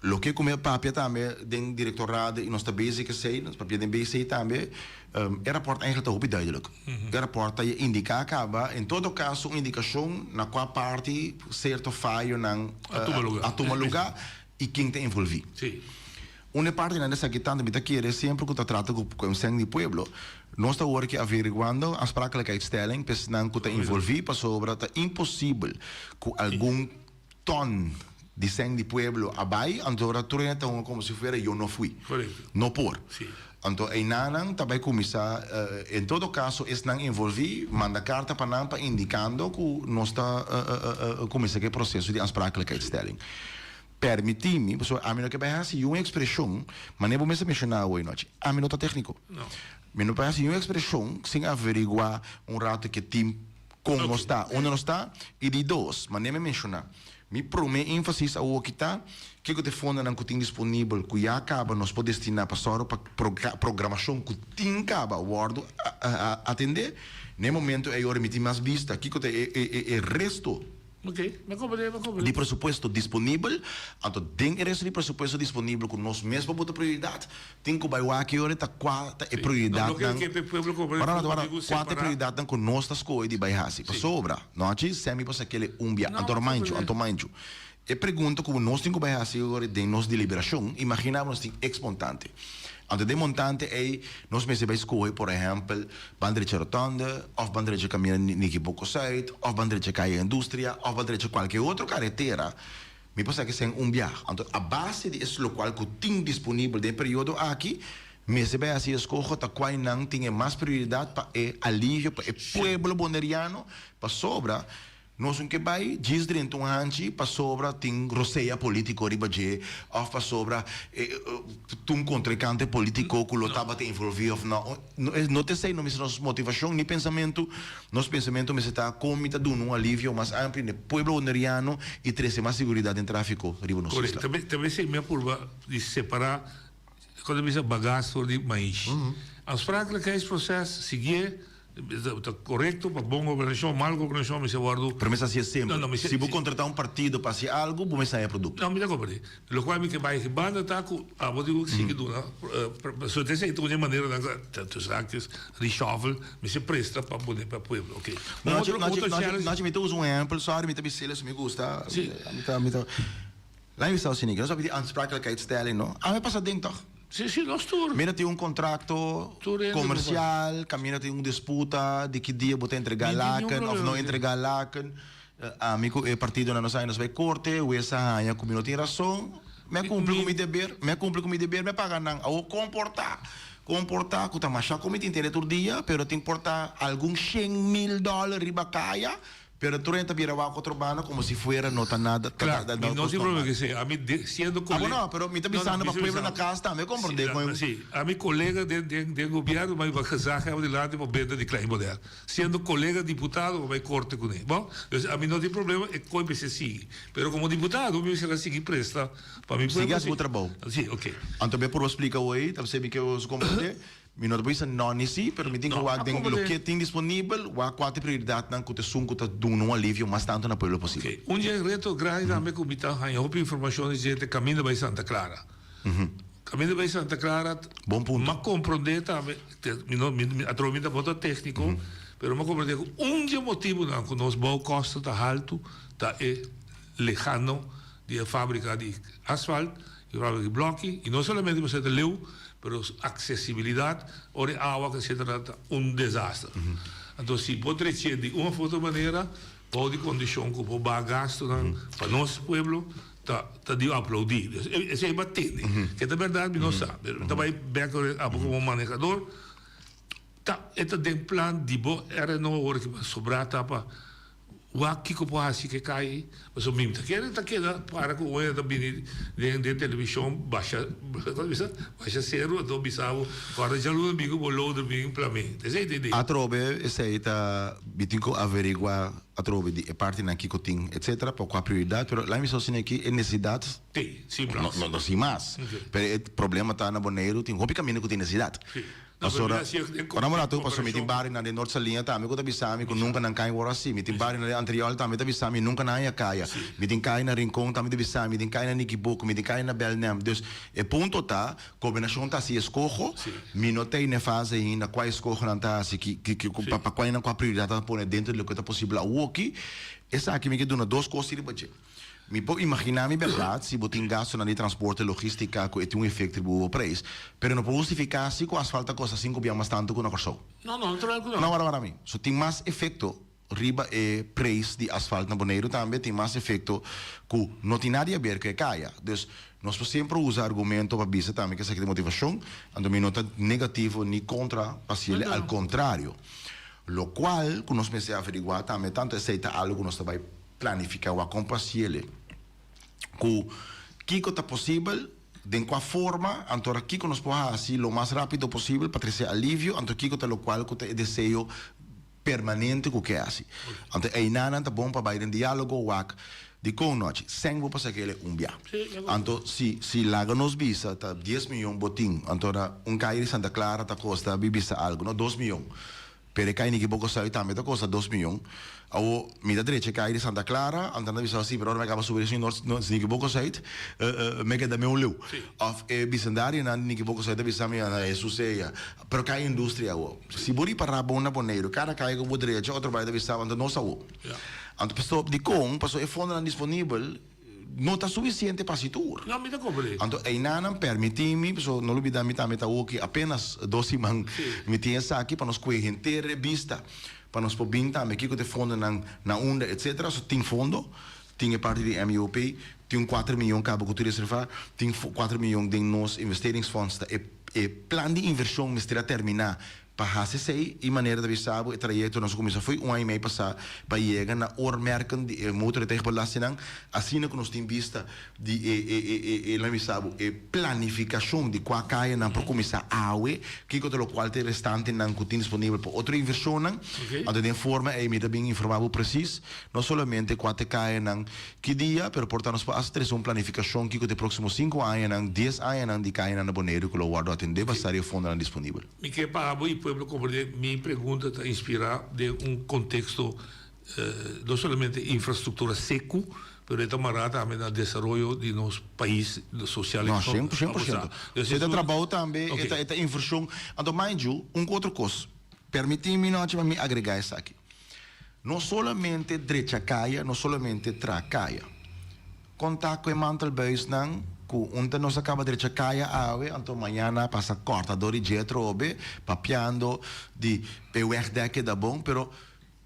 Loke ku mi a papia tambe den direktorado i nos ta bezig esei, nos papia den BC tambe, e rapòrt eigenlijk ta hopi duidelijk. E rapòrt ta indiká kaba, en todo kaso un indikashon na kua parti sierto fayonan a tuma lugá i ken ta envolví. Un e partinan di esaki tantu mi ta kere semper ku ta trata ku sèn di pueblo, nos ta wor ki averiguando aansprakelijkheidstelling pa esnan ku ta envolví pasobra ta imposibel ku algun ton di sèn di pueblo a bai, anto ora tur hende ta hunga komo si fuera yo no fui. No por. Anto einanan ta bai kuminsá, en todo kaso esnan envolví manda karta pa nan pa indikando ku nos ta kuminsá ku e proseso di aansprakelijkheidstelling. Permití mi, pasobra ami no ke bai hasi yun ekspreshon, manera bo mes a menshoná awe nochi, ami no ta tékniko. Mi no bai hasi yun ekspreshon sin averiguá un rato ke tin Kon nos ta, unda nos ta, i di dos, manera mi a menshoná, mi promé énfasis awoki ta kiko ta e fondonan ku tin disponibel ku ya kaba nos por destiná pa sòru pa programashon ku tin kaba wòrdu atendé. Na e momento ei ora mi tin mas bista kiko ta e resto Di presupuesto disponibel, anto den e resto di presupuesto disponibel ku nos mes por buta prioridat, tin ku bai wak e ora ta kua ta e prioridatnan, wara wara wara, kua ta e prioridatnan ku nos ta skohe di bai hasi. Pasobra, nochi, semi por sa kele un bia, anto manchu, anto manchu. E pregunta ku nos tin ku bai hasi ora den nos deliberashon, imagina bo nos tin eks montante. Anto den montante ei nos mester bai skohe por ehèmpel ban drecha rotonde òf ban drecha kaminda Niki Boko Zuid òf ban drecha Kaya Industria òf ban drecha kualke otro karetera. Mi por sa ke sèn un biaha. Anto a base di es lokual ku tin disponibel den e periodo aki mester bai hasi eskoho ta kual nan tin e mas prioridat pa e alivio pa e pueblo boneriano pasobra Nos un ke bai djis drenta un hanchi pasobra tin rosea politico riba dje of pasobra tin un contrincante politico cu lo tabata envolvi of no. No ta esey no mester nos motivacion ni pensamento. Nos pensamento mester ta con mi ta duna un alivio mas amplio na e pueblo Boneriano y trece mas seguridad den trafico riba nos isla. Correcto. Ta bes mi a purba di separa, con ta bisa bagas for di maishi. Aansprakelijkheidsproces siguié. Ta korekto pa bon gobernashon, mal gobernashon mester wòrdu. Pero mester hasié semper. Si bo kontratá un partido pa hasi algu, bo mester haña produkto. No, mi ta komprendé. Lokual mi ke bai banda ta ku abo tin ku sigui duna. Pasobra ta esei ta un di e maneranan ku tussen haakjes reshuffle mester presta pa pone pa pueblo. Oké. Un otro challenge. Nachi, mi ta usa un ehèmpel, sorry, mi ta bis'el esei mi gusta. Mi ta, mi ta. Laat mi bisa asina, nos papia di aansprakelijkheidstelling, no? Ami a pasa den tòg. Sí, sí, nos tur. Mira tin un contracto comercial, caminda tin un disputa di ki dia bo ta entrega laken of no entrega laken. Ami cu e partidonan nos a nos bay corte, hues a haña cu mi no tin razon, mi a cumpli cu mi deber, mi a cumpli cu mi deber, mi a paga nan. Awor con por ta? Con por ta cu ta masha cu mi tin tene tur dia, pero tin por ta algun 100,000 dollar riba caya Pero tur hende ta bira wak otro banda como si fuera no ta nada, ta Claro, mi no tin problema cu esey. Ami de, siendo colega. Ah, bueno, pero mi ta bisando pa pueblo na cas tambe comprende con. Si, ami colega den, den, den gobierno mi bai gezaghebber dilanti pa benta di Klein Bonaire. Siendo colega diputado mi bai corte cune. Bon, dus ami no tin problema, e coy mester sigui. Pero como diputado mi mester a sigui presta pa mi pueblo. Sigui haci bo trabou. Si, ok. Anto mi a purba splica hoy, ta bisey mi ke boso comprende. Mi no ta por bisa no ni si, pero mi tin ku wak den loke tin disponibel, wak kua ta e prioridatnan ku ta esun ku ta duna un alivio mas tantu na pueblo posibel. Oké, un dje reto grandi tambe ku mi ta haña hopi informashon di dje ta kaminda bai Santa Clara. Kaminda bai Santa Clara, Bon punto. m'a komprondé tambe, mi no, mi atrobe mi ta tékniko, pero m'a komprondé ku un dje motibunan ku nos bouwkosten ta haltu ta e lejano di e fábrika di asfalt i fábrika di blòki, i no solamente pasobra ta leu, pero aksesibilidat ora e awa etcetera ta un desaster. Anto si por trech'é di un òf otro manera bou di kondishon ku por baha gastunan pa nos pueblo ta ta di aploudí. Esei bo a tende. Ke ta bèrdat mi no sa, pero mi ta bai bèk ora abo komo manehador ta e ta den plan di bo RNO ora ki bo a sobrá ta pa. Wak kiko por hasi ke kai, pasobra mi ta kere ta keda para ku un hende ta bini den den televishon basha kon ta bisa basha seru anto bisa bo kòrda djaluna bin ku bo loader bin plam'é. Esei ta idea. Atrobe esei ta mi tin ku averigua atrobe di e partinan kiko tin etcetera pa kua prioridat pero laat mi bisa asina aki e nesesidat Te, sin mas. No no sin mas pero e problema ta na Boneiru tin hopi kaminda ku tin nesesidat. Pasobra, ora mi rato pasobra mi tin barionan den Noord Saliña tambe ku ta bisa mi ku nunka nan kai wòrdu hasi. Mi tin barionan den Antriol tambe ta bisa mi nunka nan haña kaya. Mi tin kai na Rincon tambe ta bisa mi, mi tin kai na Nikiboko, mi tin kai na Belnem. Dus e punto ta, gobernashon ta hasi eskoho, mi no ta ei na e fase ainda kua eskohonan ta hasi, ki ki pa pa kua nan kua prioridat nan ta pone dentro di loke ta posibel awoki. Esaki mi ke duna dos kos riba dje. Mi por imaginá mi bèrdat si bo tin gastunan di transporte, logístika ku e tin un efekto riba bo preis, pero no por hustifiká si ku asfalt ta kosta sinku bian mas tantu ku na Kòrsou. No, no, natural ku no. No, wara wara mi. So tin mas efekto riba e preis di asfalt na Boneiru tambe, tin mas efekto ku no tin nada di aber ku e kaya. Dus nos por semper usa argumento pa bisa tambe ku esaki ta motivashon, anto mi no ta negativo ni kontra pa hasiel, al kontrario. Lokual ku nos mester averiguá tambe tantu esei ta algu ku nos ta bai. Planifica wak con paciele cu kico ta posibel, den cua forma, anto ora kico nos por haci lo mas rapido posibel pa trece alivio, anto kico ta locual cu ta e deseo permanente cu ke haci. Anto einanan ta bon pa bay den dialogo wak dicon nochi seng bo pasa kele un bia. Anto si si laga nos bisa ta dies miyon bo tin, anto ora un calle di Santa Clara ta costa bi bisa algo no dos miyon. Pero e kai Niki Boko Sui tambe ta kosta dos miyon. Awo mi ta drecha e kai di Santa Clara, anto nan ta bisa si, pero ora mi a kaba subi recién Noord, Noord Niki Boko Zuid, mi a keda meun leu. Of e bisendarionan di Niki Boko Zuid ta bisa mi, na Hesus sea. Pero kai industria awo. Si bo ripara bon na Boneiru, kada kai ku bo drecha, otro bai ta bisa, anto nos awo. Anto pasobra dikon? Pasobra e fondonan disponibel. No ta suficiente pa haci tur. No, mi ta comprende. Anto einanan permiti mi, pasobra no lubida mi tambe ta hoki apenas dos siman mi tin esaki pa nos coge henter revista pa nos por bin tambe kico ta e fondonan na unda etcetera. So tin fondo, tin e parti di MUP, tin un cuater miyon caba cu tur reserva, tin cuater miyon den nos investeringsfonds ta e e plan di inversion mester a termina Pa hasi esei i manera ta bisa bo e trayekto nos a kuminsá fo'i un aña i mei pasá pa yega na oormerken di e motorrijtuigbelastingnan, asina ku nos tin bista di e e e e e laat mi bisa bo e planifikashon di kua kayanan por kuminsá awe, kiko ta lokual ta e restantenan ku tin disponibel pa otro invershonnan. Anto den forma ei mi ta bin informá bo presis no solamente kua ta e kayanan Ki dia, pero por ta nos por hasta trese un planifikashon kiko ta e próksimo sinku añanan, dies añanan di kayanan na Boneiru ku lo wòrdu atendé basá di e fondonan disponibel. Mi ke pa abo i pueblo komprendé mi pregunta ta inspirá den un konteksto no solamente infrastruktura seku, pero e ta mará tambe na desaroyo di nos pais sosial No, shen por shento. E ta trabou tambe, e ta e ta invershon. Anto mind you, un ku otro kos, permití mi nochi pa mi agregá esaki. No solamente drecha kaya, no solamente traha kaya. Konta ku e mantelbuisnan ku un ta nos a kaba drecha kaya awe, anto mañana a pasa kòrta dor di dje atrobe, papiando di e wegdek keda bon, pero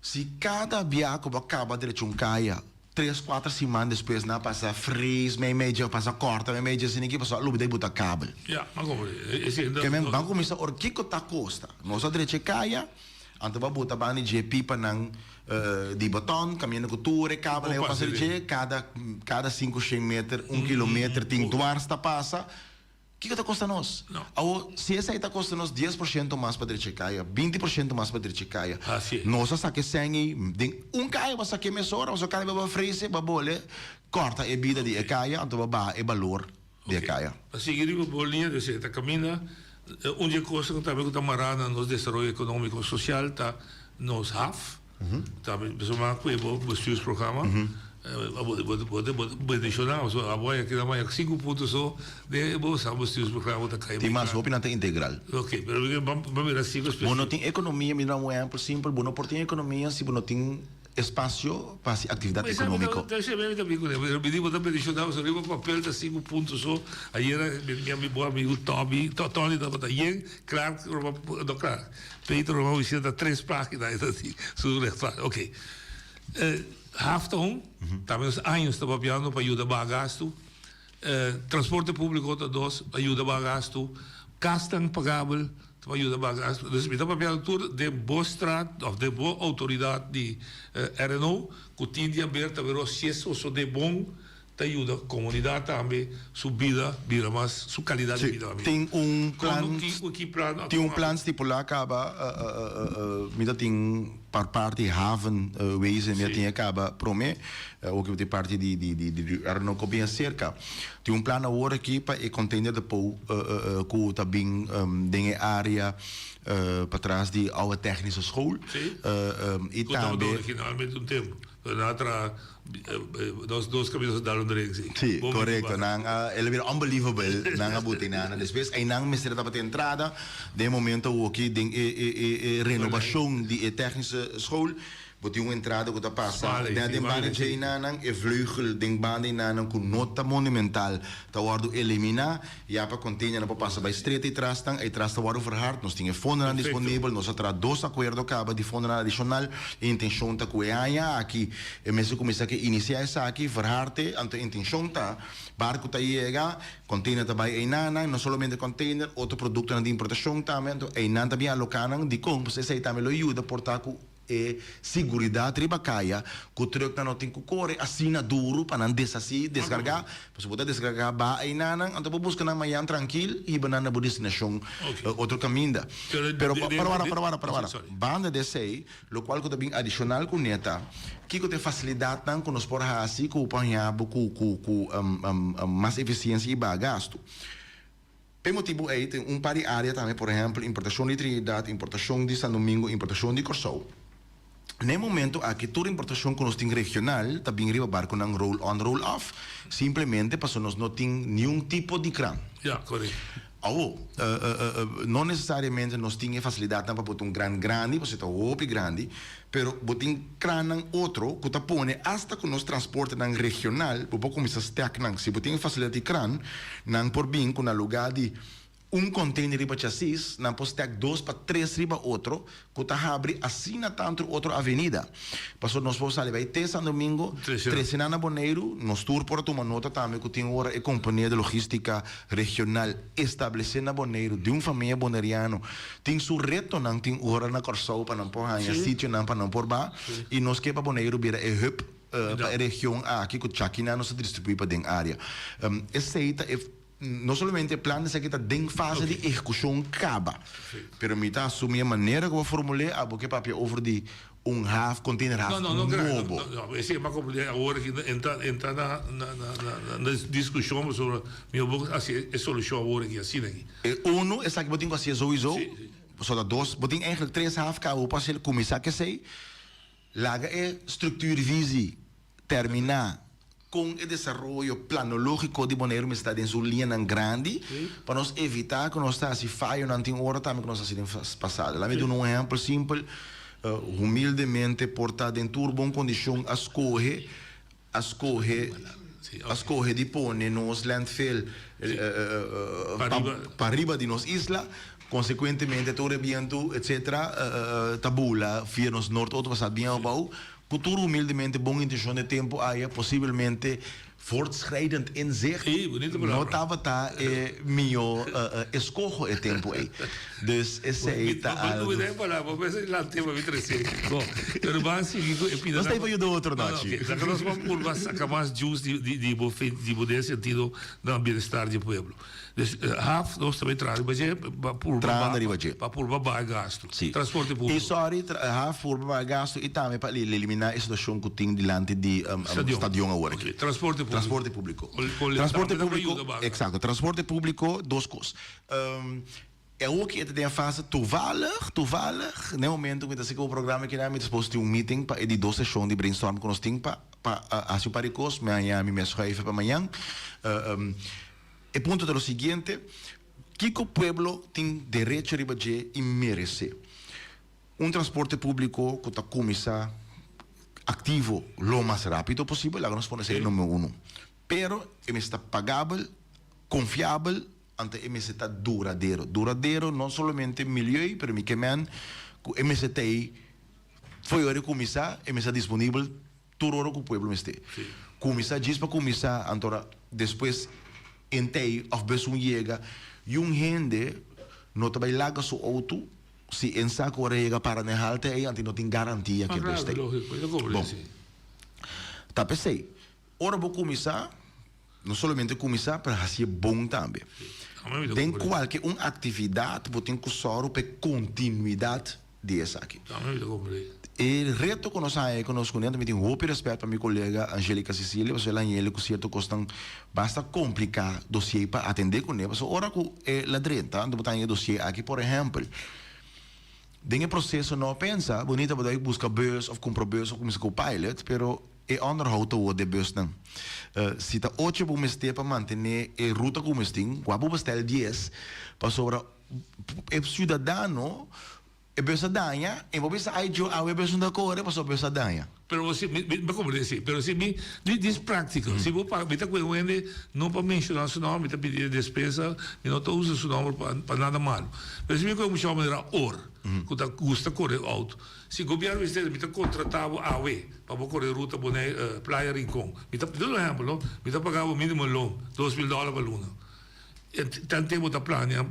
si kada bia ku bo a kaba drecha un kaya, tres kuater siman despues nan a pasa frees meimei dje, a pasa kòrta meimei dje, asina ki pasobra a lubida di buta kabel. Ya, ban komprende. Esei Ke men ban kuminsá ora kiko ta kosta. Nos a drecha e kaya. Anto bo a bota banda di dje pipanan di beton, caminda cu tur e kabel a pasa di dje, cada cada 500 meter, un kilometer tin dwars ta pasa. Kico ta costa nos? Awo, si esey ta costa nos dies por ciento mas pa drecha e caya, binti por ciento mas pa drecha e caya, nos a saca e sèn ey den un caya, bo a saca e mesora, pasobra cada bes bo a frese, bo a bole corta e bida di e caya, anto bo a baha e balor. di e kaya. Pa sigui riba bo liña di esei ta kaminda, un di e kosnan tambe ku ta mará na nos desaroyo ekonómiko sosial ta nos haf. Tambe pasobra ku e bo bestuursprogramma bo bo bo ta bendishoná pasobra abo a keda maya sinku punto so den e bo sa bestuursprogramma ta kai. Tin mas hopi nan ta integral. Ok, pero ban mira sinku spesífiko. Bo no tin ekonomia, mi ta duna un ehèmpel simpel, bo no por tin ekonomia si bo no tin Espacio pa haci actividad economico. Mi ta menciona pasobra riba papel ta sinku punto so. Ayera mi bon amigo Toby, Tony tabata yen, Clark, no Clark, Peter Román Vicente ta tres pagina e ta di su rechtvaardig. Ok. Haf ta un, tambe nos años ta papiando pa yuda baha gastu. Transporte publico ta dos, pa yuda baha gastu. Casnan pagabel. Ta pa yuda baga. Dus mi ta papia tur den bo straat of den bo autoridad di RNO cu tin di haber ta wero si e sosode bon ta yuda comunidad tambe su bida bira mas su calidad di bida. Tin un plan tin un plan stipula caba mi ta tin par parti haven wezen mi a tin e caba prome oki bo tin parti di di di RNO cu bin acerca. Tin un plan awor aki pa e container depot cu ta bin den e area patras di Oude Technische School. Sí. Y Cu tabata tambe. originalmente un tempo. Pero nan a traha dos dos caminda dal un dren sí. Sí, Bon correcto. bini Nan a, el a bira unbelievable. Nan a buta einan. Despues einan mester tabata entrada. Den e momento awoki den e e e e renobacion di e Technische School. Bo tin un entrada ku ta pasa den den banda dje enanan, e vleugel den banda enanan ku no ta monumental ta wòrdu eliminá, ya pa konteinernan por pasa bai stret eitrasnan, eitras ta wòrdu verhard. Nos tin e fondonan disponibel, nos a traha dos akuerdo kaba di fondonan adishonal. E intenshon ta ku e aña aki e mester kuminsá ke inisiá esaki, verhard e, anto e intenshon ta barku ta yega, konteiner ta bai einanan, no solamente konteiner, otro produktonan di importashon tambe, anto einan ta bin aloká nan. Dikon? Pasobra esei tambe lo yuda por ta ku. E siguridat riba kaya ku trùknan no tin ku kore asina duru pa nan deshasí, deskargá. Pasobra bo ta deskargá baha einanan, anto bo buska nan mayan trankil hiba nan na bo destinashon otro kaminda. Pero para wara, para wara, para wara. Banda di esei, lokual ku ta bin adishonal ku neta, kiko ta e fasilidatnan ku nos por hasi ku por haña bo ku ku ku mas efisiensia i baha gastu? P'e motibu ei tin un par di área tambe, por ehèmpel importashon di Trinidad, importashon di San Domingo, importashon di Kòrsou. Na e momentu aki tur importashon ku nos tin regional ta bin riba barkunan roll on roll off, simplemente pasobra nos no tin niun tipo di kran. Ja, korekto. Awo, no nesesariamente nos tin e fasilidatnan pa por ta un kran grandi, pasobra e ta hopi grandi, Pero bo tin krannan otro ku ta pone asta ku nos transportenan regional bo por kuminsá stack nan. Si bo tin e fasilidat di kran, nan por bin ku na lugá di un container riba chasis, nan por stack dos pa tres riba otro ku ta habri asina tantu otro avenida. Pasobra nos por sali bai te San Domingo, trese nan na Boneiru, nos tur por a tuma nota tambe ku tin ora e kompania di logístika regional establesé na Boneiru di un famia boneriano tin su retonan tin ora na Kòrsou pa nan por haña sitionan pa nan por ba i nos ke pa Boneiru bira e hub pa e region aki ku chakinan nos ta distribuí pa den área. Esei ta e no solamente e plan esaki ta den fase di ehekushon kaba pero mi ta asumí e manera ku bo a formul'é abo ke papia over di Un haaf, container haaf No, no, no grandi. nobo. No, no, esei a comprende awor aki entra entra na na na na na discusion pasobra mi no por haci e solucion awor aki asina aki. E uno, esaki bo tin cu hacié souiso, Sí, sí. pasobra ta dos, bo tin eigenlijk tres haaf caba bo por hacié, cuminsa cu esei, laga e structuurvisie termina Kon e desaroyo planológiko di Boneiru mester ta den su liñanan grandi pa nos evitá ku nos ta hasi fayonan tin ora tambe ku nos a hasi den pasado. Laat mi duna un ehèmpel simpel, Humildemente por ta den tur bon kondishon a skohe a skohe a skohe di pone nos landfill pa riba di nos isla, konsekuentemente tur e bientu etcetera ta bula via nos noord-oost pasá bien abou. Ku tur humildemente bon intenshon e tempu aya posibelmente voortschrijdend inzicht no tabata e mihó eskoho e tempu ei. Dus esei ta algu. Nos ta ei pa yuda otro nochi. Nos ban purba saka mas juice di bo di bo den sentido na bienestar di e pueblo. Dus haf nos ta bay traha riba dje pa purba Trahando riba dje. pa purba baha gasto. Sí. Transporte público. I sorry, tra haf purba baha gasto i tambe pa eliminá e situashon ku tin dilanti di Stadion. stadion awor aki. Oké, transporte público. Transporte público. Kol kol Transporte tambe ta público, yuda baha gasto. eksakto. Transporte público, dos kos. E awor ki e ta den e fase toevallig, toevallig, na e momento ku mi ta hasi ku e programa aki nan, mi ta supos tin un meeting pa e di dos seshon di brainstorm ku nos tin pa pa hasi un par di kos. Mi a haña mi mes schuiven pa mañan. E punto ta lo siguiente, Kiko pueblo tin derecho riba dje i meresé? Un transporte públiko ku ta kuminsá aktivo lo mas rápido posibel, laga nos pone esei numero uno. Pero e mester ta pagabel, konfiabel, anto e mester ta duradero. Duradero no solamente milieu, pero mi ke men ku e mester ta ei fo'i ora e kuminsá, e mester ta disponibel Tur ora ku pueblo mester kuminsá djis pa kuminsá, anto ora despues entei òf besun yega i un hende. no ta bai laga su outo si e sa ku ora e yega para na e halte ei anto no tin garantia ku e bus ta ei. Bon, ta p'esei ora bo kuminsá, no solamente kuminsá pero hasié bon tambe. Den kualke un aktividat bo tin ku sòru pa e kontinuidat di esaki. E reto ku nos haña ku nos kuné, mi tin hopi rèspèt pa mi kolega Angelica Cecilia pasobra el a haña ku sierto kosnan basta kompliká dosié pa atendé kuné. Pasobra ora ku el a drenta anto bo ta haña e dosié aki por ehèmpel den e proseso no a pensa bonita bo ta buska bus òf kumpra bus òf kuminsá ku pilot pero e onderhoud ta wòrdu e busnan. Si ta ocho bo mester pa mantené e ruta ku bo tin wak bo bestèl dies pasobra e ciudadano e bus a daña e bo bisa ay djo awe e bus no ta core pasobra e bus a daña. Pero bo si mi mi comprende si pero si mi di dis practico si bo paga mi ta cu un hende no pa menciona su nomber mi ta pidi despensa mi no ta usa su nomber pa pa nada malo pero si mi cu un muchacho manera or cu ta gusta core auto si gobierno bisa mi ta contrata bo awe pa bo core ruta Bonaire Playa Rincon mi ta duna un ehempel no mi ta paga bo minimo loon 2000 dollar pa luna. Tante bo ta plania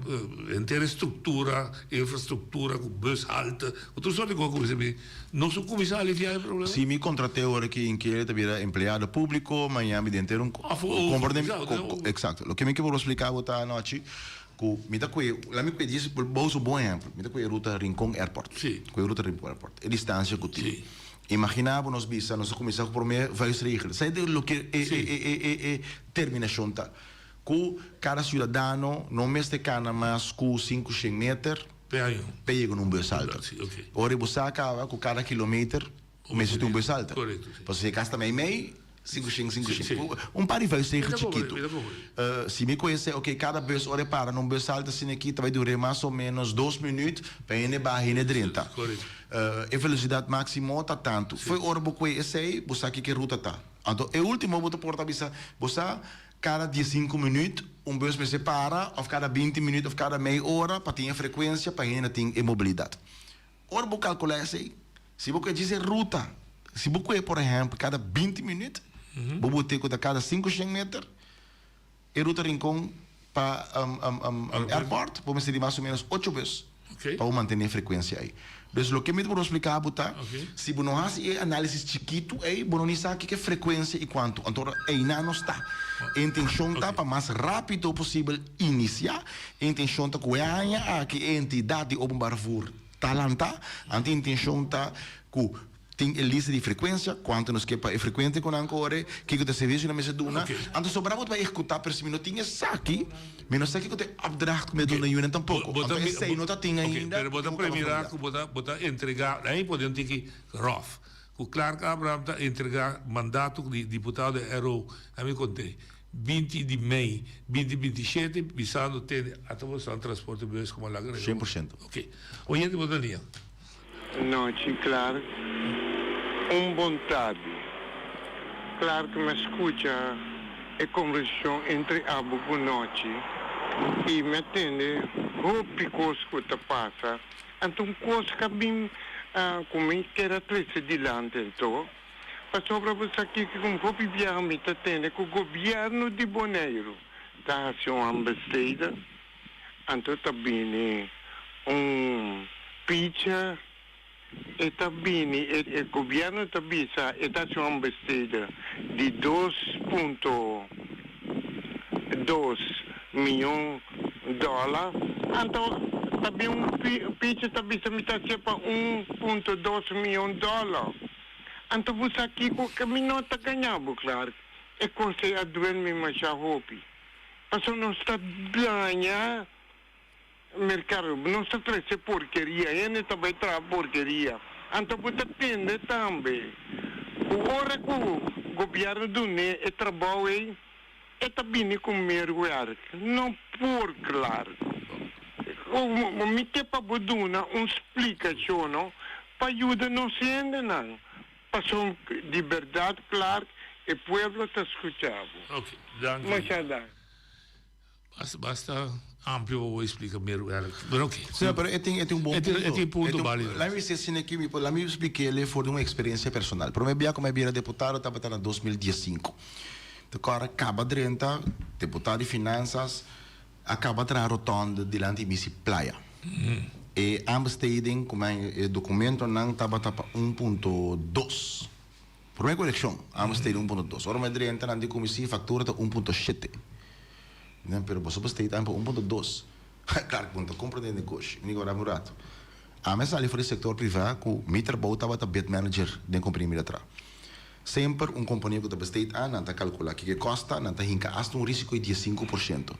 henter e struktura, infrastruktura ku bushalte, ku tur sorti kos ku mester bini. Nos por kuminsá aliviá e problema? Si mi kontrat'é ora ki in kere ta bira empleado públiko, maña mi den ter un komprende mi? Eksakto. Loke mi ke por splika bo ta anochi ku mi ta kue, laat mi kue djis bo usa un bon ehèmpel. Mi ta kue e ruta Rincon Airport. Kue e ruta Rincon Airport. E distansia ku tin. Imaginá bo nos bisa nos a kuminsá ku promé vuistregel. Sa e loke e terminashon ta. Ku kada siudadano no mester kana mas ku 500 meter pa yega na un bus halte. Ora e bus a kaba ku kada kilometer mester tin un bus halte. Pasobra si e kas ta mei mei, 500, 500. Un par di vuistregel chikitu. Si mi kohe esei, oke, kada bus ora e para na un bus halte asina aki ta bai dura mas o menos dos minuut pa hende baha hende drenta. E velosidat máksimo ta tantu. Fo'i ora bo kohe esei, bo sa kiko e ruta ta. Anto e último bo ta por ta bisa, bo sa Kada diesinku minuut un bus mester para of kada 20 minuut of kada mei ora pa tin e frekuensia pa hende tin e mobilidat. Ora bo kalkulá esei, si bo kue djis e ruta, si bo kue por ehèmpel kada 20 minuut, bo bot'é ku ta kada 500 meter, e ruta Rincon pa airport bo mester di mas o ménos ocho bus. Pa bo mantené e frekuensia ei. Dus loke mi ta por splika bo ta, si bo no hasi e análisis chikitu ei, bo no ni sa kiko e frekuensia i kuantu. Anto ora einan nos ta. E intenshon ta pa mas rápido posibel inisiá. E intenshon ta ku e aña aki e entidat di openbaar vervoer ta lantá. Anto e intenshon ta ku Tin e lista di frekuensia, kuantu nos ke pa e frekuente ku nan kore, kiko ta e servisio nan mester duna. Anto sobra bo ta bai ehekutá, pero si mi no tin esaki, mi no sa kiko ta e opdracht ku mi a duna yunan tampoko. Anto esei no ta tin ainda. Pero bo ta premirá ku bo ta bo ta entregá, ahí por den tiki ròf, ku Clark Abraham ta entregá mandato di diputado di RO, ami kont'é, 20 di mei 20 27, bisando tende ata bo esnan transporte bus komo a laga rei. 100%. Oke. Oyente bo ta lia. Nochi Clark un bon tardi. Clark mi a scucha e conversacion entre abo cu Nochi y mi a tende hopi cos cu ta pasa anto un cos ca bin cu mi kier a trece dilanti anto pasobra bo sa kico cu hopi biaha mi ta tende cu gobierno di Boneiru ta haci un aanbesteden Anto ta bini un picha, e ta bini, e gobierno ta bisa e ta haci un aanbesteden di 2.2 miyon dollar, anto ta bin un picha ta bisa mi ta haci'e pa 1.2 miyon dollar. Anto bo sa kico ke mi no ta gaña bo, Clark, e cos ey a duel mi masha hopi. Pasobra nos ta daña mercado, nos ta trece porkeria, hende ta bay traha porkeria. Anto bo ta tende tambe cu ora cu gobierno dun'e e trabao ey, e ta bini cu meer werk. No por claro. Mi ke pa bo duna un splicacion no pa yuda nos hendenan. Pasobra di berdad Clark e pueblo ta scucha bo. Ok, danki. Masha danki. Basta, basta amplio pa bo explica meer werk, pero ok. Sí, pero e tin, e tin un bon E tin, punto. e tin punto E tin, válido. laat mi bisa asina aki, mi por, laat mi expliquele for di un experiencia personal. Prome bia cu mi a bira deputado tabata na 2015. Te kòrda caba drenta, deputado di finanzas. A kaba traha rotonde dilanti Misi Playa. E aanbesteding ku men e dokumentonan tabata pa un punto dos. Promé korekshon, aanbesteding un punto dos. Ora mi a drenta nan di ku mi si faktura ta un punto shete. Mi nan pero boso besteed aan pa un punto dos. Klar ku bo no ta komprendé negoshi. Mi di wak un ratu. Ami a sali for di sektor privá ku mi trabou tabata bid manager den kompania mi ta traha. Semper un kompania ku ta besteed aan nan ta kalkulá kiko e kosta, nan ta hinka asta un risiko di diesinku por shento.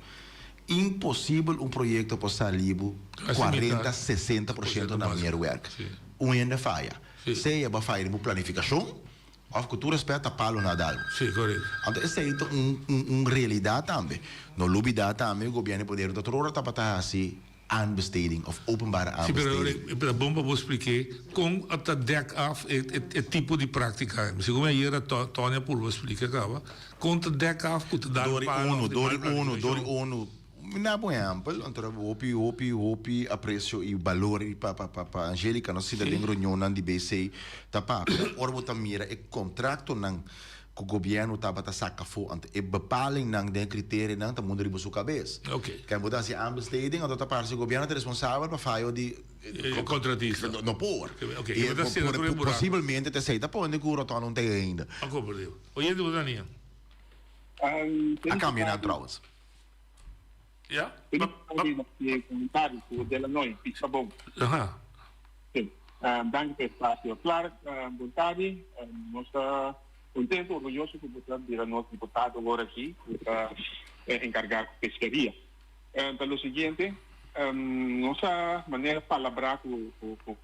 Imposibel un proyekto por sali bo kuarenta, sesenta por shento na meerwerk. Un hende faya. Sea bo a faya den bo planifikashon òf ku tur rèspèt ta palo na dal bo. Anto esei ta un un realidat tambe. No lubidá tambe ku gobièrnu di poder ta tur ora tabata hasi aanbesteding òf openbare Sí, pero aanbesteding. ta bon pa bo spliké kon a ta dèk af e e tipo di práktika. Segun mi ayera Tony a purba splika kaba, kon ta dèk af ku ta dal Dor di palo unu, òf di dor mal di unu, dor di planifikashon. unu. Mi na bo ehèmpel, anto hopi, hopi, hopi apresio i balor i pa pa pa pa Angelica. Nos sinta den reunionnan di BC ta papia. Ora bo ta mira e kontraktonan ku gobièrnu tabata saka afó, anto e bepalingnan den e kriterianan ta mundu riba su kabes. Kèn bo ta hasi aanbesteding, anto ta parse gobièrnu ta responsabel pa fayo di E kontratista. No por. I posibelmente ta esei ta pone ku Rotonda un tei ainda. A komprendé. Oyente bo Daniel. A kambia nan trouwens. Ja? Comentario ku Delanoy, pisa bon. Aha. Sí. Danki pa e espacio. Clark, bon tardi. Nos ta contento, orguyoso ku bo ta bira nos diputado awor aki, ku ta encarga ku pesqueria. Ta lo siguiente, nos a manera palabrá ku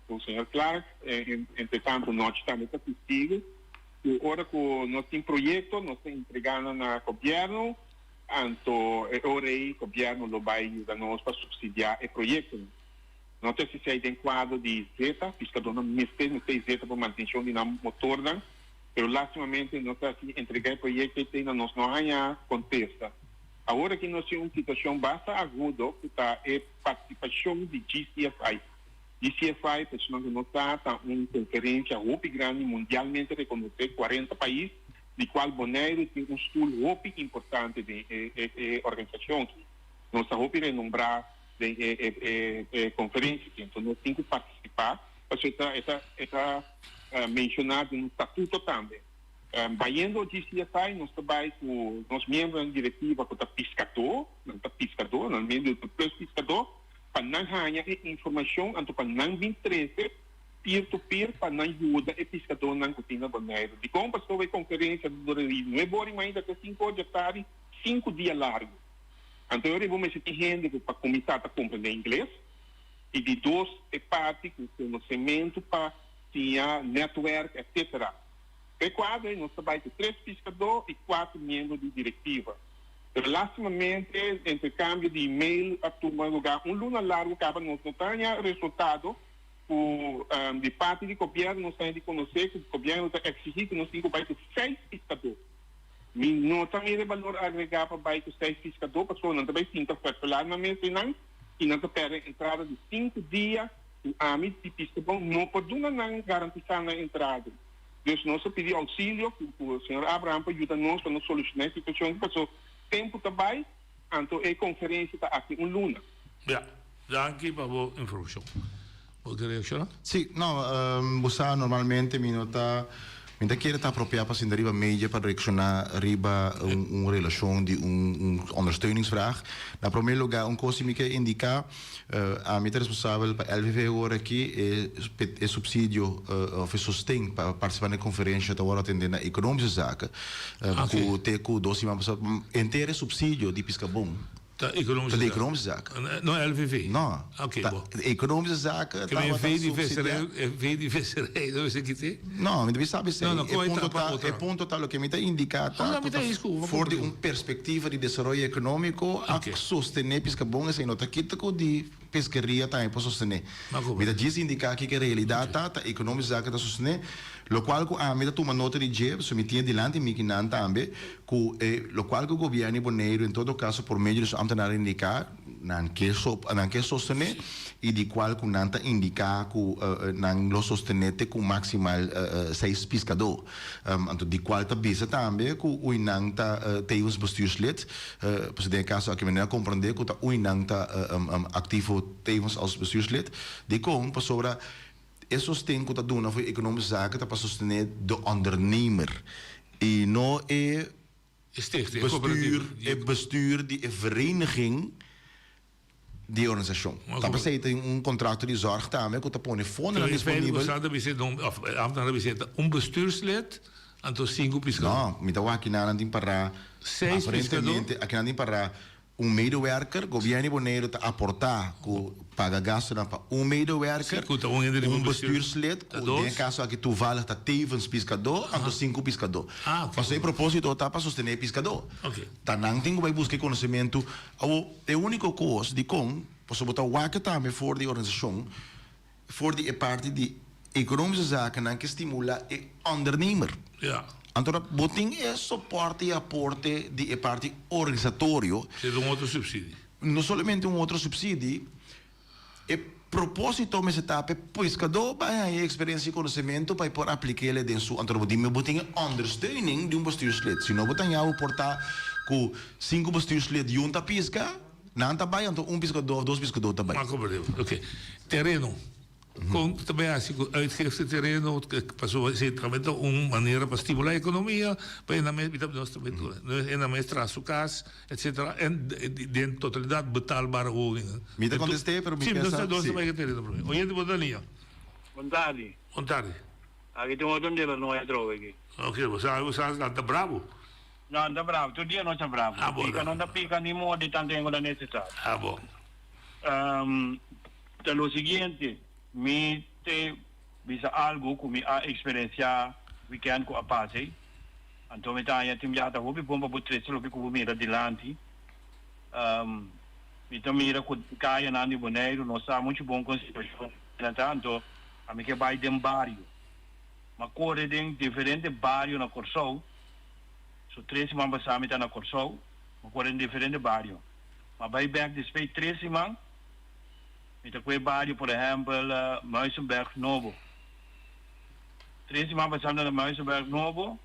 ku señor Clark, entre tanto Nochi tambe ta testigo, ku ora ku nos tin proyecto nos ta entrega nan na gobierno, Anto e ora ei gobièrnu lo bai yuda nos pa supsidiá e proyektonan. No ta si esei den kuadro di zeta, piskadónan mester mester e zeta pa mantenshon di nan motornan, pero lástimamente no ta asina entregá e proyekto ei te na nos no haña kontesta. Awor aki nos tin un situashon basta agudo ku ta e partisipashon di GCFI. GCFI, pa esnan ku no sa, ta un konferensia hopi grandi mundialmente rekonosé, kuarenta pais, di cual Boneiru tin un stoel hopi importante den e organisacion aki. Nos ta hopi renombra den e conferencia aki, enton nos tin cu participa, pasobra e ta e ta menciona den nos statuto tambe. Bayendo GCFI nos ta bay cu nos miembronan di directiva cu ta piscador, nan ta piscador, nan miembro ta plus piscador, pa nan haya e informacion anto pa nan bin trece peer to peer pa nan yuda e piskadónan ku tin na Boneiru. Dikon? Pasobra e konferensia ta dura di nuebe ora i mainta te sinku ora djatardi, sinku dia largu. Anto e ora ei bo mester tin hende ku pa kuminsá ta komprendé ingles i di dos e parti ku konosementu pa siña nètwèrk etsetera. Pa e kuadro ei nos ta bai ku tres piskadó i kuater miembro di direktiva. Pero lastimamente interkambio di email a tuma lugá un luna largu kaba nos no ta haña resultado. Ku di parti di gobièrnu nos ta di konosé ku gobièrnu ta eksigí ku nos tin ku bai ku seis piskadó. Mi no ta mira e balor agregá pa bai ku seis piskadó pasobra nan ta bai sinta ferfelá nan mes einan i nan ta pèrdè entrada di sinku dia ku ami di piskadó no por duna nan garantisá nan entrada. Dus nos a pidi ousilio ku ku señor Abraham pa yuda nos pa nos solushoná e situashon aki pasobra tempu ta bai anto e konferensia ta aki un luna. Ya. Danki pa bo informashon. Bo ke reakshoná? Sí, no, bo sa normalmente mi no ta, mi ta kere ta apropiá pa sinta riba media pa reakshoná riba un un relashon di un un ondersteuningsvraag. Na promé lugá un kos si mi ke indiká, ami ta responsabel pa LVV awor aki, e e supsidio òf e sosten pa partisipá na e konferensha ta wòrdu atendé na Ekonomische Zaken, ku te ku dos siman pasá henter e supsidio di Piskabon. Ta economische Ta di economische zaken. No LVV? No. Oké, Ta bo. economische zaken Ke men tabata V di subsidia. visserij, V di visserij, no esei kite? No, mi ta bisa sabi esei. No, no, E kon e punto ta pa ta, otro. e punto ta loke mi ta indica ta No, no, ku mi ta ta eens ku bo, for di komprendé. un perspectiva di desaroyo economico a Oké. sostene Piscabon esei no ta kita ku di pesqueria tambe por sostene. Ma Mi ta komprendé. djis indica kiko e realidad ta, ta economische zaken ta sostene. Lokual ku ami ta tuma nota di dje, pasobra mi tin e dilanti mi kinan tambe, ku e lokual ku gobièrnu di Boneiru en todo kaso por medio di su ambtenaar indiká, nan ke nan ke sostené i di kual ku nan ta indiká ku nan lo sostené te ku maksimal seis piskadó. Anto di kual ta bisa tambe ku ui nan ta tevens bestuurslid, pasobra den e kaso aki mi a komprondé ku ta ui nan ta aktivo tevens als bestuurslid. Dikon? Pasobra e sosten ku ta duna for Economische Zaken ta pa sostené de ondernemer i no e bestuur, e bestuur di e vereniging di e organisashon. Ta p'esei tin un kontrakto di zòrg tambe ku ta pone fondonan disponibel. Ambtenaar ta bisa ta un bestuurslid anto sinku piskadó. No, mi ta wak akinan nan tin pará aparentemente akinan tin pará Un medewerker, Gobierno di Boneiru ta aportá ku paga gastunan pa un medewerker, un bestuurslid, ku den e kaso aki toevallig ta tevens piskadó, anto sinku piskadó. Pasobra e propósito ta pa sostené e piskadó. Ta nan tin ku bai buska e konosementu. Awor, e úniko kos dikon, pasobra bo ta wak tambe for di e organisashon, for di e parti di economische zakennan ke stimula e ondernemer. Anto bo tin e soporte i aporte di e parti organisatorio. Sera un otro subsidie. No solamente un otro subsidie, e proposito mester ta pa e pescador bai haña e experiencia i conocemento pa e por aplik'el den su. Anto bo tin bo tin e ondersteuning di un bestuurslid. Si no bo ta haña bo por ta ku sinku bestuurslid yunta pisca. Nan ta bai anto un piskadó of dos piskadó ta bai. Marco Abreu, Oké. Tereno. Kon ta bai hasi ku uitgifte tereno? Pasobra esei tambe ta un manera pa stimulá ekonomia, pa e nan mes, mi ta nos ta bai tur, e nan mes traha su kas, etsetera, en den totalidat betaalbare woningen. Mi ta kontest'é, pero mi pensa, si. Nos ta bai ku tereno promé. Oyente bo ta liña. Bon tardi. Bon tardi. Aki tin otro de la noe atrobe aki. Oké, bo sa, bo sa nan ta brabo. No, ta bravo. Tur dia nos ta bravo. Ah, bo. Pica no ta pica ni morde tanto en cu ta necesario. Ah, bo. Ta lo siguiente, mi te bisa algo cu mi a experiencia weekend cu a pasa ey. Anto mi ta haña tin biaha ta hopi bon pa bo trece loke cu bo mira dilanti. Mi ta mira cu cayanan di Boneiru no sa mucho bon con situacion nan ta, anto ami ke bay den bario. Mi a core den diferente bario na Corsou. So tres siman pasá mi ta na Kòrsou, mi kore den diferente bario. Mi a bai bèk despues tres siman, mi ta kue bario por ehèmpel Muizenberg Nobo. Tres siman pasá mi ta na Muizenberg Nobo,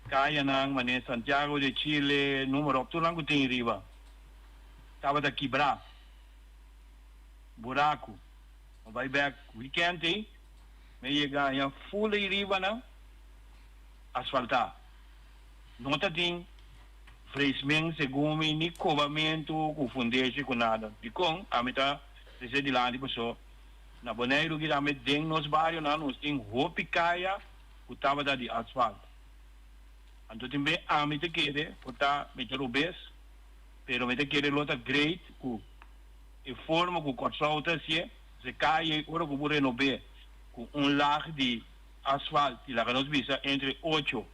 kayanan manera Santiago de Chile, número op, tur nan ku tin riba tabata kibrá, buraku. Mi bai bèk wikènt ei, mi a yega haña ful ei riba nan. Asfaltá. No ta tin vreesmen segun mi ni kobamentu ku fundeshi ku nada. Dikon? Ami ta trese dilanti paso na Boneiru ki tambe den nos barionan nos tin hopi kaya ku tabata di asfalt. Anto tin be ami ta kere por ta mi ta robes pero mi ta kere lo ta great ku e forma ku Kòrsou ta hasié, se kaya ei ora ku bo renob'é ku un lag di Asfalt i laga nos bisa entre ocho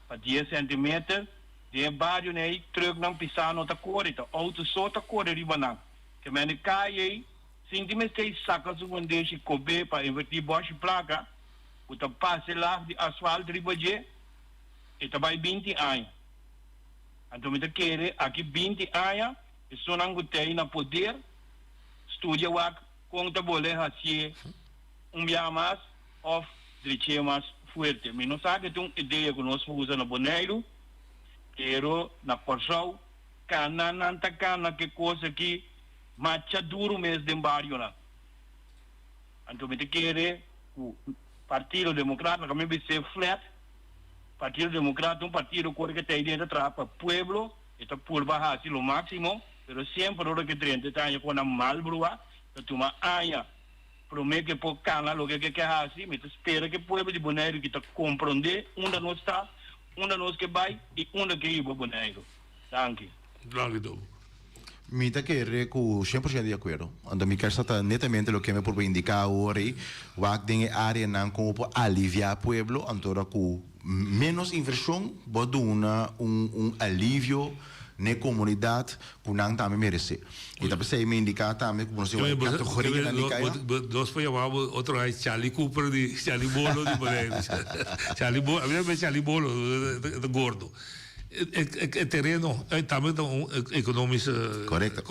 pa dies centimeter. Den e barionan ei trucknan pisá no ta kore, ta auto so ta kore riba nan. Ke mende kai ei sinti mester ei saka su fundeshi kob'é pa invertí bòshi plaka ku ta pasa e lag di asfalt riba dje, e ta bai binti aña. Anto mi ta kere aki binti aña esunnan ku ta ei na poder studia wak kon ta bole hasié un biaha mas. Of drech'é mas fuerte. Mi no sa ke ta un idea ku nos por usa na Boneiru, pero na Kòrsou kana nan ta kana ke kos aki macha duru mes den barionan. Anto mi ta kere ku Partido Demokrat, laga mi bis'é flat, Partido Demokrat ta un partido ku ora ke ta ei den ta traha pa pueblo, e ta purba hasi lo máksimo, pero semper ora ke drenta e ta haña ku nan mal bruá, ta tuma aña. Promé ku e por kana loke ku e ke hasi, mi ta spera ku e pueblo di Boneiru ki ta komprondé unda nos ta, unda nos ke bai i unda ke hiba Boneiru. Danki. Danki Tobo. Mi ta kere ku 100% di akuerdo. Anto mi kier sa ta netamente loke mi a purba indiká awor ei, wak den e áreanan kon bo por aliviá pueblo, anto ora ku ménos invershon bo a duna un un alivio. n'e komunidat ku nan tambe meresé. I ta p'esei mi indiká tambe ku nos tin wak kategorianan di kaya. Nos por yama bo otro ai Charlie Cooper di Charlie Bolo di Boneiru. Charlie Bolo, a mi ta Charlie Bolo, e ta gordo. E tereno tambe ta un economische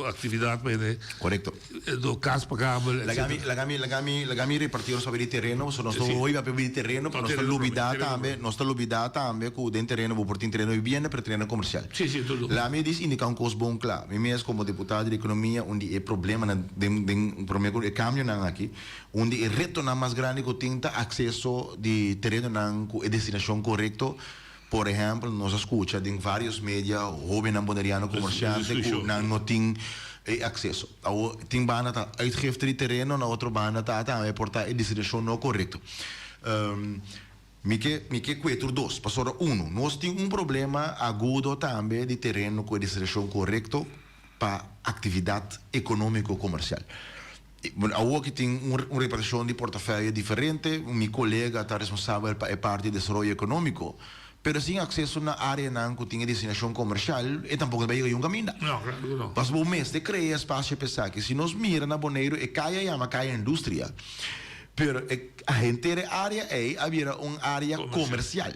actividad pa hende. Correcto. Do cas pagabel, etcetera. Laga mi, laga mi, laga mi reparti nos papia di tereno, pasobra nos ta hoy papia di tereno, pero nos ta lubida tambe, nos ta lubida tambe cu den tereno bo por tin tereno di vivienda, pero tereno comercial. Si, si, todo. Laga mi dis indica un cos bon cla. Mi mes como diputado di economia, un di e problemanan den, den, prome cu e cambionan aki, un di e retonan mas grandi cu tin ta acceso di terenonan cu e destinacion corecto. Por ehempel, nos a scucha den varios media hobennan Boneriano comerciante cu nan no tin e acceso. Awor, tin banda ta uitgifte di tereno, na otro banda ta tambe por ta e destinacion no corecto. Mi ke mi ke cue tur dos, pasobra uno, nos tin un problema agudo tambe di tereno cu e destinacion corecto pa actividad economico comercial. Awor ki tin un reparticion di portafelia diferente, mi colega ta responsabel pa e parti di desaroyo economico, pero sin acceso na areanan cu tin e destinacion comercial, e tampoco ta bay yega yun caminda. No, claro cu no. Pasobra bo mester crea espacio pa esaki. Si nos mira na Boneiru, e caya yama Caya Industria, pero e henter e area ey a bira un area comercial.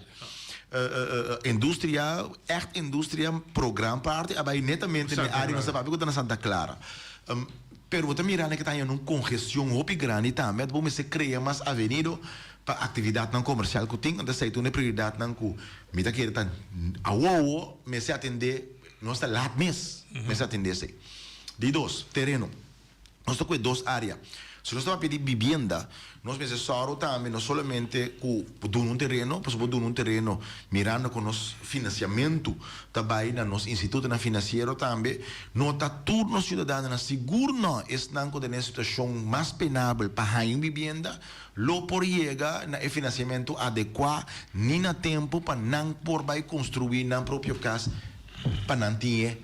Industria, echt industria pro gran parti a bay netamente na e area nos ta papia cu ta na Santa Clara. Pero bo ta mira nan ke ta haña un kongestion hopi grandi tambe, anto bo mester krea mas avenido pa aktividatnan komersial ku tin. Anto esei ta un e prioridatnan ku mi ta kere ta awowo mester atendé, nos ta lat mes mester atendé esei. Di dos, tereno. Nos ta kue dos área. Si nos ta papia di bibienda, nos mester sòru tambe no solamente ku bo duna un tereno, pasobra bo duna un tereno mirando ku nos finansiamentu ta bai na nos institutonan finansiero tambe, no ta tur nos siudadanonan, sigur no esnan ku ta den e situashon mas penabel pa haña un bibienda, lo por yega na e finansiamentu adekuá ni na tempu pa nan por bai konstruí nan propio kas pa nan tin e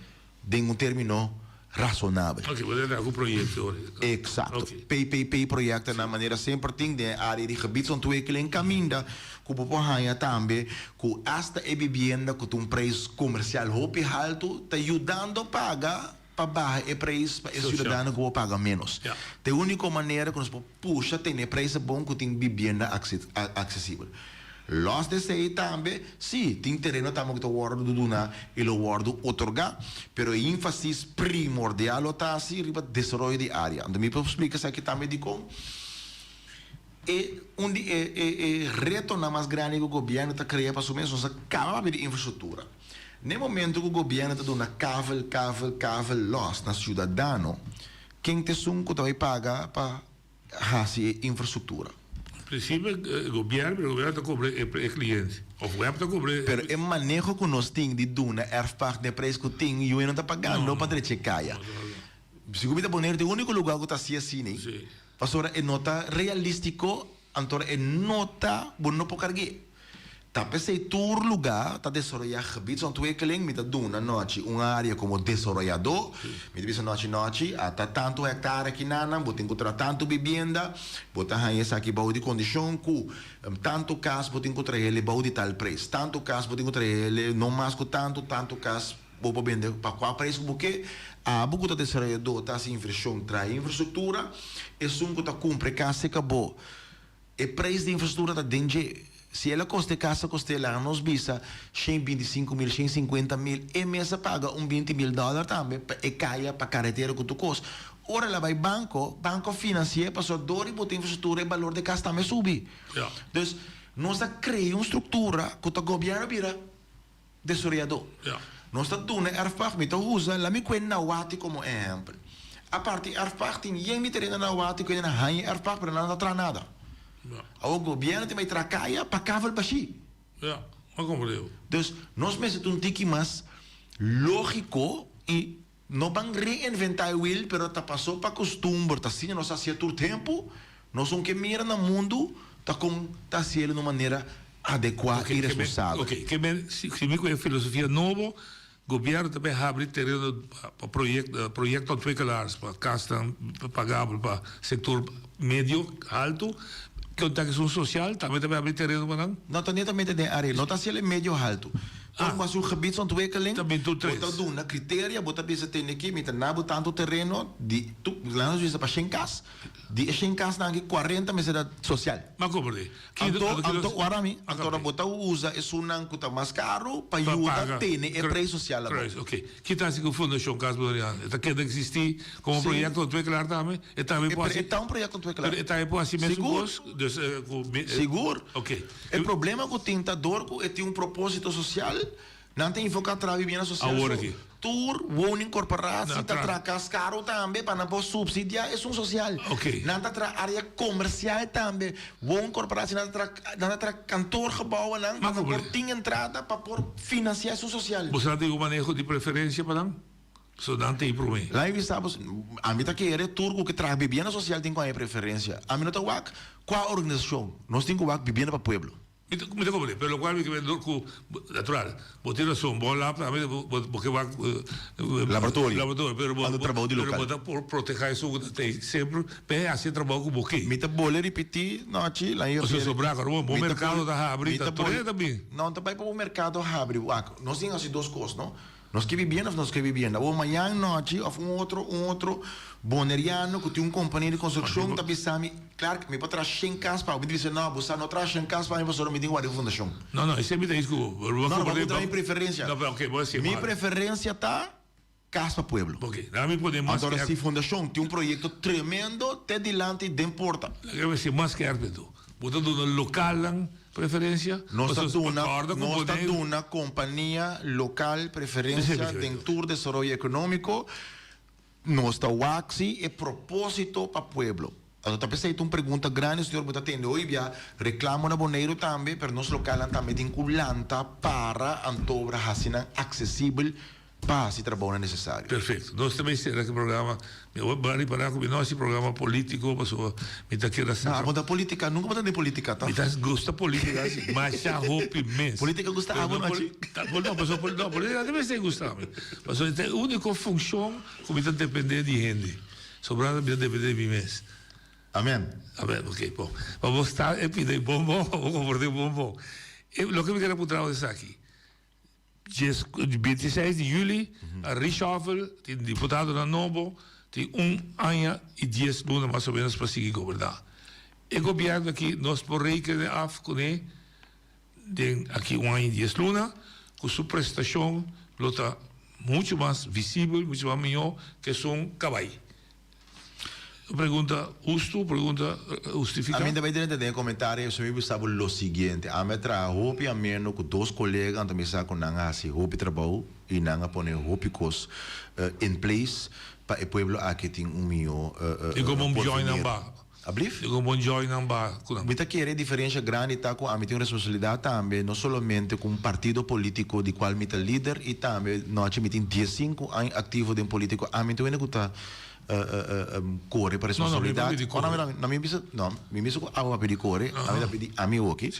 den un termino rasonabel. Ok, bo ta traha ku proyekto ora. Eksakto. PPP proyektonan manera semper tin den e área di gebiedsontwikkeling kaminda ku bo por haña tambe ku asta e bibienda ku ta un preis komersial hopi haltu ta yudando paga pa baha e preis pa e siudadano ku por paga ménos. Ta e úniko manera ku nos por pusha tene e preis bon ku tin bibienda aksesibel. Lòs di esei tambe, sí, tin tereno tambe ku ta wòrdu duna i lo wòrdu otorgá, pero e ínfasis primordial lo ta hasi riba desaroyo di área. Anto mi por splika esaki tambe dikon e un di e e e retonan mas grandi ku gobièrnu ta krea pa su mes, nos a kaba papia di infrastruktura. Na e momento ku gobièrnu ta duna kavel, kavel, kavel lòs na siudadano, ken ta esun ku ta bai paga pa hasi e infrastruktura. En prinsipio e gobièrnu, pero e gobièrnu ta kobra e kliente òf web ta kobra e. Pero e maneho ku nos tin di duna erfpacht den e preis ku tin, yu e no ta pagando pa drecha e kaya. Sigur mi ta Boneiru ta e úniko lugá ku ta hasi asina ei. Pasobra e no ta realístiko, anto e no ta, bo no por karg'é. Ta p'esei tur lugá ta desaroyá gebiedsontwikkeling. Mi ta duna nochi un área komo desaroyadó. Mi ta bisa nochi nochi, a ta tantu hèktare akinanan, bo tin ku traha tantu bibienda, bo ta haña esaki bou di kondishon ku tantu kas bo tin ku traha bou di tal preis, tantu kas bo tin ku traha no mas ku tantu, tantu kas bo por bende pa kua preis ku bo ke. Abo ku ta desaroyadó ta hasi invershon traha infrastruktura, esun ku ta kumpra e kas serka bo. E preis di infrastruktura ta den dje. Si el a kosta e kas a kost'é laga nos bisa shen 25 mil, 150 mil, e mes a paga un 20 mil dòler tambe pa e kaya, pa karetera ku tur kos. Ora el a bai banko, banko a finansi'é pasobra dor di bo tin infrastruktura e balor di e kas tambe a subi. Dus nos a krea un struktura ku ta gobièrnu bira desaroyadó. Nos ta duna erfpacht, mi ta usa la mi kue Nawati komo ehèmpel. Aparte erfpacht tin yen di tereno na Nawati ku hende na haña erfpacht pero nan no ta traha nada. Awor gobièrnu tin bai traha kaya pa kavel bashí. Ja, a komprendé. Dus nos mester ta un tiki mas lógiko i no ban reinventá e wiel pero ta pasó pa kustumber ta asina nos a hasié tur tempu. Nos un ke mira na mundu ta kon ta hasié na un manera adekuá i responsabel. Oke, ke men si mi ku e filosofia nobo gobièrnu ta bai habri tereno pa projectontwikkelaars pa kasnan pagabel pa sektor medio haltu ke un ta esun sosial tambe ta bai habri tereno pa nan? No ta netamente den área no ta hasiel e medio haltu. Ora bo hasi un gebiedsontwikkeling, bo ta duna criteria, bo ta bisa tene ki mi ta na bo tantu tereno di tu, laat nos bisa pa shen kas, di e shen kasnan aki cuarenta mester ta social. Ma comprende. Anto, anto, wara mi, anto ora bo ta usa esunnan ku ta mas karu pa yuda tene e preis sosial abou. Preis, oke. Ki ta hasi ku Fundashon Kas Boneriano? E ta keda eksistí komo proyekto ontwikkelaar tambe? E tambe por hasi. E ta un proyekto ontwikkelaar. Pero e tambe por hasi mesun kos? Dus ku. Sigur. Oke. E problema ku tin ta dor ku e tin un propósito sosial, nan ta invoká traha bibienda sosial. Awor aki. Tur woningcorporatie ta traha kas karu tambe pa nan por supsidiá esun sosial. Oke. Nan ta traha área komersial tambe. Woningcorporatie nan ta traha nan ta traha kantoorgebouwennan pa nan por tin entrada pa por finansiá esun sosial. Boso nan tin un maneho di preferensia pa nan? So nan ta e promé. Laat mi bisa bo, ami ta kere tur ku ke traha bibienda sosial tin ku haña preferensia. Ami no ta wak kua organisashon. Nos tin ku wak bibienda pa pueblo. Mi ta mi ta komprende, pero lokual mi ke men dor ku natural, bo tin rason, bo lab tambe bo bo ke wak Laboratorio. Laboratorio, pero bo Ando trabou di pero lokal. bo ta por protehá esun ku ta tei semper pa e hasi e trabou ku bo ke. Mi ta bole ripití nochi, laat mi Pasobra papia. sobrá ku bo Mi ta merkado bole ta habri, mi ta ta tur bole hende ta bin. No, ta bai pa bo merkado habri, wak, nos tin hasi dos kos, no? Nos ke bibienda of nos ke bibienda? Awor mañan nochi of un otro un otro boneriano ku tin un kompania di konstrukshon ta bisa mi, Clark, mi por traha shen kas pa bo. Mi ta bisa, no, bo sa no traha shen kas pa mi pasobra mi tin warda ku fundashon. No, no, esei mi ta bisa ku bo. No, no, bo puntra mi preferensia. No, pero oke, bo a hasi Mi mal. preferensia ta kas pa pueblo. Oke, laga mi pone mas Anto skerp. si fundashon tin un proyekto tremendo te dilanti den porta. Laga mi hasi mas skerp enton. Bo ta duna lokalnan preferencia? Nos ta duna, nos ta duna compania local preferencia den tur desaroyo economico. Nos ta wak si e proposito pa pueblo. Anto ta pesey ta un pregunta grandi señor bo ta tende hoy bia reclamo na Boneiru tambe pero nos localnan tambe tin cu lanta para anto obra haci nan accesibel Pa hasi trabounan nesesario. Perfecto. Nos ta bay cera cu e programa. Mi a bay ripara cu mi no haci programa politico pasobra mi ta keda saca. No, abo ta politica. Nunca bo ta den politica, ta? Mi ta gusta politica si. Masha hopi mes. Politica gusta abo no haci? No, pasobra no, politica ta mester gusta mi. Pasobra ta e unico funcion cu mi ta depende di hende. Sobra mi ta depende di mi mes. Amen. Amen, ok, bon. Pa bo sta e pida e bonbon, pa bo comporta e bonbon. E loke mi kere puntra bo esaki. Djes 26 di juli a reshuffle, tin diputadonan nobo, tin un aña y dies luna mas o menos pa sigui goberna. E gobierno aki nos por rekenen af cune den aki un aña y dies luna cu su prestacion lo ta mucho mas visibel, mucho mas miho ke esun cabay. Un pregunta hustu, un pregunta hustifiká. Ami ta bai drenta den e komentario i mi bisa bo lo siguiente, Ami a traha hopi ameno ku dos kolega anto mi sa ku nan a hasi hopi trabou i nan a pone hopi kos in place pa e pueblo aki tin un mihó Di komo un bjòi nan ba. Ablief? Di komo un bjòi nan ba ku nan. Mi ta kere e diferensha grandi ta ku ami tin un responsabilidat tambe no solamente ku un partido politiko di kual mi ta lider i tambe nochi mi tin diesinku aña aktivo den politiko ami ta wende ku ta kore pa responsabilidat. No, no, mi no pidi kore. No, mi bisa, no, mi bisa ku abo a pidi kore, ami ta pidi ami oki.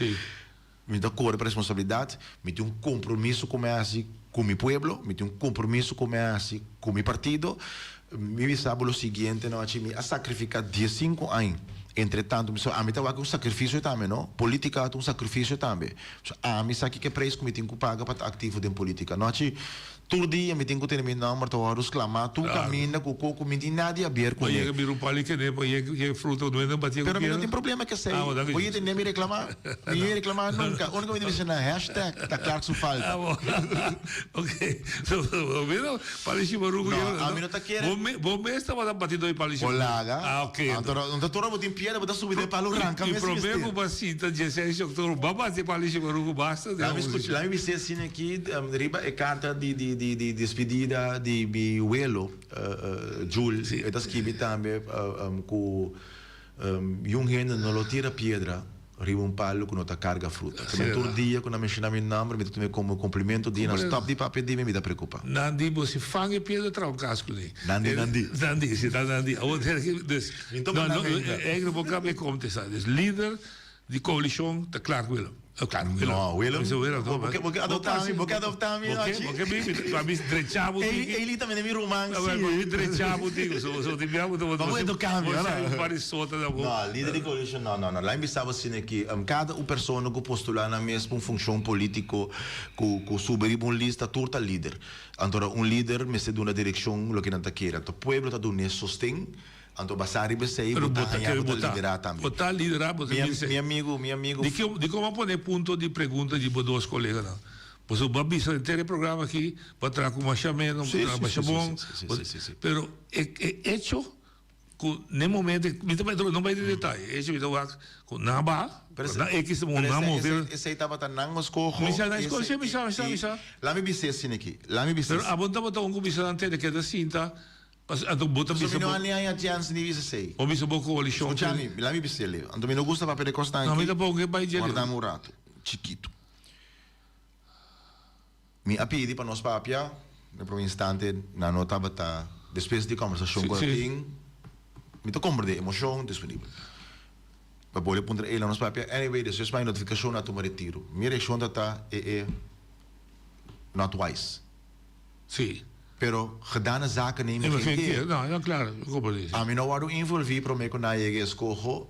Mi ta kore pa responsabilidat, mi tin un kompromiso ku mi a hasi ku mi pueblo, mi tin un kompromiso ku mi a hasi ku mi partido. Mi bisa bo lo siguiente nochi, mi a sakrifika diesinku aña. Entre tanto, mi ami ta wak un sakrifisio tambe, no? Politika ta un sakrifisio tambe. So, ami sa kiko e preis ku mi tin ku paga pa ta aktivo den politika. Nochi, Tur dia mi tin ku tene mi nòmber ta wòrdu sklamá tur kaminda ku koko mi tin nada di haber kuné. Pa yega bira un pali kene pa yega fruta ku no batia ku Pero mi no piedra. tin problema ku esei. Ah, bo Bo yete mi reklamá? Mi no reklamá nunka. Úniko mi ta bisa na hashtag ta Clark su falta. Ah, bo. Ok. So, bo mira pali shimaruku No, yega. ami no ta kere. Bo me, bo mes tabata batido e pali shimaruku. Olaga. Ah, ok. Anto, anto tur ora bo tin piedra bo ta subi den palu ranka I mes si promé mester. ku bo a sinta dieseis di òktober bo a bati e pali shimaruku basta. Lami skucha, lami bis'é asina aki riba e karta di di di di despedida di mi welo Jul, e ta skibi tambe ku yun hende no lo tira piedra riba un palu ku no ta karga fruta. Te tur dia ku nan menshoná mi nòmber mi ta tuma e komo komplimentu di nan stòp di papia di mi, mi ta preokupá. Nan di bo si fang e piedra traha un kas kuné. Nan di, nan di. Nan di, si ta nan di. Awor dus, Mi no tuma nan ainda. Eigenlijk bo kaba e kontestá. Dus lider di koalishon ta Clark Willem. Claro, No, Willem. Bo ke bo ke adopta mi, bo ke adopta mi, Bo ke, bo ke mi, mi mi drecha bo tiki. Eli tambe mi ruman, si. Mi drecha bo tiki, so so di bia bo bo bo educa mi, ora. Bo pari sota da bo. No, lider di coalition no, no, no. Laat mi bisa bo asina aki, cada un persona cu postula nan mes pa un funcion politico, cu cu subi riba un lista, tur ta lider. Anto un lider mester duna direccion loke nan ta kere. Anto pueblo ta dun'e sosten. Anto basá riba esei Pero bo ta bo ta haña kere bo ta bo ta liderá tambe. bo ta liderá bo ta Mi bisa. mi amigu mi amigu. Di ke di kon a pone punto di pregunta di bo dos koleganan? Pasobra bo a bisa henter e programa aki bo a traha ku masha meno, bo Sí traha sí masha sí sí bon, sí sí bo sí sí sí. pero e e echo ku n'e momento mi ta bai no bai den detaye e echo mi ta wak ku nan a baha, Pero nan ekis pero nan esei move. esei esei tabata nan eskoho Mi sa nan eskoho esei si mi sa mi sa mi i sa. Lami bis'é asina aki lami bis'é Pero abo no tabata un ku bisa nan tene keda sinta Anto bo ta Pasobra bisa mi no bo. a ni haña chèns ni bisa esei. Bo bisa bo koalishon. Skucha mi, laat mi bisa el'e. Anto mi no gusta papia di kosnan No, mi aki. tampoko ke bai dje. Warda mi un ratu, chikitu. Mi a pidi pa nos papia, den prome instante nan no tabata, despues di kòmbersashon ku a tin, mi ta komprendé emoshon disponibel. Pa bolbe puntra el'e nos papia, anyway, despues mi a haña notifikashon nan a tuma retiro. Mi reakshon ta ta e e not wise. Sí. Pero gedane zaken nemen geen keer. No, no, claro, yo comprendí. Sí. Ami no wordo involví prome cu nan yega e escoho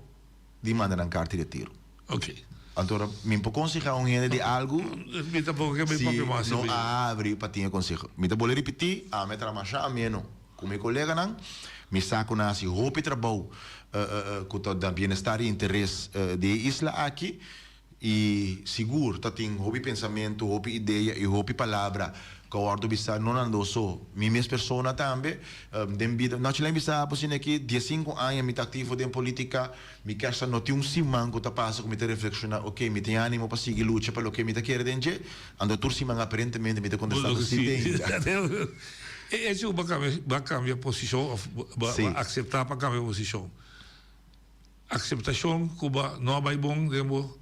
di manda nan carta di retiro. Ok. Anto mi por conseha un hende di algo Mi tampoco ke si papia mas no a habri pa tin e conseho. Mi ta bolbe ripiti, ami a traha masha ameno cu mi coleganan. Mi sa cu nan a haci hopi trabou cu ta na bienestar y interes di e isla aki. I sigur ta tin hopi pensamentu, hopi idea i hopi palabra ku a wòrdu bisá, no nan dos so, mi mes persona tambe. Den bida, no chilai bisa bo asina aki, diesinku aña mi ta aktivo den polítika, mi kier sa no tin un siman ku ta pasa ku mi ta reflekshoná, oke, mi tin ánimo pa sigui lucha pa loke mi ta kere den dje, anto tur siman aparentemente mi ta kontestá ku si tin. E echo ku bo a kambia, bo a kambia posishon òf bo a akseptá pa kambia posishon. Aceptacion cu bo no a bay bon den bo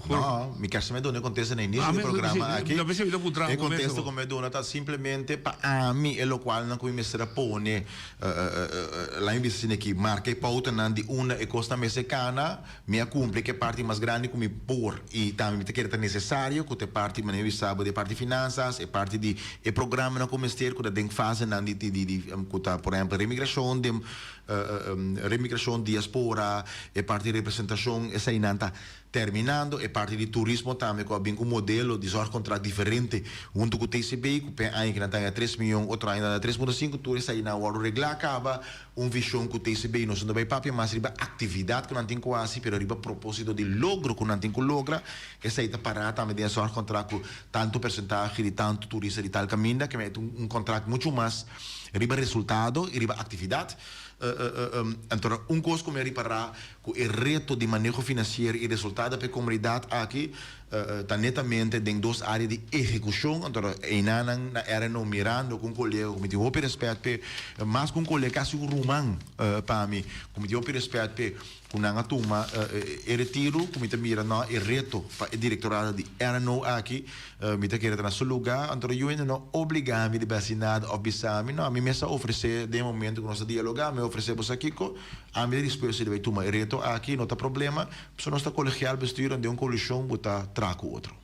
No, mi kier sa mi a duna e contesta na inicio di e programa aki. E contesta cu mi a duna ta simplemente pa ami e locualnan cu mi mester a pone, laat mi bisa asina aki, marca e pautanan di unda e cosnan mester cana, mi a cumpli cu e parti mas grandi cu mi por y tambe mi ta kere ta necesario cu ta e parti, manera mi bisa bo, di e parti finanzas, e parti di e programanan cu mester cu ta den fasenan di di cu ta por ehempel remigracion den Remigracion, diaspora, e parti representacion, eseinan ta terminando. E parti di turismo tambe cu a bin cu modelo di zorgcontract diferente hunto cu TCB, cu pe aña kinan ta haña tres miyon, otro aña nan ta tres punto sinku, tur eseinan a wordo regla caba. Un vision cu TCB, nos no ta bay papia mas riba actividad cu nan tin cu haci, pero riba proposito di logro cu nan tin cu logra. Esei ta para tambe den e zorgcontract cu tanto percentahe di tanto turista di tal caminda, ke mester un contract mucho mas Riba resultado i riba aktividat. Anto un kos ku mi a ripará ku e reto di maneho finansiero i resultado pa e komunidat aki ta netamente den dos área di ehekushon. Anto einanan na RNO mirando ku un kolega ku mi tin hopi rèspèt p'e, mas ku un kolega kasi un ruman pa mi, ku mi tin hopi rèspèt p'e. Ku nan a tuma e retiru ku mi ta mira no e reto pa e direktorado di RNO aki, mi ta kere ta na su lugá, anto yu hende no obligá mi di basi nada òf bisa mi, no, mi mes a ofresé den e momento ku nos ta dialogá, mi a ofresé bo sa kiko, ami ta dispuesto di bai tuma e reto aki, no ta problema, pasobra nos ta kolegial bestuur en den un koalishon bo ta traha ku otro.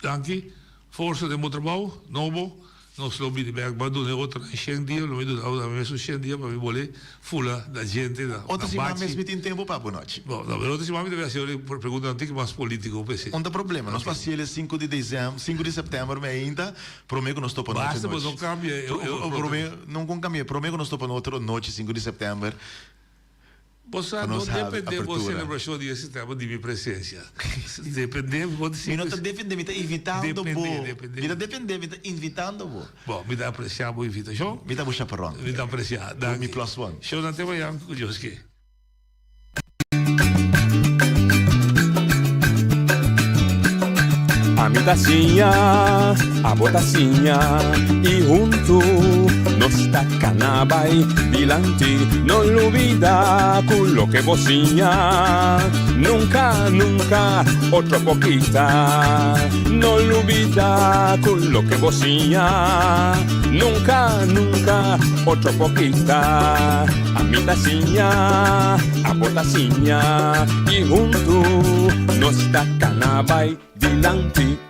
Danki, forsa den bo trabou nobo. Nos lo bini bek ba duna e otro nan shen dia, lo mi duna bo tambe mesun shen dia pa mi bole fula na djente na Otro siman bachi. mes mi tin tempo pa bo nochi. Bon, no, pero otro siman mi ta bin haci un pregunta un tiki mas politico p'esei. Un ta problema, nos pa haciel e sinku di decem, sinku di september mi ainda, prome cu nos topa nochi Basta bo nochi. no cambia e Pro, prome, no con cambia, prome cu nos topa otro nochi sinku di september. Bo sa Pa no nos habi depende bo apertura. celebracion di e september di mi presencia. Depende bo di Mi no ta defende, mi ta invitando bo. Depende, depende. Mi ta defende, mi ta invitando bo. Bo, mi ta aprecia bo invitacion. Mi ta bo chaperon. Mi ta aprecia. Bo Danki. mi plus one. Show nan te mañan cu Dios ke. Ami ta siña, abo ta siña, i huntu. Nos ta kana bai dilanti. No lubida ku loke bo siña nunka, nunka otro por kita. No lubida ku loke bo siña nunka, nunka otro por kita. Ami ta siña, abo ta siña i huntu nos ta kana bai dilanti.